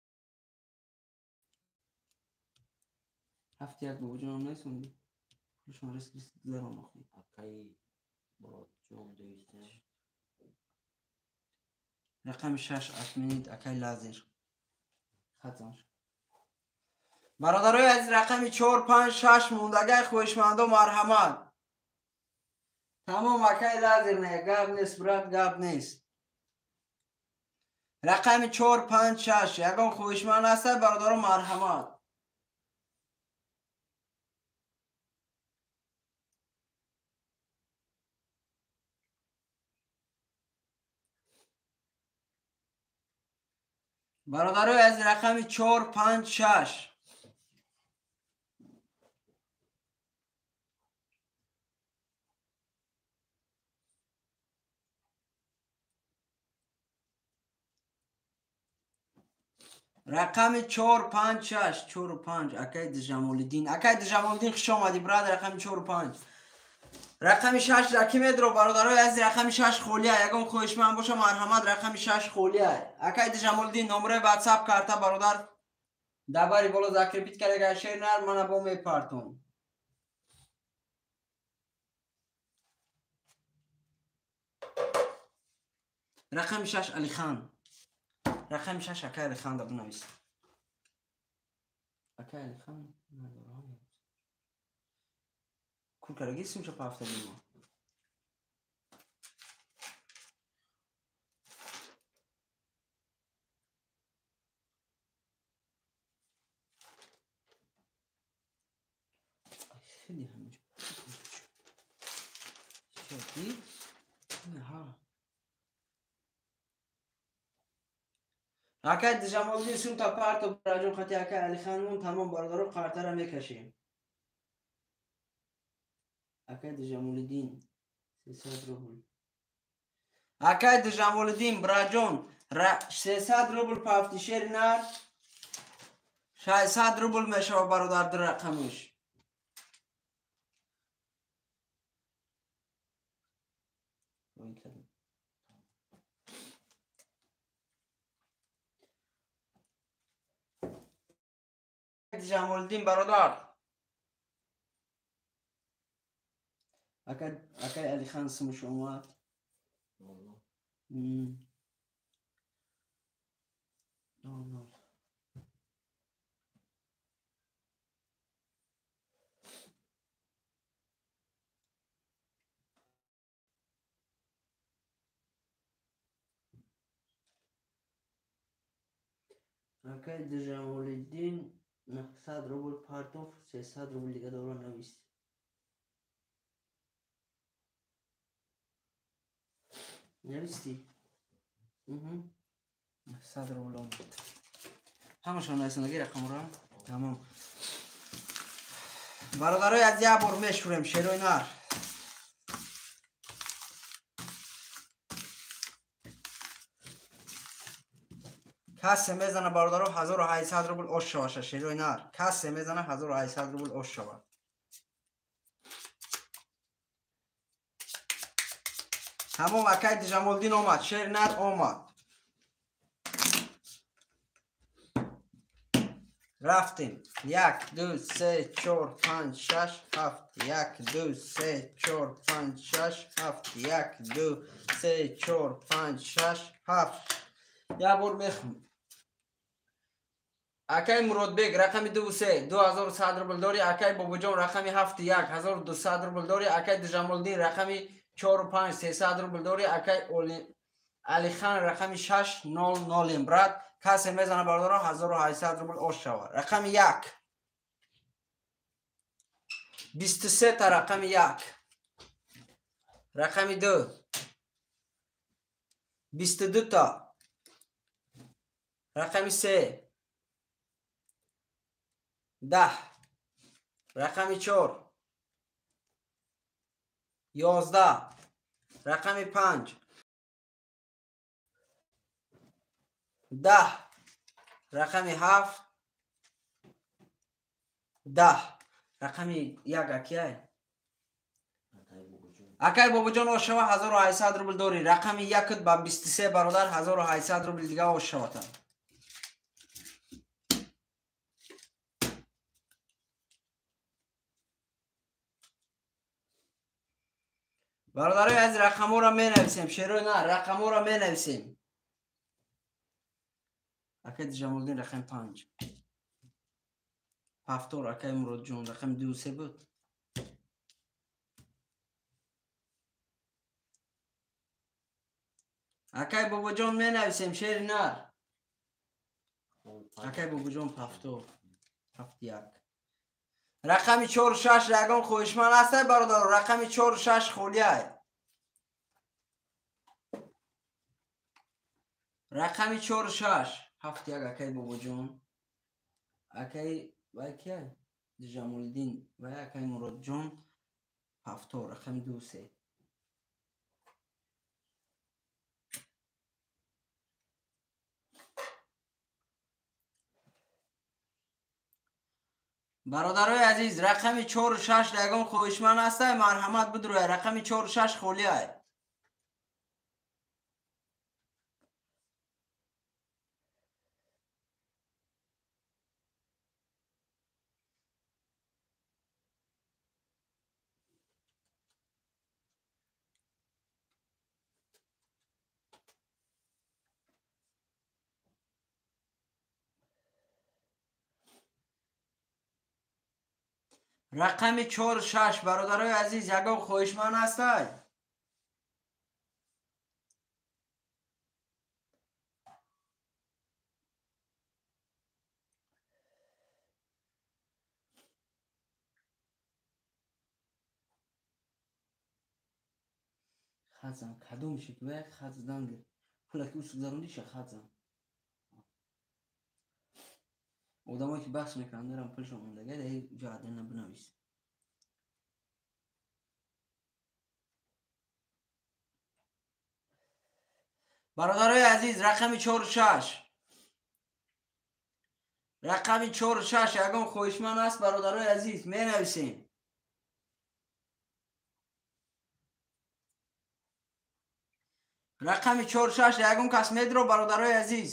[SPEAKER 1] 1 Бобоҷон несонди. Пулшон рис рис гузарон охи.
[SPEAKER 2] Акай Муроджон 200.
[SPEAKER 1] Рақами 6 отменит акай Лазер. Хатам. Бародарои азиз рақами 4 5 6 мондагай хоҳишмандо марҳамат. Тамом акай Лазер не, гап нест брат, гап нест. Рақами 4 5 6 ягон хоҳишманд ҳаста бародаро марҳамат. Бародарои азиз рақами 4 5 6. Рақами 4 5 6 4 5 акай Ҷамолиддин. Акай Ҷамолиддин хуш омадӣ брат. Рақами 4 5. Рақами 6 ра ки медро бародарои азиз? Рақами 6 холия. Ягон хоҳишманд боша марҳамат. Рақами 6 холия. Акай Ҷамолиддин номраи WhatsApp карта бародар дабари боло закрепит карда шер нар мана бо мепартон. Рақами 6 Алихан. Рақами 6 акай Алихан да бинавис. Акай Алихан надорам. Кур кардаги сумча пафтаги мо. Хеле ҳаминҷо. Шоди? Ҳа. Акай Ҷамолиддин сумта парто бараҷон хати акай Алиханмон тамом бародаро қартара мекашем. Акай Ҷамолиддин 300 рубл. Акай Ҷамолиддин браҷон 300 рубл пафти шери нар 600 рубл мешава бародар ду рақамиш. Ҷамолиддин бародар. Акай Алихан сумуш омад. 0. Акай Ҷамолиддин 900 рубл партов, 300 рубл дига дора навист. Нависти? 900 рубл омад. Ҳамашон нависондаги рақамро? Тамом. Бародарои аз як бор мешӯрем шерои нар. Касе мезана бародаро 1800 рубл ош шаваша шерои нар. Касе мезана 1800 рубл ош шава. Тамом акай Ҷамолиддин омад, шери нар омад. Рафтем. 1 2 3 4 5 6 7 1 2 3 4 5 6 7 1 2 3 4 5 6 7. Як бор мехм. Акай Муродбек рақами 2 3 2100 рубл дори. Акай Бобоҷон рақами 7 1 1200 рубл дори. Акай Ҷамолиддин рақами 4 5 300 рубл дори. Акай Алихан рақами 6 0 0 брат. Касе мезана бародаро 1800 рубл ош шава. Рақами 1 23 та рақами 1. Рақами 2 22 та. Рақами 3 10. Рақами 4 11. Рақами 5 10. Рақами 7 10. Рақами 1 акай. Акай Бобоҷон ош шава 1800 рубл дори. Рақами 1 ба 23 бародар 1800 рубл дига ош шавата. Бародарои аз рақамҳоро менависем. Шерои на рақамҳоро менависем. Акай Ҷамолиддин рақами 5. Ҳафтор акай Муродҷон рақами 2 3 буд. Акай Бобоҷон менависем шери нар. Акай Бобоҷон ҳафтор 7 1. Рақами 4 6 ягон хоҳишманд ҳастай бародаро? Рақами 4 6 холиай. Рақами 4 6 7 1 акай Бобоҷон. Акай вай кияй? Ҷамолиддин вай акай Муродҷон ҳафтор рақами 2 3. Бародарои азиз рақами 4 6 ягон хоҳишманд ҳастай? Марҳамат бидурӯя. Рақами 4 6 холиай. Рақами 4 6 бародарои азиз ягон хоҳишманд ҳастай? Хат зан, кадомше ки вай хат задан гир. Пула ки усу гузарондиша хат зан. Одамое ки баҳс мекунанд дорам пулшон мондага, дар ҷо адена бинавис. Бародарои азиз, рақами 4-6. Рақами 4-6 ягон хоҳишманд аст, бародарои азиз, менависем. Рақами 4-6 ягон кас медро, бародарои азиз.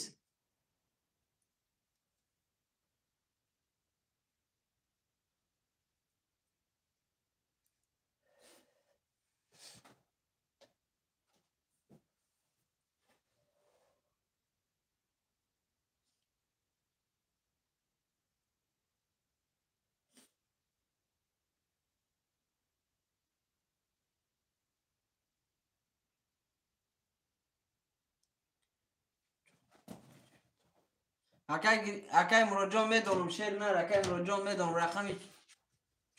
[SPEAKER 1] Акай Муроджон медонам, шер нар, акай Муроджон медонам, рақами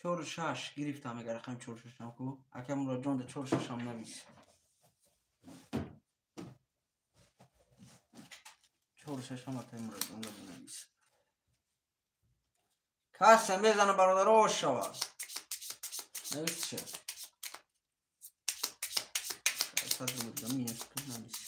[SPEAKER 1] 4-6 гирифтам, ага рақами 4-6 ам ку. Акай Муроджон да 4-6 ам навис. 4-6 ам акай Муроджон да навис. Касса мезана бародаро шава. Навис ше. Касса минус навис.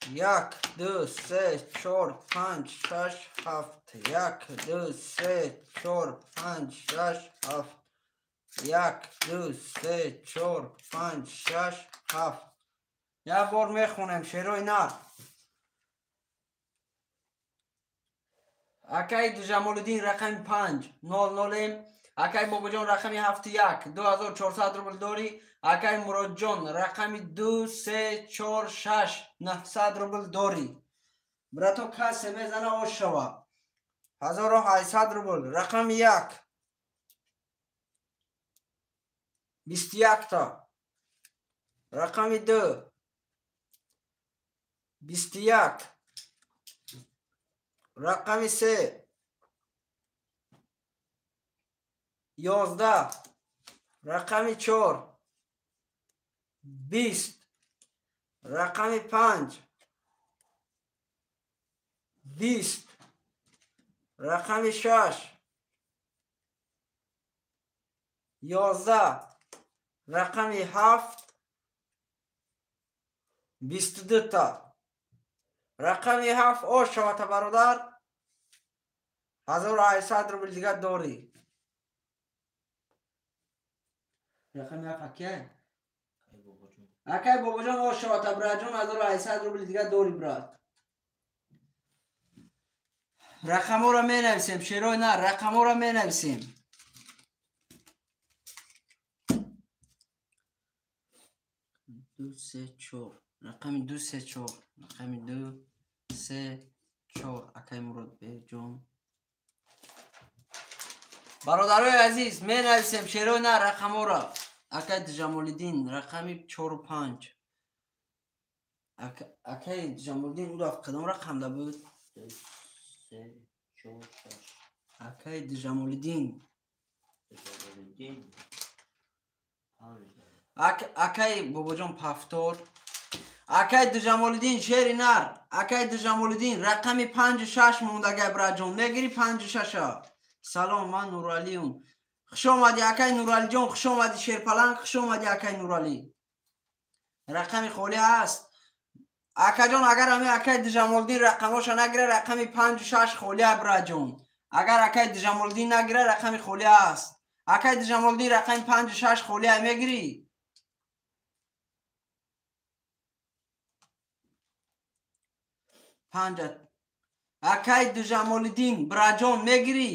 [SPEAKER 1] Як, ду, се, чор, панҷ, шаш, ҳафт. Як, ду, се, чор, панҷ, шаш, ҳафт. Як, ду, се, чор, панҷ, шаш, ҳафт. Як бор мехонем шерои нар. Акай Ҷамолиддин рақами 5, 00. Акай Бобоҷон рақами 71, 2400 рубл дорӣ. Акай Муроджон рақами 2, 3, 4, 6, 900 рубл дорӣ. Брато касе мезана ош шава. 1800 рубл. Рақами 1. 21 та. Рақами 2. 21. Рақами 3. 11. Рақами 4. 20. Рақами 5. 20. Рақами 6. 11. Рақами 7. 22 та. Рақами 7 ош шавата бародар. 1800 рубл дига дорӣ. Рақами 7 акай? Акай Бобоҷон ош шавата братҷон, 1800 рубл дига дорӣ брат. Рақамҳоро менависем, шерои нар, рақамҳоро менависем. Ду, се, чор. Рақами 2, 3, 4. Рақами 2, 3, 4. Акай Муродбекҷон. Бародарои азиз, менависем шерои нар рақамҳоро. Акай Ҷамолиддин рақами 4 5. Акай Ҷамолиддин ӯ дафъа кадом рақамда буд?
[SPEAKER 2] 2, 3, 4, 6.
[SPEAKER 1] Акай Ҷамолиддин.
[SPEAKER 2] Ҷамолиддин.
[SPEAKER 1] Акай Бобоҷон Пафтор. Акай Ҷамолиддин шери нар. Акай Ҷамолиддин рақами 5 6 мондагай братҷон. Мегири 5 6-а. Салом, ман Нуралиум. Хуш омадӣ акай Нуралиҷон, хуш омадӣ Шерпаланг, хуш омадӣ акай Нуралӣ. Рақами холӣ ҳаст. Акаҷон, агар ҳамин акай Ҷамолиддин рақамҳоша нагира, рақами 5 6 холӣ аст братҷон. Агар акай Ҷамолиддин нагира, рақами холӣ ҳаст. Акай Ҷамолиддин рақами 5 6 холӣ аст, мегирӣ? 5. Акай Ҷамолиддин братҷон мегирӣ?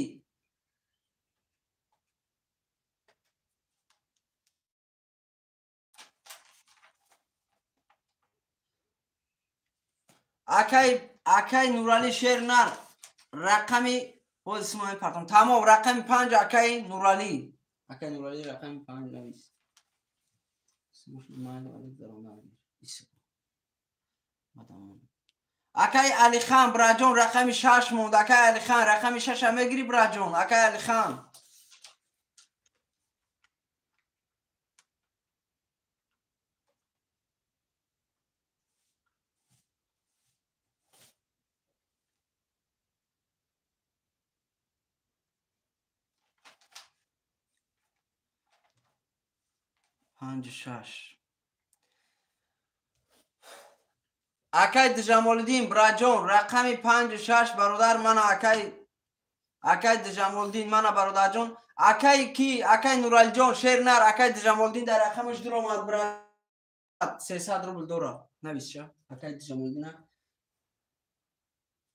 [SPEAKER 1] Акай Нуралӣ шер нар рақами боз исмои партом. Тамом, рақами 5 акай Нуралӣ. Акай Нуралӣ рақами 5 навис. Акай Алихан браҷон рақами 6 монд. Акай Алихан рақами 6-а мегири браҷон. Акай Алихан. Панҷ шаш. Акай Дижамолиддин браҷон рақами 5 6 бародар мана акай Дижамолиддин мана бародарҷон. Акай ки акай Нуралиҷон шер нар акай Дижамолиддин дар рақамаш дуромад брат 300 рубл дора. Нависша акай Дижамолиддина.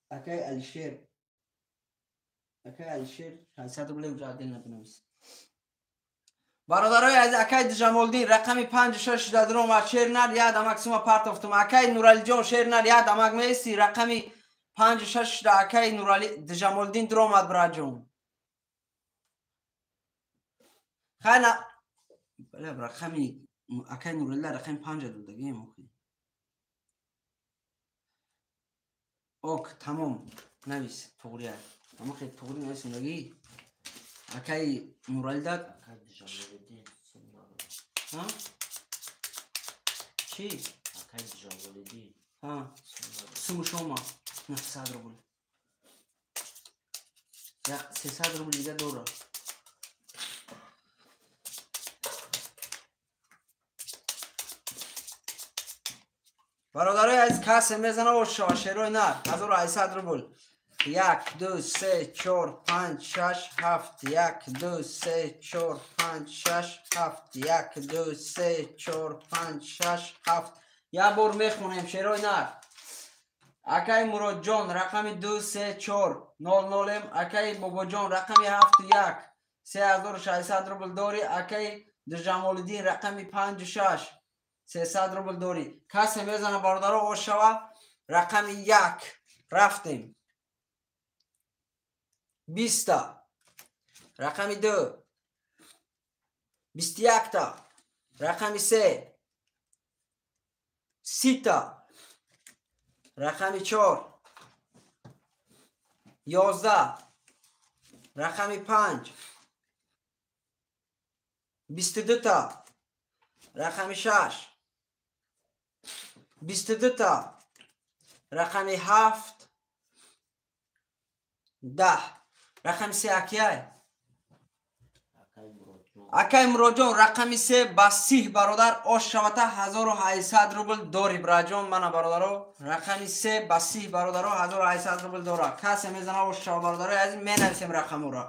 [SPEAKER 1] Акай Алишер. Акай Алишер 600 рубл уже отдельно бинавис. Бародарои азиз акай Дижамолиддин рақами 5 6 шуда дуромад шер нар як дамак сума партофтум. Акай Нуралиҷон шер нар як дамак меисти рақами 5 6 шуда акай Нурали Дижамолиддин дуромад браҷон. Хайна бале рақами акай Нуралӣ рақами 5 додагием охи. Ок тамом навис туғрия. Ама хел туғри нависондагӣ. Акай Нуралӣ дад
[SPEAKER 2] Акай Дижамолиддин сум надорад.
[SPEAKER 1] Ҳа? Чӣ?
[SPEAKER 2] Акай Дижамолиддин
[SPEAKER 1] Ҳа.
[SPEAKER 2] сум надорад.
[SPEAKER 1] Суму шома 900 рубл. Я 300 рубл дига дора. Бародарои азиз касе мезана ошава шерои нар 1800 рубл. 1 2 3 4 5 6 7 1 2 3 4 5 6 7 1 2 3 4 5 6 7. Як бор мехонем шерои нар. Акай Муродҷон рақами 2 3 4 0 0. Акай Бобоҷон рақами 7 1 3600 рубл дорӣ. Акай Дижамолиддин рақами 5 6 300 рубл дорӣ. Касе мезана бародаро ошава рақами 1 рафтем. 20та рақами 2 21та рақами 3 30та рақами 4 11 рақами 5 22та рақами 6 22та рақами 7 10 рақами 3 акияй.
[SPEAKER 2] Акай Муродҷон.
[SPEAKER 1] Акай Муроҷон рақами 3 ба 30 бародар ош шавата 1800 рубл дори браҷон. Мана бародаро рақами 3 ба 30 бародаро 1800 рубл дора. Касе мезана ош шава бародарои азиз менависем рақаморо.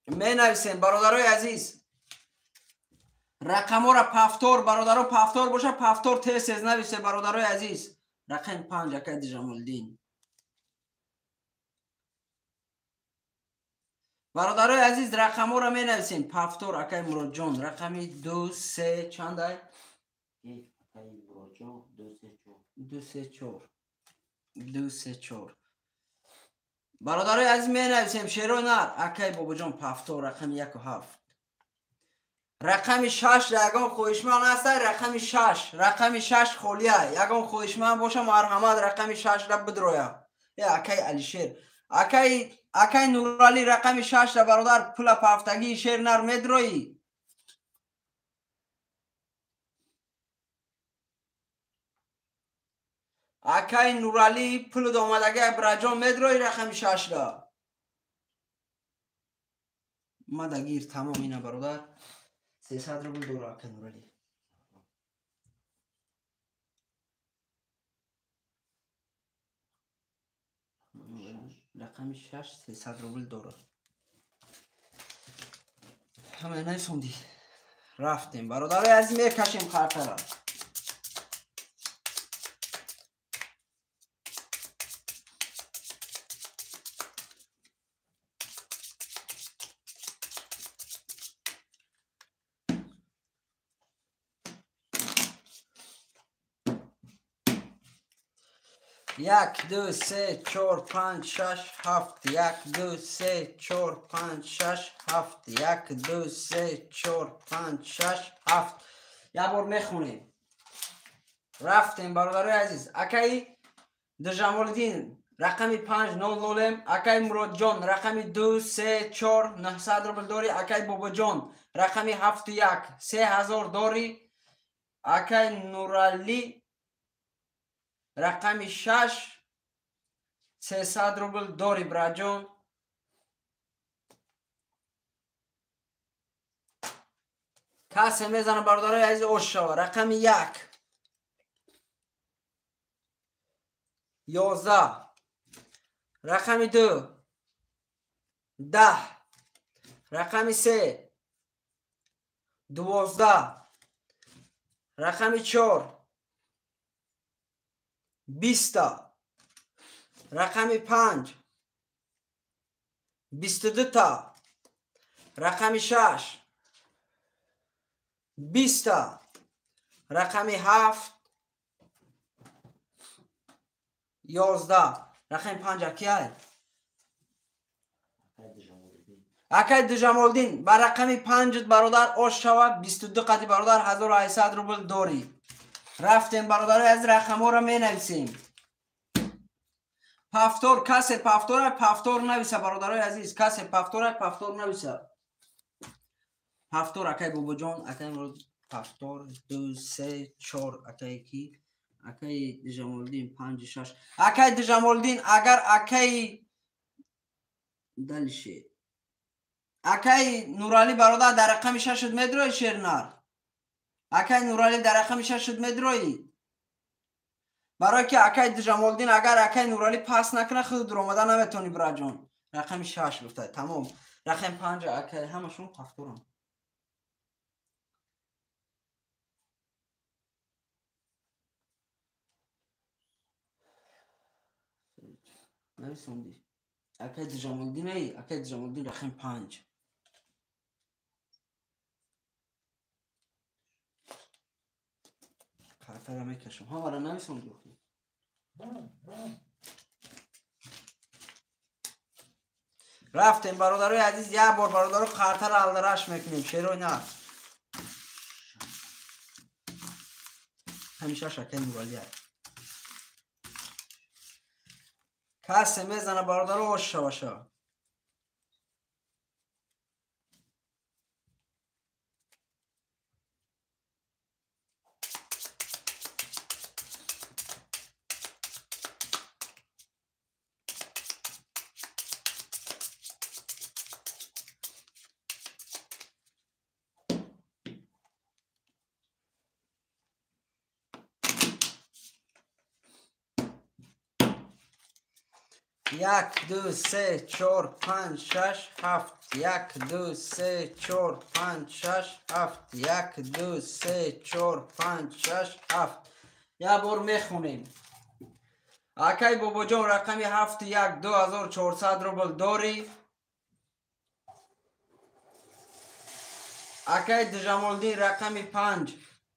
[SPEAKER 1] Менависем бародарои азиз. Рақаморо повтор бародаро повтор боша повтор тез тез нависе бародарои азиз. Рақами 5 акай Дижамолиддин. Бародарои азиз рақаморо менависем. Повтор акай Муродҷон рақами 2 3 чандай?
[SPEAKER 2] Акай Муродҷон 2 3 4.
[SPEAKER 1] 2 3 4. 2 3 4. Бародарои азиз менависем шерои нар. Акай Бобоҷон повтор рақами 1 7. Рақами 6 ягон хоҳишманд ҳастай? Рақами 6. Рақами 6 холия. Ягон хоҳишманд боша марҳамат рақами 6 ра бидроя. Э акай Алишер. Акай Нуралӣ рақами 6 ра бародар пула пафтагии шер нар медроӣ? Акай Нуралӣ пулу омадагии браҷон медроӣ рақами 6 ра? Мада гир тамом ина бародар. 300 рубл дора акай Нуралӣ. Рақами 6 300 рубл дора. Ҳама нависондӣ. Рафтем бародарои азиз мекашем хартара. Як, ду, се, чор, панҷ, шаш, ҳафт. Як, ду, се, чор, панҷ, шаш, ҳафт. Як, ду, се, чор, панҷ, шаш, ҳафт. Як бор мехонем. Рафтем бародарои азиз. Акаи Дижамолиддин рақами 5 00, акаи Муродҷон рақами 2 3 4 900 рубл дорӣ, акаи Бобоҷон рақами 7 1 3000 дорӣ, акаи Нуралӣ рақами 6 300 рубл дорӣ, браҷон. Касе мезана бародарои азиз ош шава. Рақами 1 11, рақами 2 10, рақами 3 12, рақами 4 20, рақами 5 22, рақами 6 20, рақами 7 11. Рақами 5 акай? Акай Дижамолиддин ба рақами 5 бародар ош шава, 22 қати бародар 1800 рубл дорӣ. Рафтем бародарои аз рақамҳоро менависем. Пафтор касе пафтора пафтор нависа бародарои азиз, касе пафтора пафтор нависа. Пафтор акай Бобоҷон, акай Мурод пафтор 2 3 4 акай ки? Акай Дижамолиддин 5 6. Акай Дижамолиддин агар акай дальше. Акай Нурали бародар дар рақами 6 медрои шернар. Акай Нурали дар рақами 6 медрои. Барои ки акай Дижамолиддин агар акай Нурали пас накунад худ дуромада наметони браҷон. Рақами 6 гуфта тамом. Рақами 5 акай ҳамашон пафторанд. Нависонди. Акай Дижамолиддин эй, акай Дижамолиддин рақами 5. Қартара мекашам. Ҳамара нависонди. Рафтем бародарои азиз, як бор бародаро қартара алдараш мекунем. Шерои нар. Ҳамеша шакай Нуралӣ. Касе мезана бародаро ош шаваша. Як, ду, се, чор, панҷ, шаш, ҳафт. Як, ду, се, чор, панҷ, шаш, ҳафт. Як, ду, се, чор, панҷ, шаш, ҳафт. Як бор мехонем. Акай Бобоҷон рақами 7 1 2400 рубл дорӣ. Акай Дижамолиддин рақами 5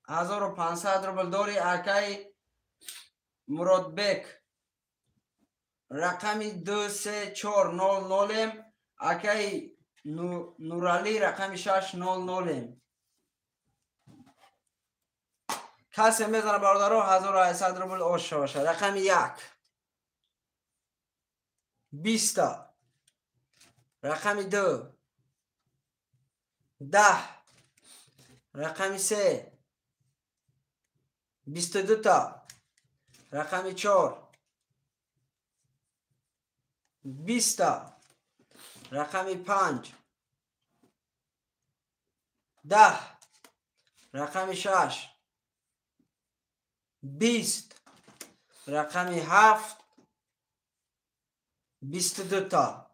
[SPEAKER 1] 1500 рубл дорӣ. Акай Муродбек рақами 2 3 4 0 0, акай Нуралӣ рақами 6 0 0. Касе мезана бародаро 1800 рубл ош шаваша. Рақами 1 20, рақами 2 10, рақами 3 22, рақами 4 20, рақами 5 10, рақами 6 20, рақами 7 22,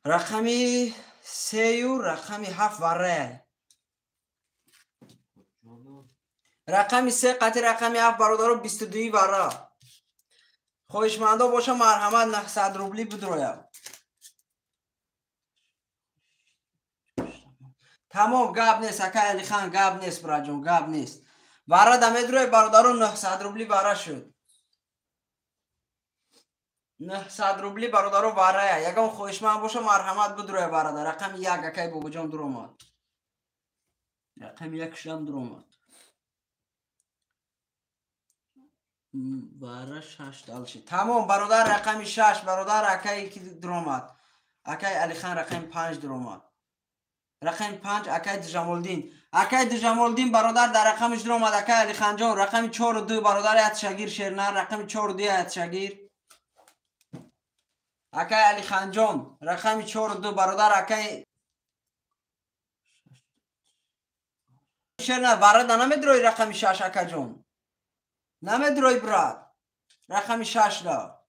[SPEAKER 1] рақами 3 рақами 7 варай. Рақами 3 қати рақами 7 бародаро 22 вара. Хоҳишмандо боша марҳамат 900 рубли бидрояд. Тамом, гап нест акай Алихан, гап нест браҷон, гап нест. Вара да медрояд бародаро 900 рубли вара шуд. 900 рубли бародаро варая. Ягон хоҳишманд боша марҳамат бидрояд варада. Рақами 1 акай Бобоҷон дуромад. Рақами 1 шам дуромад. Вара 6 дальше. Тамом бародар рақами 6 бародар акай ки дромад. Акай Алихан рақами 5 дромад. Рақами 5 акай Ҷамолиддин. Акай Ҷамолиддин бародар дар рақамиш дромад акай Алиханҷон рақами 4 2 бародар Атшагир Шернар рақами 4 2 Атшагир. Акай Алиханҷон рақами 4 2 бародар акай Шернар варада намедрои рақами 6 акаҷон. Намедрои брат. Рақами 6 да.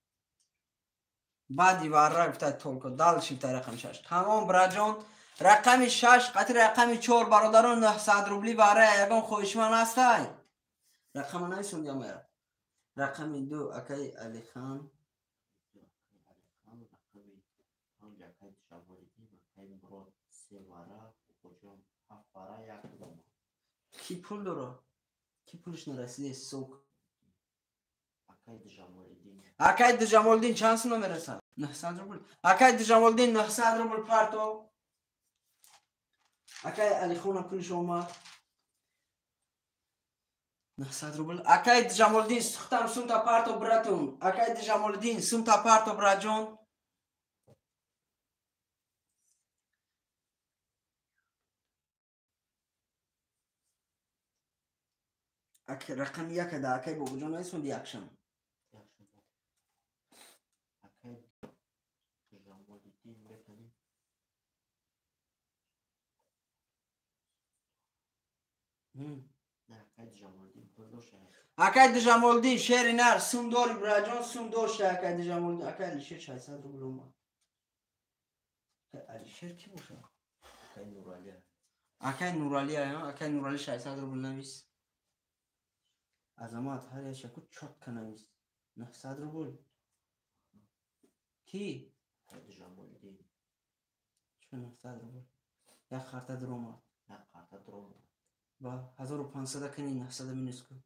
[SPEAKER 1] Баъди варра гуфта толко дальше та рақами 6. Тамом браҷон. Рақами 6 қатри рақами 4 бародарон 900 рубли варра ягон хоҳишманд ҳастай. Рақама нависондиам я. Рақами 2 акай Алихан.
[SPEAKER 2] Рақами 5 акай Ҷамолиддин, акай Мурод 3 вара, Бобоҷон 7 вара, 1 дрома.
[SPEAKER 1] Ки пул дора? Ки пулш нарасиде сок?
[SPEAKER 2] Акай Ҷамолиддин.
[SPEAKER 1] Акай Ҷамолиддин чанд сум намерасад? 900 рубл. Акай Ҷамолиддин 900 рубл парто. Акай Алихона пулш омад. 900 рубл. Акай Ҷамолиддин сухтам сумта парто братун. Акай Ҷамолиддин сумта парто браҷон. Рақами 1 да акай Бобоҷон нависонди якшам.
[SPEAKER 2] Акай Ҷамолиддин беканем. Акай Ҷамолиддин пул дошта.
[SPEAKER 1] Акай Ҷамолиддин шери нар сум дори браҷон сум дошта акай Ҷамолиддин. Акай Алишер 600 рубл омад. Акай Алишер ки боша?
[SPEAKER 2] Акай Нурали.
[SPEAKER 1] Акай Нурали, акай Нурали 600 рубл навис. Азамат ҳар яшаку чётко навис. 900 рубл. Ки?
[SPEAKER 2] Акай Ҷамолиддин.
[SPEAKER 1] Чӣ 900 рубл? Як харта дромад.
[SPEAKER 2] Як харта дромад.
[SPEAKER 1] Ба 1500 кани 900 минус кун.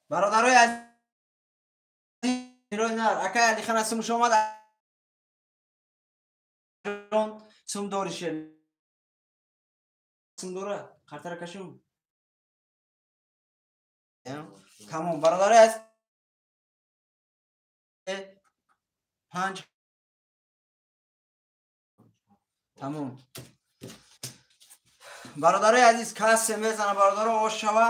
[SPEAKER 1] Бародарои азиз, акай Алихан аз сумуш омад. Сум дори шер. Сум дора, қартара кашум. Тамом бародарои азиз 5 тамом. Бародарои азиз касе мезана бародаро ош шава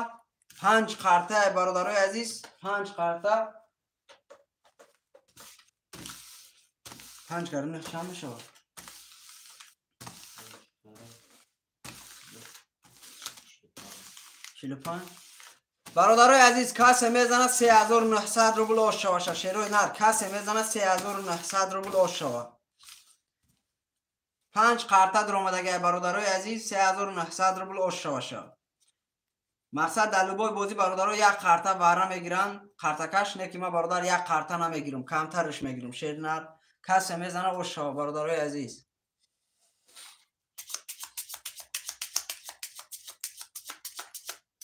[SPEAKER 1] 5 қарта бародарои азиз 5 қарта 5 қарта чанд мешавад? 45. Бародарои азиз касе мезана 3900 рубл ош шава шерои нар касе мезана 3900 рубл ош шава. 5 қарта даромадагай бародарои азиз 3900 рубл ош шава. Мақсад дар любой бозӣ бародаро як қарта вара мегиранд, қартакаш не ки ма бародар як қарта намегирам, камтарш мегирам. Шер нар касе мезана ош шава бародарои азиз.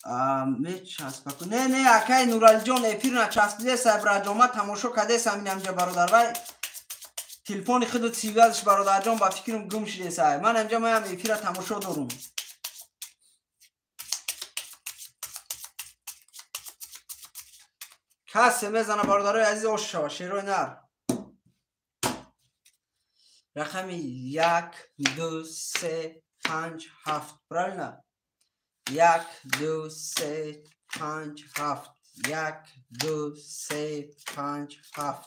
[SPEAKER 1] Мечаспаку. Не, не, акай Нуралиҷон эфир начаспидеса браҷон, ма тамошо кадесам инамҷа бародар. Вай телефони худу сивязш бародарҷон ба фикрам гум шидеса. Ман инҷа маям эфира тамошо дорум. Касе мезана бародарои азиз ош шава шерои нар. Рақами 1 2 3 5 7 правильно? 1 2 3 5 7 1 2 3 5 7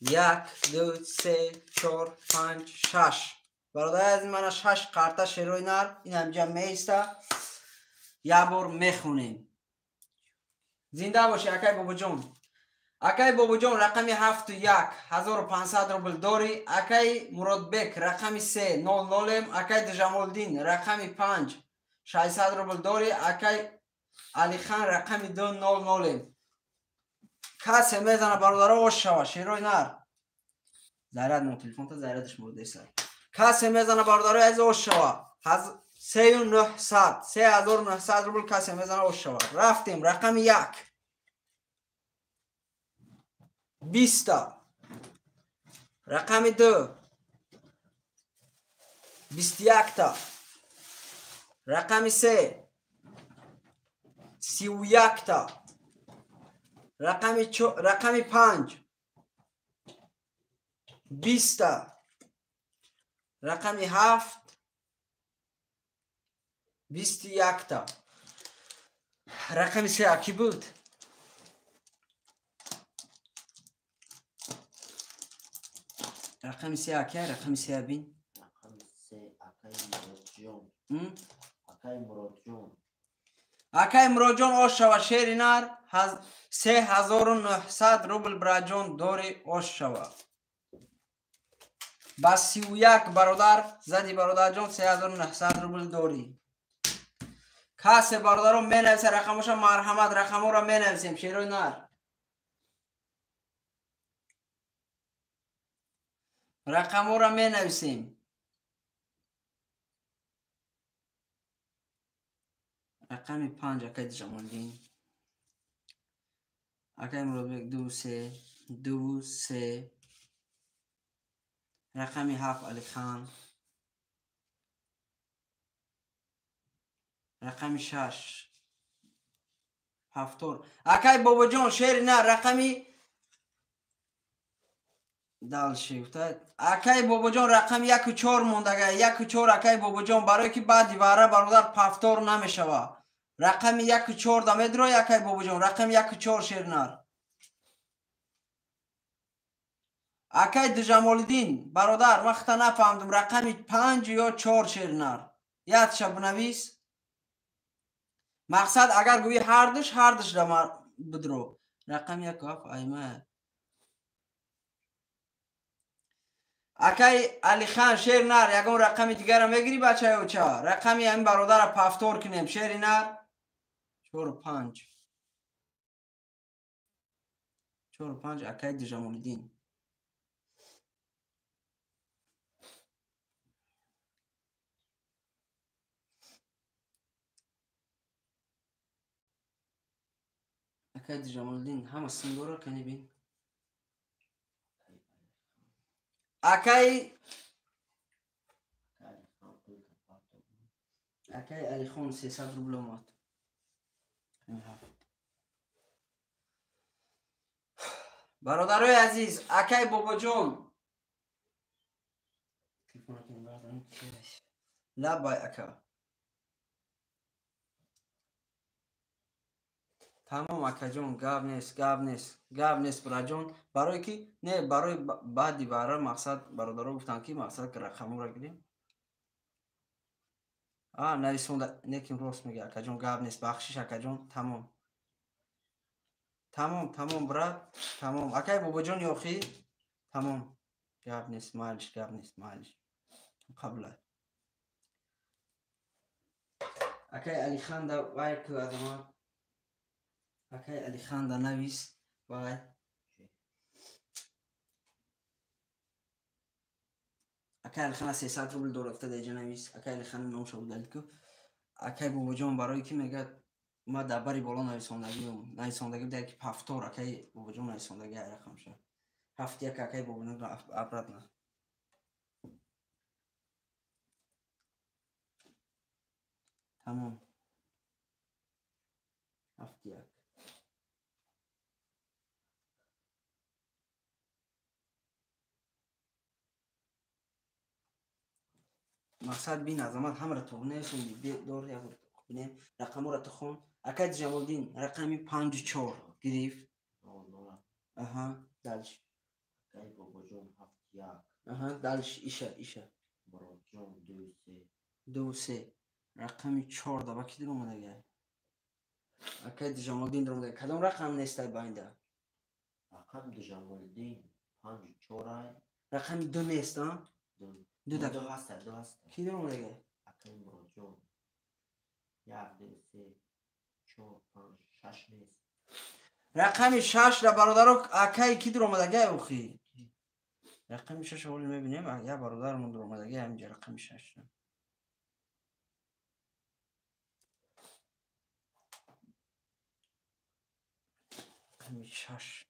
[SPEAKER 1] 1 2 3 4 5 6. Бародари азиз мана 6 қарта шерои нар ин ҳамҷа меиста. Як бор мехонем. Зинда бошӣ акай Бобоҷон. Акай Бобоҷон рақами 7 1 1500 рубл дорӣ. Акай Муродбек рақами 3 00. Акай Ҷамолиддин рақами 5 600 рубл дорӣ. Акай Алихан рақами 2 00. Касе мезана бародаро ош шава шерои нар. Заряд мо телефонта зарядаш мурдеса. Касе мезана бародарои азиз ош шава. 3900 3900 рубл касе мезана ош шава. Рафтем рақами 1 20 рақами 2 21та. Рақами 3 31та. Рақами 5 20та. Рақами 7 21та. Рақами 3 аки буд? Рақами 3 аки, рақами 3 бин.
[SPEAKER 2] Рақами 3 акай Муродҷон. Акай Муродҷон.
[SPEAKER 1] Акай Муродҷон ош шава шери нар 3900 рубл браҷон дори ош шава. Ба 31 бародар зади бародарҷон 3900 рубл дори. Касе бародарон менависа рақамоша марҳамат рақаморо менависем шерои нар. Рақаморо менависем. Рақами 5 акай Ҷамолиддин. Акай Муродбек 2 3 2 3. Рақами 7 Алихан. Рақами 6 7. Акай Бобоҷон шери на рақами дальше. Акай Бобоҷон рақами 1 4 мондага 1 4 акай Бобоҷон барои ки баъди вара бародар пафтор намешава. Рақами 1 4 да медрои акай Бобоҷон рақами 1 4 шернар. Акай Ҷамолиддин бародар ман хата нафаҳмдум рақами 5 ё 4 шернар. Ядша бинавис. Мақсад агар гӯӣ ҳардуш ҳардуш бидро. Рақами 1 7 айма. Акай Алихан шер нар ягон рақами дигара мегирӣ бачаё ча? Рақами ҳамин бародара пафтор кунем шери нар 4 5 4 5 акай Ҷамолиддин. Акай Ҷамолиддин ҳама сингора кани бин. Акай Алихон 300 рубл омад. Бародарои азиз, акай Бобоҷон. Лабай ака. Тамом акаҷон, гап нест, гап нест, гап нест браҷон. Барои ки не, барои баъди вара мақсад бародаро гуфтанд ки мақсад рақаморо гирем. Нависонда неким рост мега акаҷон, гап нест, бахшиш акаҷон, тамом. Тамом, тамом брат, тамом. Акай Бобоҷон ёхи, тамом. Гап нест, майлиш, гап нест, майлиш. Қабла. Акай Алихан да вай ку азамат. Акай Алихан да навис вай. Акай Алихан 300 рубл дорад да иҷа навис. Акай Алихан номша удалит ку. Акай Бобоҷон барои ки мегӯяд ма дар бари боло нависондагиам. Нависондагӣ буда ки пафтор акай Бобоҷон нависондагӣ ай рақамша. 7 1 акай Бобоҷон обратно. Тамом. 7 1. Мақсад бин азамат ҳамаро то нависонди дор як бинем рақаморо то хон. Акай Ҷамолиддин рақами 5 4 гирифт. Аҳа, дальше.
[SPEAKER 2] Акай Бобоҷон 7 1.
[SPEAKER 1] Аҳа, дальше иша иша.
[SPEAKER 2] Муродҷон 2 3.
[SPEAKER 1] 2 3. Рақами 4 да ба ки диромадага? Акай Ҷамолиддин диромадага. Кадом рақам нестай байнда?
[SPEAKER 2] Рақами Ҷамолиддин 5 4 ай.
[SPEAKER 1] Рақами 2 нест, а?
[SPEAKER 2] 2 да ҳаст, 2 ҳаст.
[SPEAKER 1] Ки диромадага?
[SPEAKER 2] Акай Муродҷон 1 2 3 4 5 6 нест.
[SPEAKER 1] Рақами 6 да бародаро акай ки диромадага охи? Рақами 6 ҳоли мебинем, я бародармон диромадага ҳаминҷа рақами 6. Рақами 6.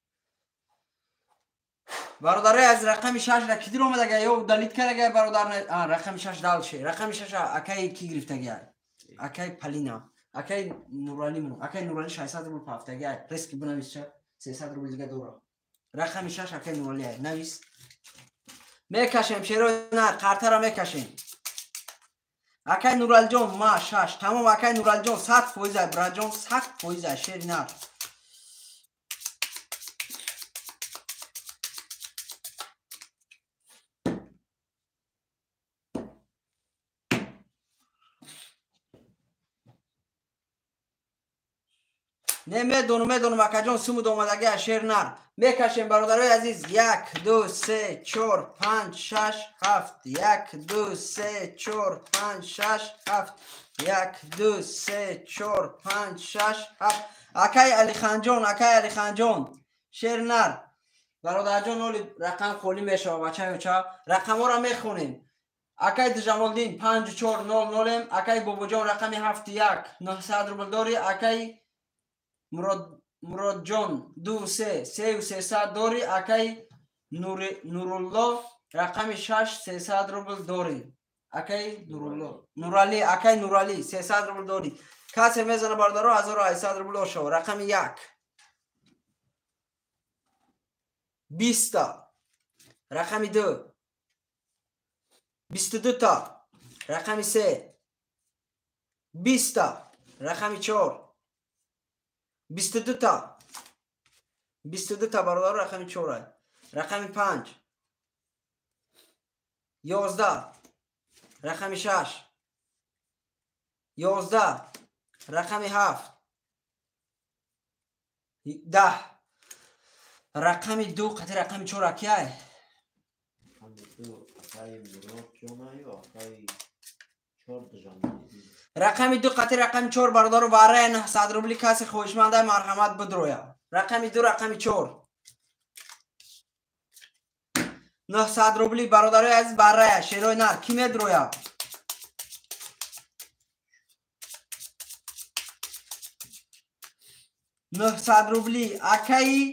[SPEAKER 1] Бародарои аз рақами 6 ра ки дир омадага ё удалить кардага бародар рақами 6 дальше. Рақами 6 акай ки гирифтага? Акай Полина. Акай Нурали мун. Акай Нурали 600 рубл пафтага. Рески бинависча 300 рубл дига дора. Рақами 6 акай Нурали ай. Навис. Мекашем шерои нар, қартара мекашем. Акай Нуралҷон ма 6. Тамом акай Нуралҷон 100% ай браҷон 100% ай шери нар. Не медонам акаҷон сумуд омадаги аз шер нар. Мекашем бародарои азиз 1 2 3 4 5 6 7 1 2 3 4 5 6 7 1 2 3 4 5 6 7 акай Алиханҷон, акай Алиханҷон шер нар. Бародарҷон оли рақам холӣ мешава бачаёча. Рақамҳоро мехонем. Акай Дижамолдин 5400, акай Бобоҷон рақами 71 900 рубл дори, акай Муродҷон 2 3 3 300 дори, акай Нурулло рақами 6 300 рубл дори. Акай Нурулло, Нурали, акай Нурали 300 рубл дори. Касе мезана бародаро 1800 рубл ошава. Рақами 1 20 та, рақами 2 22 та, рақами 3 20 та, рақами 4 22 та, 22 та бародаро рақами 4, рақами 5 11, рақами 6 11, рақами 7 10, рақами 2 қати рақами 4 акияй. Рақами 2 қати рақами 4 бародаро барои 900 рубли касе хоҳишманда марҳамат бидроя. Рақами 2 рақами 4 900 рубли бародарои азиз бароя шерои нар ки медроя? 900 рубли акай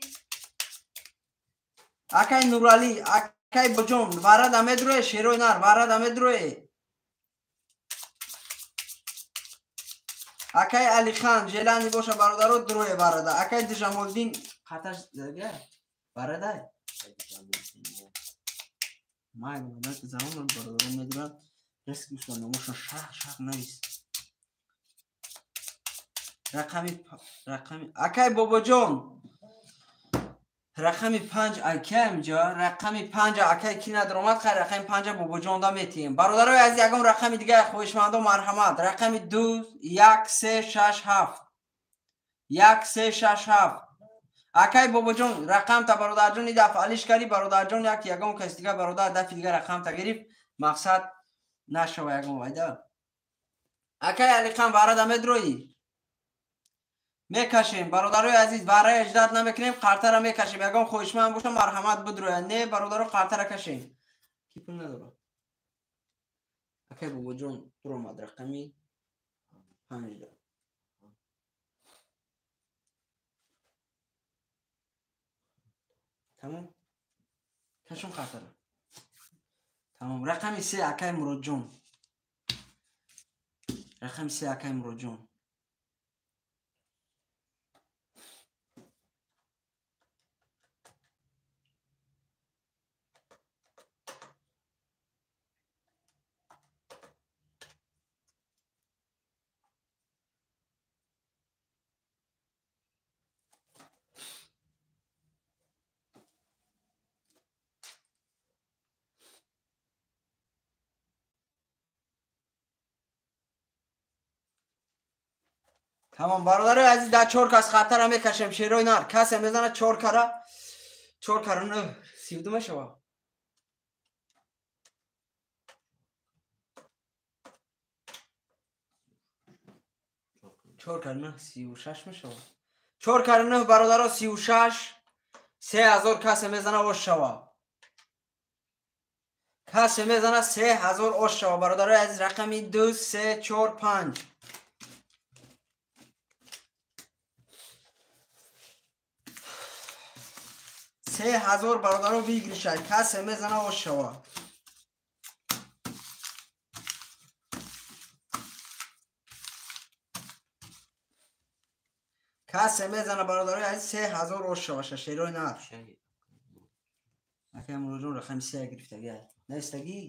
[SPEAKER 1] Нурали, акай Боҷон варада медроя шерои нар варада медроя. Акай Алихан желани боша бародаро дроя варада. Акай Дижамолдин қаташ зага варада. Май замон бародаро медурад. Реск гуфтан номошон шах шах навис. Рақами акай Бобоҷон рақами 5 акай инҷа рақами 5 акай ки надромад хайр рақами 5 Бобоҷон да метием. Бародарои азиз ягон рақами дига хоҳишмандо марҳамат. Рақами 2 1 3 6 7 1 3 6 7 акай Бобоҷон рақам та бародарҷон ин дафъа алиш карди бародарҷон як ягон кас дига бародар дафъи дига рақам та гирифт мақсад нашава ягон вайда. Акай Алихан варада медроӣ? Мекашем бародарои азиз барои аждад намекунем қартара мекашем. Ягон хоҳишманд боша марҳамат бидроя. Не бародаро қартара кашем. Ки пул надора? Акай Бобоҷон дуромад рақами 5. Тамом? Кашон қартара. Тамом. Рақами 3 акай Муродҷон. Рақами 3 акай Муродҷон. Тамом бародарои азиз дар 4 кас хатара мекашем шерои нар. Касе мезана 4 кара 4 кара 9 32 мешава. 4 кара 9 36 мешава. 4 кара 9 бародаро 36 3000 касе мезана ош шава. Касе мезана 3000 ош шава бародарои азиз рақами 2 3 4 5 3000 бародаро выигрыша. Касе мезана ошава. Касе мезана бародарои азиз 3000 ошава шерои нар. Акай Муроджон рақами 3 гирифтагӣ. Навистагӣ?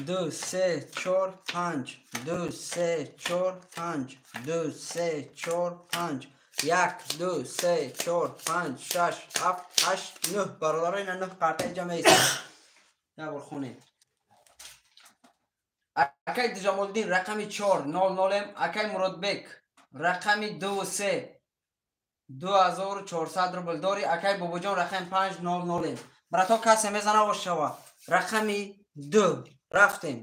[SPEAKER 1] Ду, се, чор, панҷ. Ду, се, чор, панҷ. Ду, се, чор, панҷ. Як, ду, се, чор, панҷ, шаш, ҳафт, ҳашт, нӯҳ. Бародаро ина нӯҳ қартаи ҷа меистад. Як бор хонем. Акай Ҷамолиддин рақами 4 00 М. Акай Муродбек рақами 2 3 2400 рубл дори. Акай Бобоҷон рақами 5 00 М. Брато касе мезана ошава. Рақами 2 рафтем.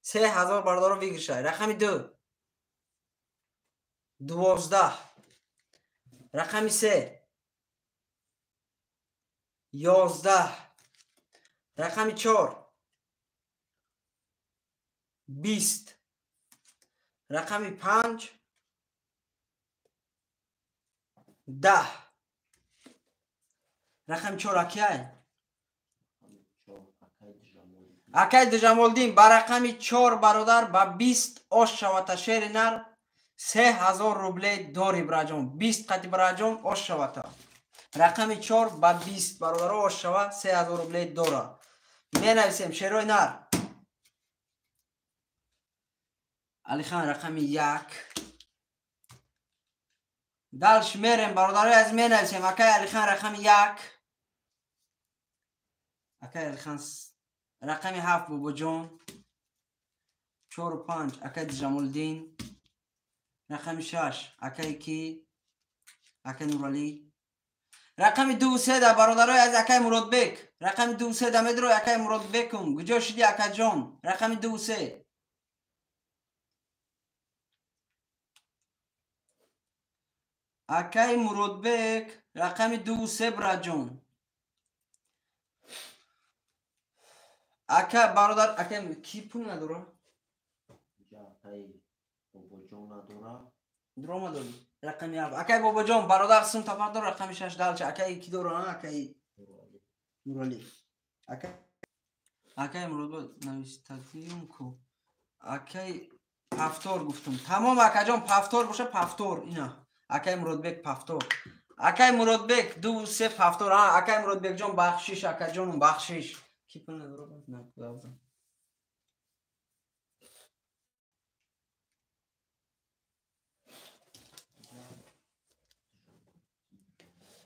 [SPEAKER 1] 3000 бародаро выигрыша. Рақами 2 12. Рақами 3 11. Рақами 4 20. Рақами 5 10. Рақами 4 акай. Акай Ҷамолиддин ба рақами 4 бародар ба 20 ош шавата шери нар 3000 рубле дори браҷон. 20 қати браҷон ош шавата. Рақами 4 ба 20 бародаро ош шава 3000 рубле дора. Менависем шерои нар. Алихан рақами 1. Дальше мерем бародарои азиз менависем. Акай Алихан рақами 1. Акай Алихан рақами 7 Бобоҷон. 4 5 акай Ҷамолиддин. Рақами 6 акай ки? Акай Нуралӣ. Рақами 2 3 да бародарои азиз акай Муродбек. Рақами 2 3 да медро акай Муродбекум. Куҷо шиди акаҷон? Рақами 2 3. Акай Муродбек рақами 2 3 браҷон. Ака бародар ака ки пул надора?
[SPEAKER 2] Акай Бобоҷон надора.
[SPEAKER 1] Дрома дори. Рақами 7. Акай Бобоҷон бародар сум тафар дор рақами 6 далча. Акай ки дора? Акай Нуралӣ. Акай Муродбек навистагиюм ку. Акай пафтор гуфтум. Тамом акаҷон пафтор боша пафтор ина. Акай Муродбек пафтор. Акай Муродбек 2 3 пафтор. Акай Муродбекҷон бахшиш акаҷонум бахшиш. Ки пул надора? На, лавзам.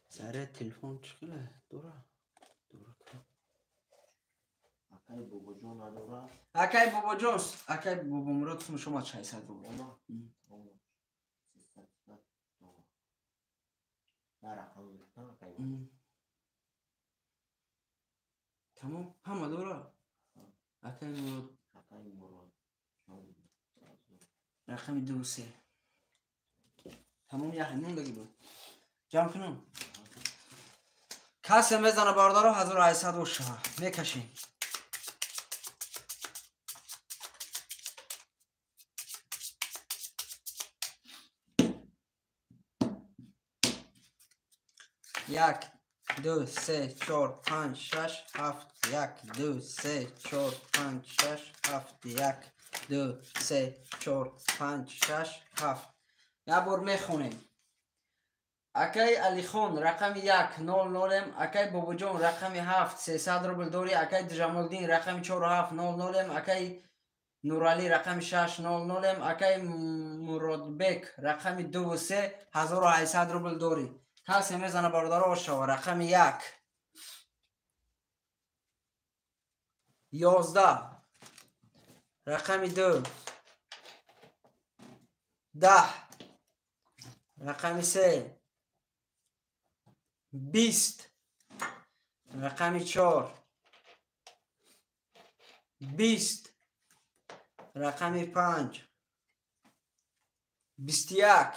[SPEAKER 1] Саре телефон чӣ хеле дора? Дора.
[SPEAKER 2] Акай Бобоҷон надора.
[SPEAKER 1] Акай Бобоҷон, акай Бобомурод сум шумо 600 рубл. Тамом, ҳама дора. Акай Мурод,
[SPEAKER 2] акай Мурод.
[SPEAKER 1] Рақами 2 3. Тамом як мондаги буд. Ҷамъ кунам. Касе мезана бародаро 1800 боша. Мекашем. Як, ду, се, чор, панҷ, шаш, ҳафт. Як, ду, се, чор, панҷ, шаш, ҳафт. Як, ду, се, чор, панҷ, шаш, ҳафт. Як бор мехонем. Акай Алихон рақами 1 00 М. Акай Бобоҷон рақами 7 300 рубл дори. Акай Ҷамолиддин рақами 4 7 00 М. Акай Нуралӣ рақами 6 00 М. Акай Муродбек рақами 2 3 1800 рубл дори. Касе мезана бародаро ошава. Рақами 1 11. Рақами 2 10. Рақами 3 20. Рақами 4 20. Рақами 5 21.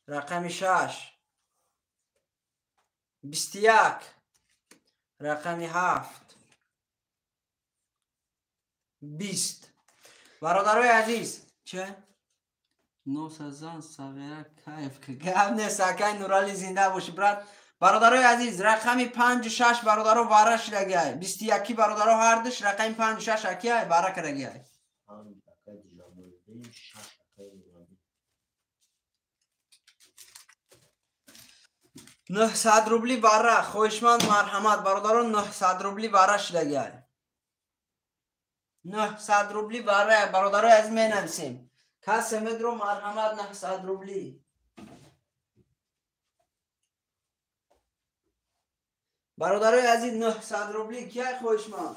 [SPEAKER 1] Рақами 6 21. Рақами 7 20. Бародарои азиз, че? Носазан сағира кайф. Гап нест, акай Нурали, зинда бошӣ, брат. Бародарои азиз, рақами 5 6 бародаро вара шидагиай. 21 бародаро ҳардуш рақами 5 6 акиай вара кардагиай.
[SPEAKER 2] 5 акай Ҷамолиддин, 6 акай Нуралӣ.
[SPEAKER 1] 900 рубли вара, хоҳишманд, марҳамат, бародарон, 900 рубли вара шидагиай. 900 рубли вара, бародарои азиз, менависем. Касе медро, марҳамат, 900 рубли. Бародарои азиз, 900 рубли кияй, хоҳишманд?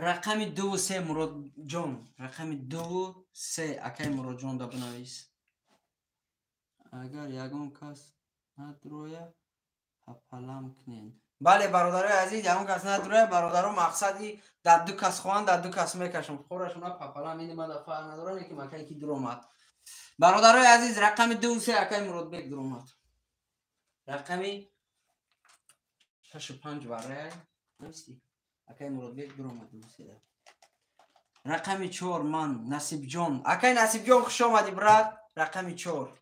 [SPEAKER 1] Рақами 2 3, Муродҷон, рақами 2 3 акай Муродҷон да бинавис. Агар ягон кас надроя, папалам кунен. Бале, бародарои азиз, ягон кас надроя, бародаро, мақсади дар ду кас хоҳанд, дар ду кас мекашам. Хорашона папалам, ини ман фарқ надорам, лекин акай ки дуромад. Бародарои азиз, рақами 2 3 акай Муродбек дуромад. Рақами 6 5 варая нависти. Акай Муродбек дуромад 2 3. Рақами 4 ман Насибҷон. Акай Насибҷон, хуш омадӣ, брат. Рақами 4.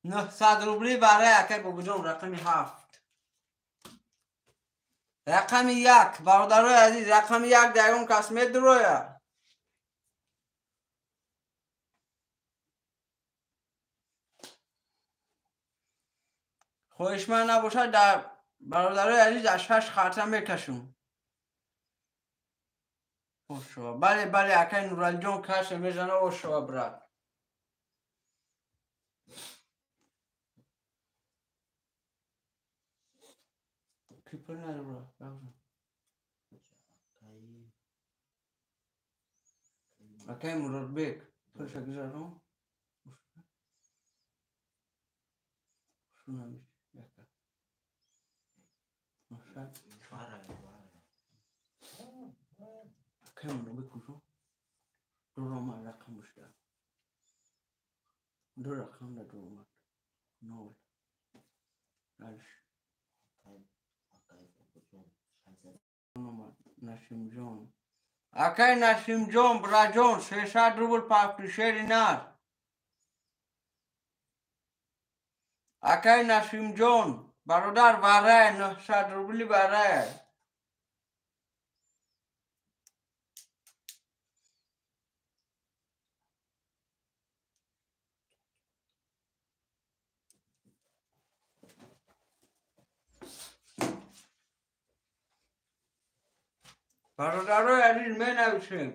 [SPEAKER 1] 900 рубли барои акай Бобоҷон, рақами 7. Рақами 1, бародарои азиз, рақами 1 дар ягон кас медуроя? Хоҳишманд набошад, дар бародарои азиз, аз шаш харта мекашум. Ошова. Бале, бале, акай Нуралиҷон, каше мезана, ошова, брат. Ки пул надора?
[SPEAKER 2] Акай
[SPEAKER 1] Акай Муродбек, пулша гузарон. Шунамиш. Яка. Маша.
[SPEAKER 2] Вара, вара.
[SPEAKER 1] Акай Муродбек куҷо? Дуромад рақамаш да. Ду рақам да дуромад. Нол. Дальше.
[SPEAKER 2] Акай Бобоҷон, 600.
[SPEAKER 1] Омад. Насимҷон. Акай Насимҷон, браҷон, 600 рубл пафти, шери нар. Акай Насимҷон, бародар, варая, 900 рубли варая. Бародарои азиз, менависем.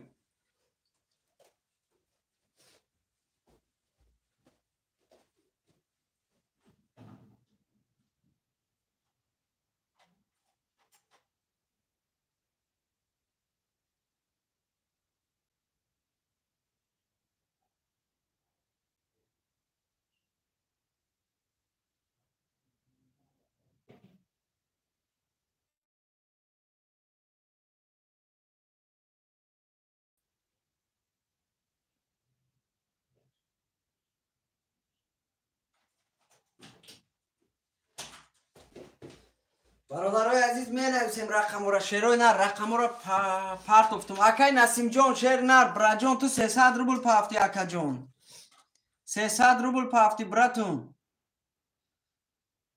[SPEAKER 1] Бародарои азиз, менависем рақамора, шерои нар, рақамора партофтум. Акай Насимҷон, шер нар, браҷон, ту 300 рубл пафти, акаҷон. 300 рубл пафти, братун.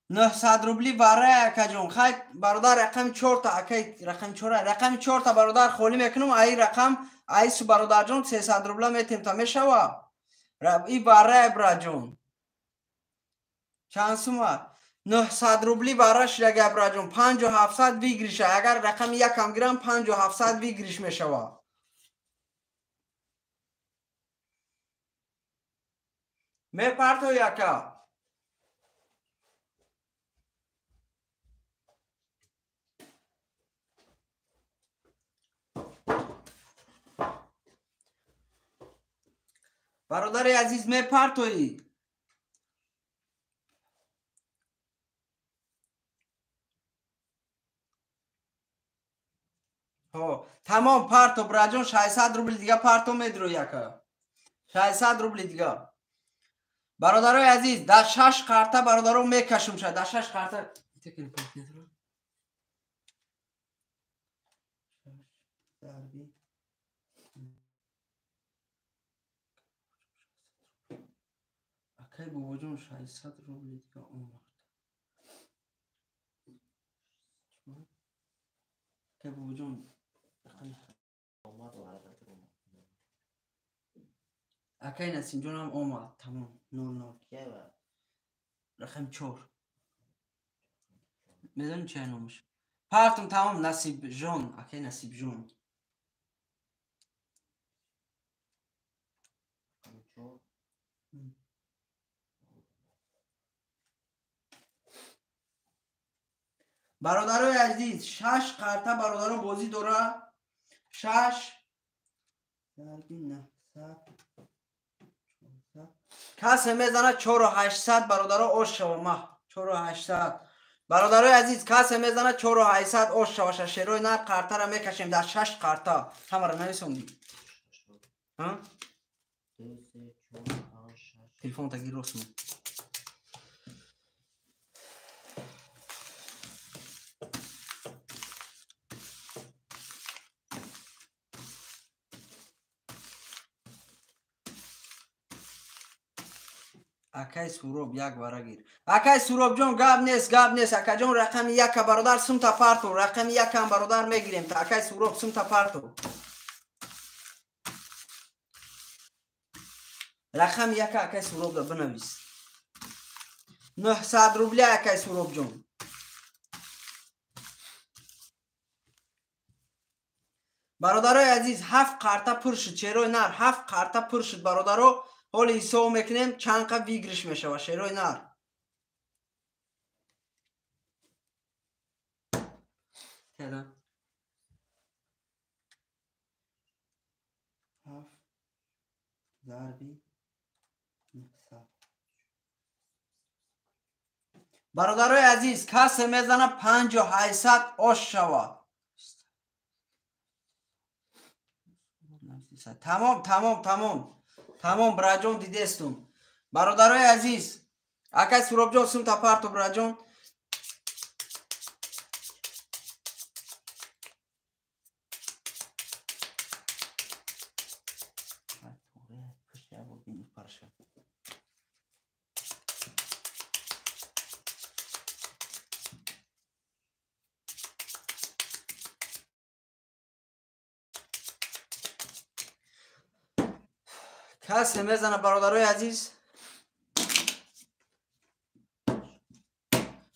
[SPEAKER 1] 900 рубли варай, акаҷон. Хай, бародар, рақами чорта, акай, рақами чора, рақами чорта, бародар, холӣ мекунам, аи рақам, аи су, бародарҷон, 300 рубла метем, та мешава? И варай, браҷон. Чанд сума? 900 рубли вара шидага, браҷон. 5700 выигрыша. Агар рақами якам гирам, 5700 выигрыш мешава. Мепарто, яка. Бародари азиз, мепартоӣ? Ҳо, тамом, парто, браҷон, 600 рубли дига парто, медро, яка. 600 рубли дига. Бародарои азиз, дар 6 қарта бародаро мекашум ша, дар 6 қарта. Акай бобоҷон 600 рубли дига омад. Акай бобоҷон акай Насимҷонам омад. Тамом 00. Рақами 4. Медонӣ чия номаш? Партум тамом Насибҷон, акай Насибҷон. Бародарои азиз, 6 қарта бародаро бозӣ дора. 6 зарби 900 400. Касе мезана 4800 бародаро ош шава ма. 4800. Бародарои азиз, касе мезана 4800 ош шава. Шерои нар қартара мекашем дар 6 қарта. Ҳамара нависондӣ? Ҳа?
[SPEAKER 2] 2 3 4 5 6.
[SPEAKER 1] Телефон таги рост мон. Акай Суроб як вара гир. Акай Суробҷон гап нест, гап нест. Акаҷон рақами яка бародар сумта парту. Рақами якам бародар мегирем. Акай Суроб сумта парту. Рақами яка акай Суроб да бинавис. 900 рубля акай Суробҷон. Бародарои азиз, 7 қарта пур шуд. Шерои нар 7 қарта пур шуд бародаро. Ҳоли ҳисоб мекунем чанд қа выигрыш мешавад шерои нар. Теда. 7 зарби 900. Бародарои азиз, касе мезана 5800 ош шавад. Тамом, тамом, тамом. Тамом браҷон дидестум. Бародарои азиз, акай Суробҷон сумта парту браҷон. Касе мезана бародарои азиз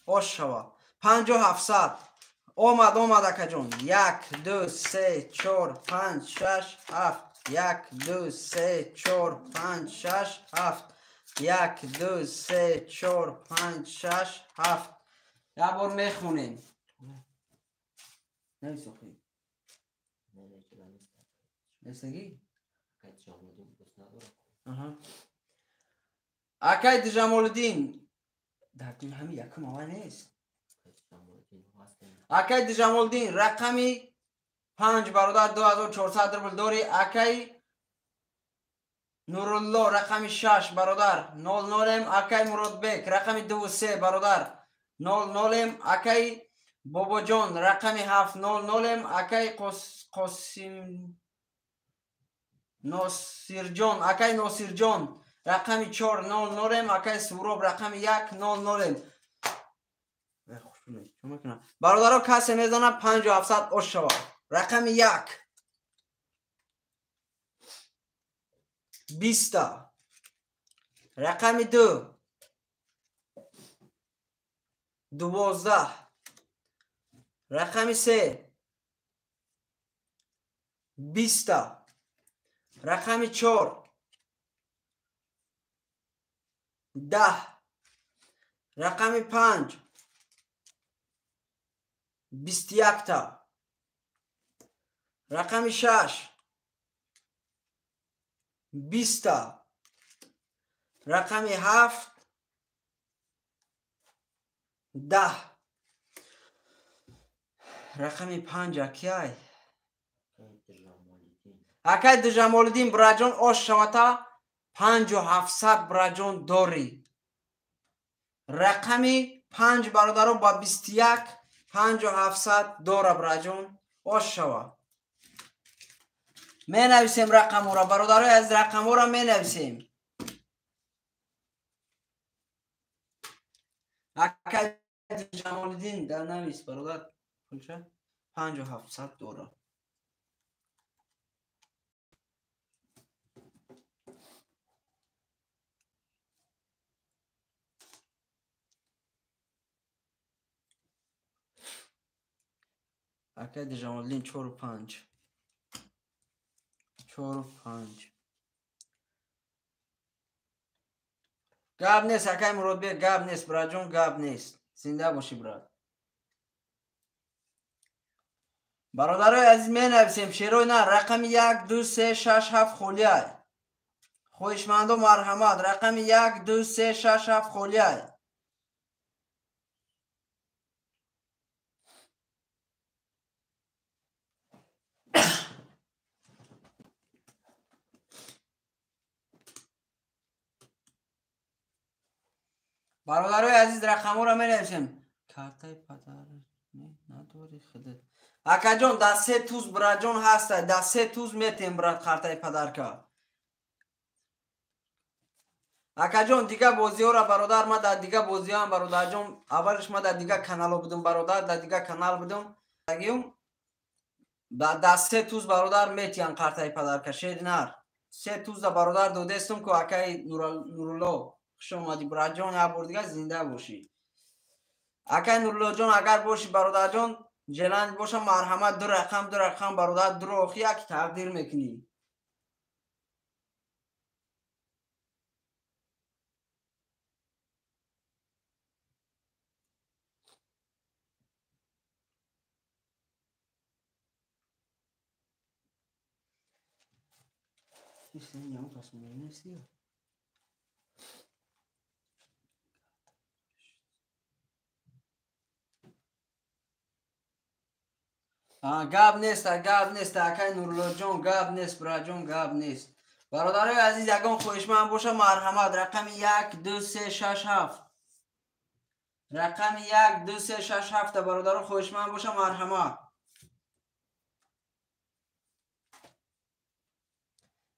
[SPEAKER 1] ош шава. 5700 омад, омад акаҷон. 1 2 3 4 5 6 7. 1 2 3 4 5 6 7. 1 2 3 4 5 6 7. Як бор мехонем. Нависохӣ. Нестагӣ? Акай Дижамолиддин дар ҳами якум ава нест. Акай Дижамолиддин рақами 5 бародар 2400 рубл дорӣ. Акай Нурулло рақами 6 бародар 00. Акай Муродбек рақами 2 бародар 00. Акай Бобоҷон рақами 7 00. Акай Қосим Носирҷон, акай Носирҷон рақами 4 00. Акай Суроб рақами 1 00. Бародаро касе мезана 5700 ош шава. Рақами 1 20, рақами 2 12, рақами 3 20, рақами 4 10, рақами 5 21, рақами 6 20, рақами 7 10, рақами 5 акай акай Дижамолиддин браҷон ош шавата 5700 браҷон дорӣ. Рақами 5 бародаро ба 21 5700 дора браҷон. Ош шава. Менависем рақамҳоро бародарои азиз, рақамҳоро менависем. Акай Ҷамолиддин дар навис бародар, пулча 5700 дора. Акай Ҷамолиддин 4 5 4 5. Гап нест акай Муродбек, гап нест браҷон, гап нест. Зинда бошӣ брат. Бародарои азиз менависем шерои на рақами 1 2 3 6 7 холиай. Хоҳишмандо марҳамат, рақами 1 2 3 6 7 холиай. Бародарои азиз рақамҳоро менависем. Картаи падар надори худат. Акаҷон, дар се туз браҷон ҳаста, дар се туз метем брат картаи падарка. Акаҷон, дига бозиҳоро бародар, ма дар дига бозиҳоам бародарҷон, аввалш ма дар дига канало будум бародар, дар дига канал будум. Дар се туз бародар метиҳан картаи падарка, шери нар. Се туз да бародар додестум ку акаи Нурулло. Хуш омадӣ браҷон, як бор дига зинда бошӣ. Акай Нуруллоҷон, агар бошӣ бародарҷон, желание боша марҳамат, ду рақам, ду рақам бародар, ду охи як тақдир мекунӣ. Гап нест, гап нест, акай Нуруллоҷон, гап нест, браҷон, гап нест. Бародарои азиз, ягон хоҳишманд боша марҳамат, рақами 1 2 3 6 7. Рақами 1 2 3 6 7 бародаро хоҳишманд боша марҳамат.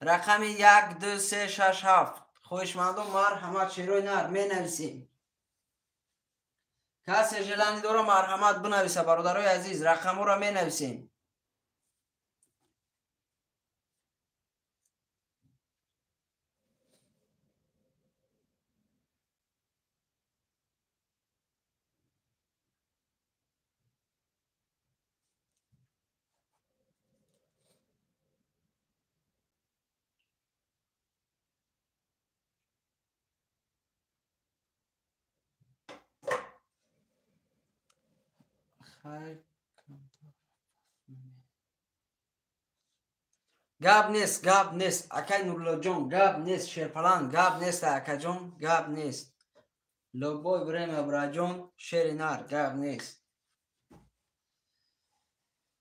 [SPEAKER 1] Рақами 1 2 3 6 7 хоҳишмандо марҳамат, шерои нар менависем. Касе желание дора марҳамат бинависа бародарои азиз, рақамҳоро менависем. Гап нест, гап нест, акай Нуруллоҷон, гап нест, шерпалан, гап нест, акаҷон, гап нест. Любой время браҷон, шери нар, гап нест.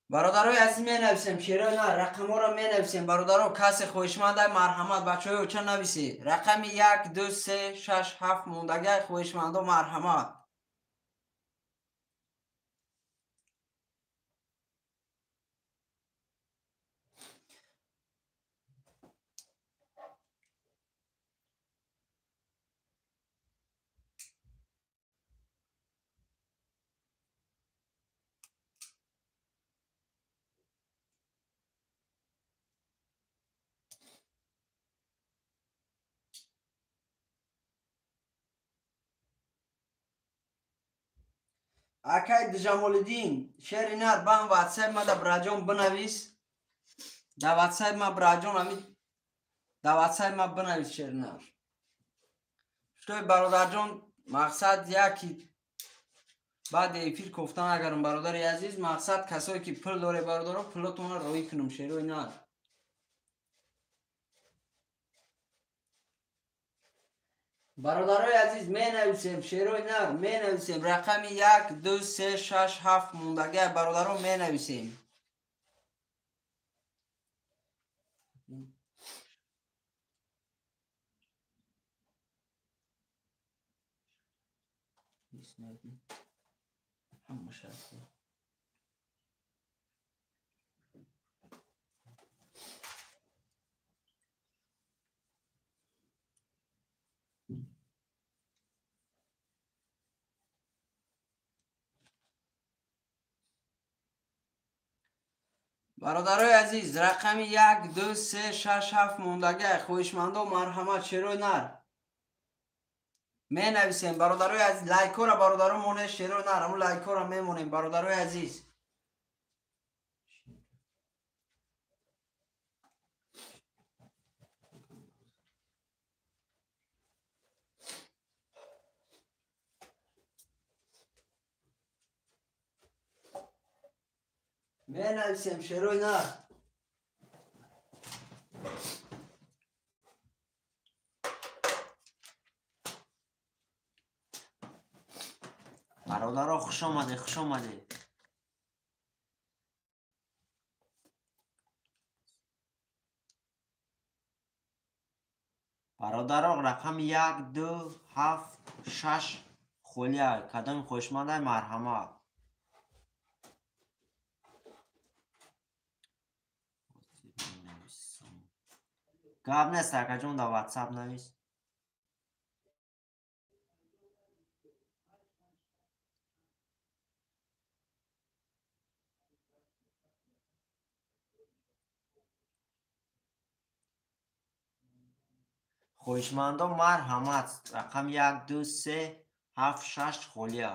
[SPEAKER 1] Бародарои азиз менависем, шерои нар, рақамҳоро менависем. Бародаро, касе хоҳишманда марҳамат, бачаҳои оча нависед. Рақами 1 2 3 6 7 мондагай хоҳишмандо марҳамат. Акай Ҷамолиддин, шери нар, бан ватсап ма да браҷон бинавис. Да ватсап ма браҷон, ами да ватсап ма бинавис шери нар. Штой бародарҷон, мақсад яки баъди эфир кофтан агарм бародари азиз, мақсад касое ки пул доре бародаро, пулотонро роӣ кунам шерои нар. Бародарои азиз менависем, шерои нар менависем, рақами 1 2 3 6 7 мондагай бародаро менависем. Ҳамааш ҳаст. Бародарои азиз, рақами 1, 2, 3, 6, 7 мондагӣ. Хоҳишмандо марҳамат, шерои нар менависем. Бародарои азиз, лайкҳоро бародаро монед, шерои нар, ҳамун лайкҳоро мемонем, бародарои азиз. Менависем шерои нар.
[SPEAKER 2] Бародаро, хуш омадед, хуш омадед. Бародаро, рақами 1, 2, 7, 6 холия. Кадоми хоҳишмандай, марҳамат. Гап нест, акаҷон, дар WhatsApp навис. Хоҳишмандо марҳамат, рақам 1, 2, 3, 7, 6 холия.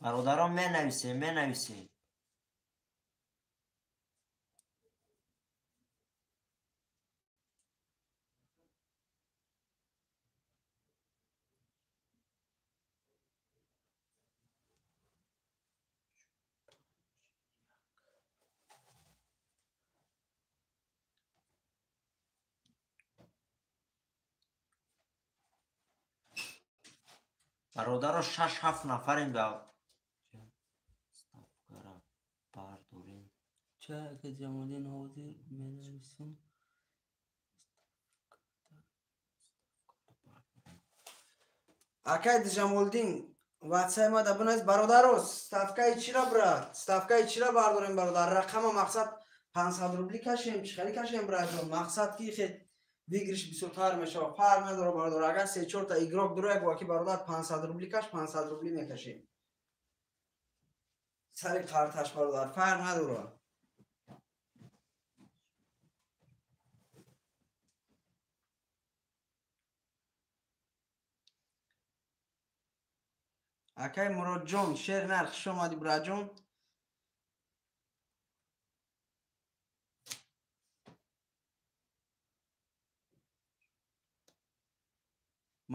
[SPEAKER 2] Бародарон, менависем, менависем. Бародаро, 6-7 нафарем дар ставкара бардорем.
[SPEAKER 1] Ча ака Ҷамолиддин, ҳозир менависам. Акай Ҷамолиддин, ватсапи ма да бинавис. Бародаро, ставкаи чира брат? Ставкаи чира бардорем, бародар? Рақама мақсад 500 рубли кашем, чӣ хеле кашем, братҷон? Мақсад ки хе выигрыш бисёртар мешавад. Фарқ надорад, бародар. Агар 3-4 та игрок дурояк, ки бародар 500 рубли каш, 500 рубли мекашем. Сари қарташ, бародар, фарқ надорад. Акай Муродҷон, шер нар, хуш омадӣ, братҷон.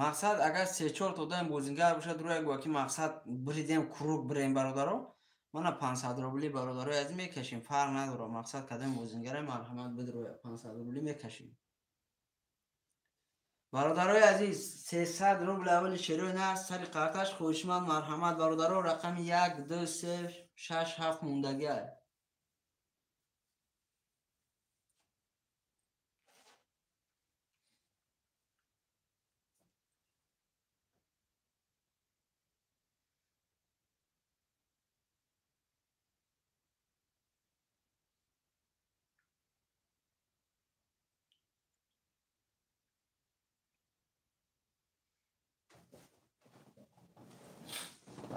[SPEAKER 1] Мақсад агар 3-4 та одами бозингар бошад, рӯяк гӯя ки мақсад бридем, круг бирем, бародаро. Мана 500 рубли, бародаро, аз мекашем, фарқ надорад. Мақсад кадом бозингара марҳамат бидроя, 500 рубли мекашем. Бародарои азиз, 300 рубл аввали шерои нар сари қарташ. Хоҳишманд марҳамат, бародаро, рақами 1, 2, 3, 6, 7 мондагӣ.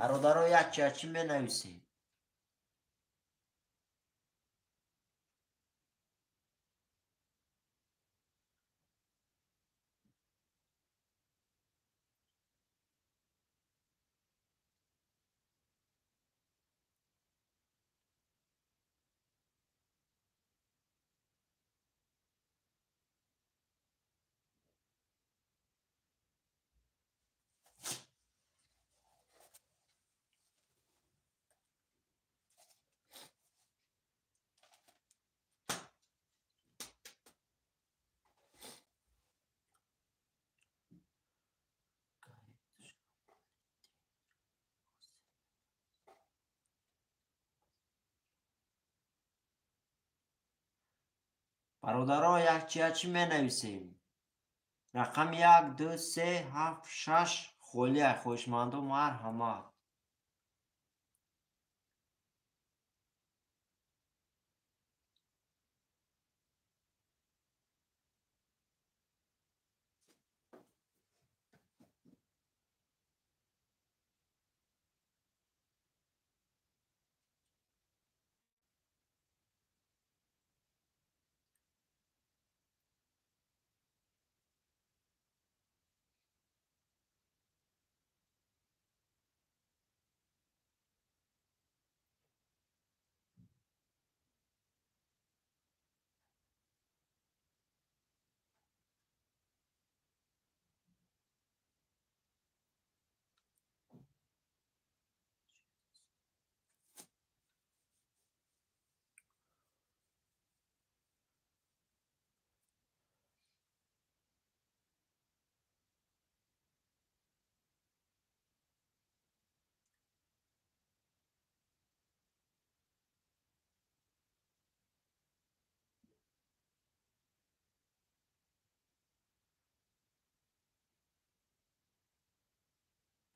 [SPEAKER 2] Бародаро, якчи ачи менависем. Бародаро, якчи менависем. Рақами 1, 2, 3, 7, 6 холия. Хоҳишмандо марҳамат.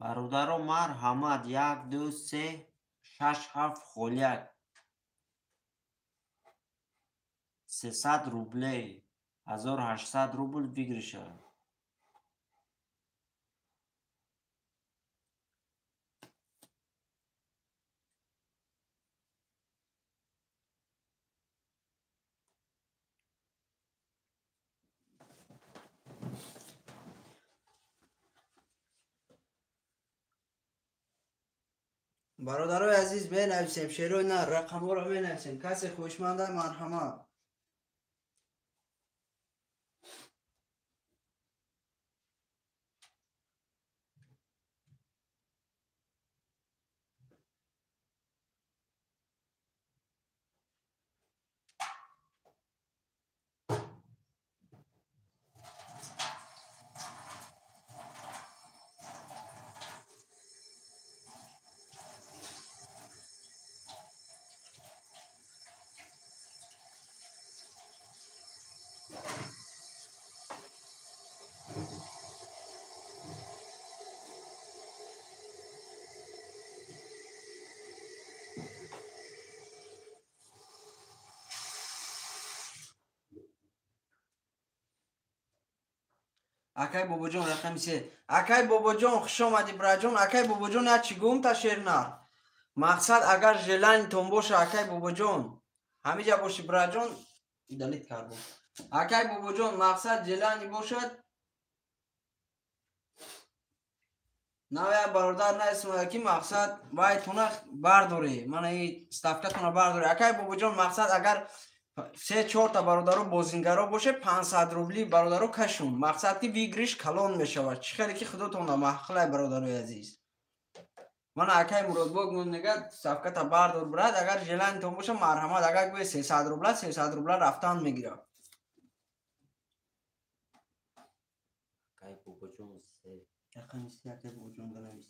[SPEAKER 2] Бародаро марҳамат, 1, 2, 3, 6, 7 холияк. 300 рублей, 1800 рубл выигрыша.
[SPEAKER 1] Бародарои азиз, менависем шерои нар, рақамҳоро менависем. Касе хоҳишманда марҳамат. Акай Бобоҷон рақами 3. Акай Бобоҷон, хуш омадӣ браҷон. Акай Бобоҷон, як чӣ гум та шернар. Мақсад агар желанитон боша, акай Бобоҷон, ҳамиҷа боши браҷон, удалить кардам. Акай Бобоҷон, мақсад желани бошад. Навя бародар наисмоя ки мақсад вайтона бардорӣ. Мана и ставкатона бардорӣ. Акай Бобоҷон, мақсад агар 3-4 та бародаро бозингаро боше, 500 рубли бародаро кашун. Мақсад ки выигрыш калон мешавад. Чӣ хеле ки худотонда маҳқилай бародарои азиз. Мана акай Муродбог мегӯяд ставката бардор брат, агар желанитон боша марҳамат, агар гӯе 300 рубла, 300 рубла рафтан мегирад.
[SPEAKER 2] Акай Бобоҷон 3.
[SPEAKER 1] Рақами 3 акай Бобоҷон банавис.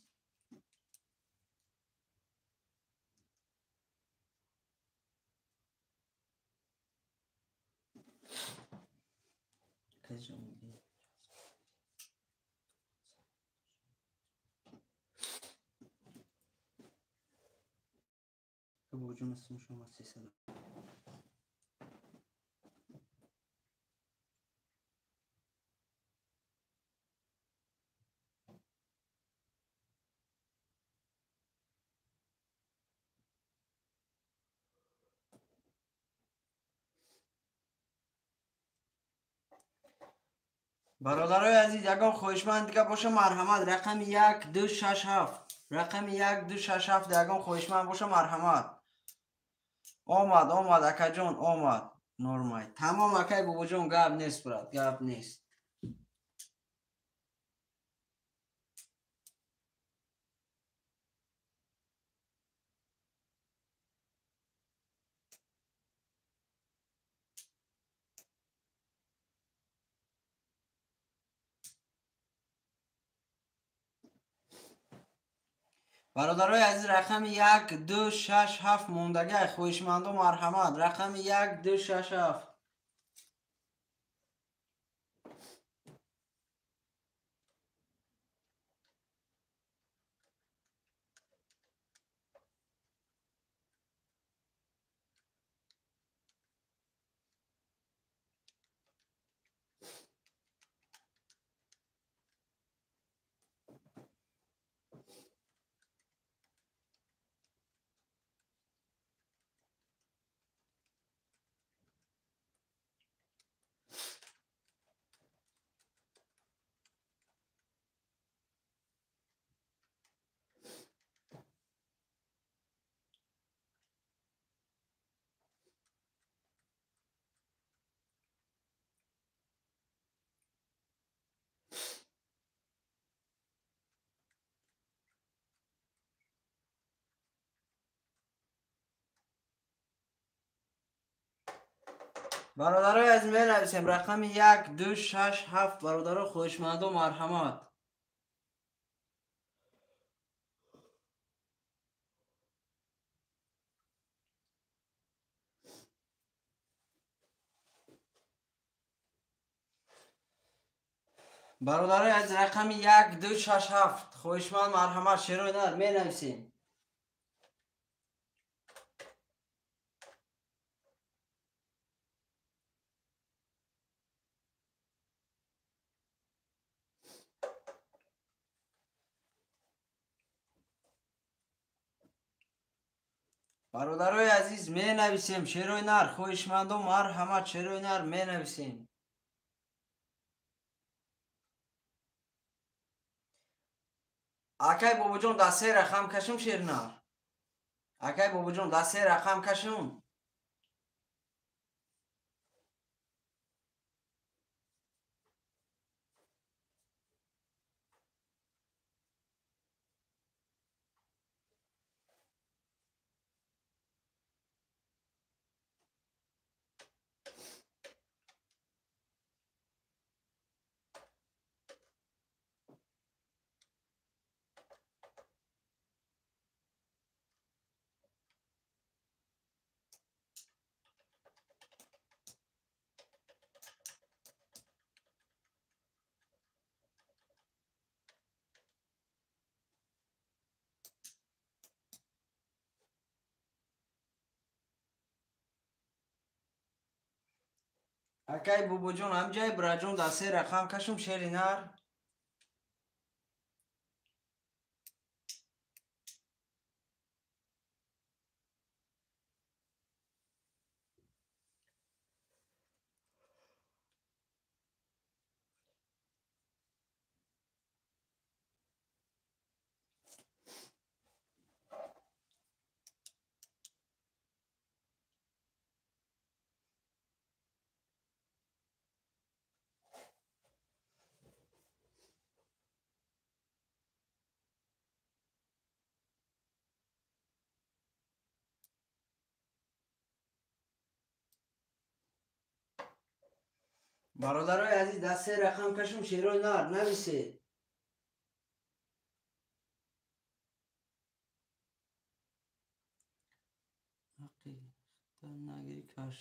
[SPEAKER 1] Бобоҷон шумо 300. Бародарои азиз, ягон хоҳишманд дига боша марҳамат. Рақами 1, 2, 6, 7. Рақами 1, 2, 6, 7 ягон хоҳишманд боша марҳамат. Омад, омад, акаҷон, омад. Нормай. Тамом, акай Бобоҷон, гап нест, брат, гап нест. Бародарои азиз, рақами 1, 2, 6, 7 мондагай. Хоҳишмандо марҳамат. Рақами 1, 2, 6, 7. Бародарои азиз, менависем рақами 1, 2, 6, 7. Бародаро, хоҳишмандо, марҳамат. Бародарои азиз, рақами 1, 2, 6, 7. Хоҳишманд, марҳамат, шерои нар менависем. Бародарои азиз, менависем шерои нар. Хоҳишмандо, марҳамат, шерои нар менависем. Акай Бобоҷон, дар се рақам кашум шери нар. Акай Бобоҷон, дар се рақам кашум. Акай Бобоҷон, ҳамҷай бираҷон, дар се рақам кашум шери нар. Бародарои азиз, дар се рақам кашум шерои нар нависед.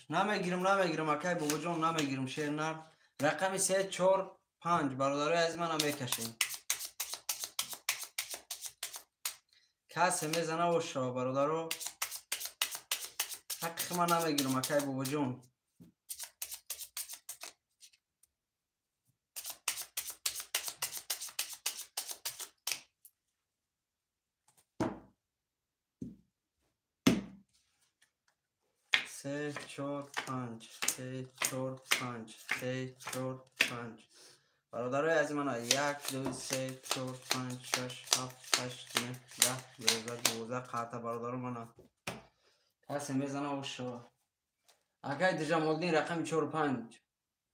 [SPEAKER 1] Намегирам, намегирам, акай Бобоҷон, намегирам шер нар. Рақами 3, 4, 5. Бародарои азиз, мана мекашем. Касе мезана ошава, бародаро. Ҳаққи ман намегирам, акай Бобоҷон. 3, 4, 5, 3, 4, 5, 3, 4, 5. Бародарои азиз, мана 1, 2, 3, 4, 5, 6, 7, 8, 9, 10, 11, 12 қата. Бародаро, мана касе мезана ошава. Акай Дижамолдин, рақами 4, 5,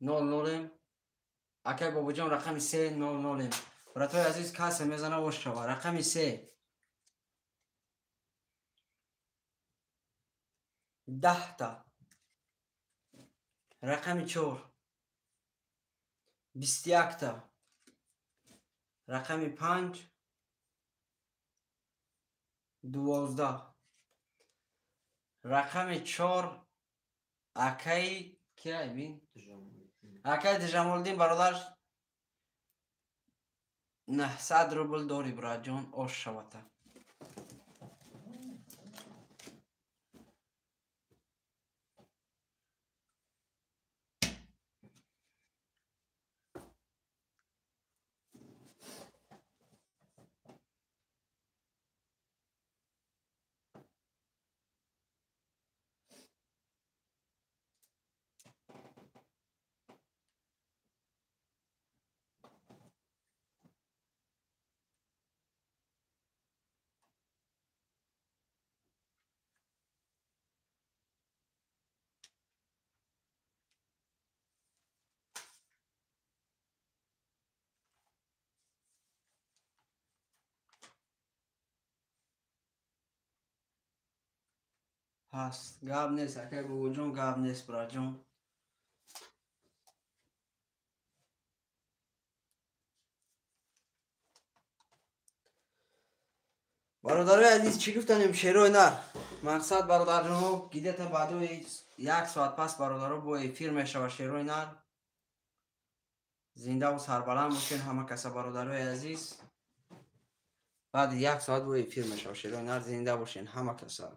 [SPEAKER 1] 0, 0. Акай Бобоҷон, рақами 3, 0, 0. Братои азиз, касе мезана ошава. Рақами 3. 10 та. Рақами 4, 21 та. Рақами 5, 12. Рақами 4, акаи кия бин, акаи Дижамолиддин бародар, 900 рубл дори, бираҷон, ош шавата. Ҳаст, гап нест, акай Бобоҷон, гап нест, бираҷон. Бародарои азиз, чӣ гуфтанем? Шерои нар, мақсад, бародарҷонҳо, где-то баъдои як соат пас, бародаро, бо эфир мешава шерои нар. Зиндаву сарбаланд бошен ҳама каса, бародарои азиз. Баъди як соат бо эфир мешава шерои нар. Зинда бошен ҳама каса.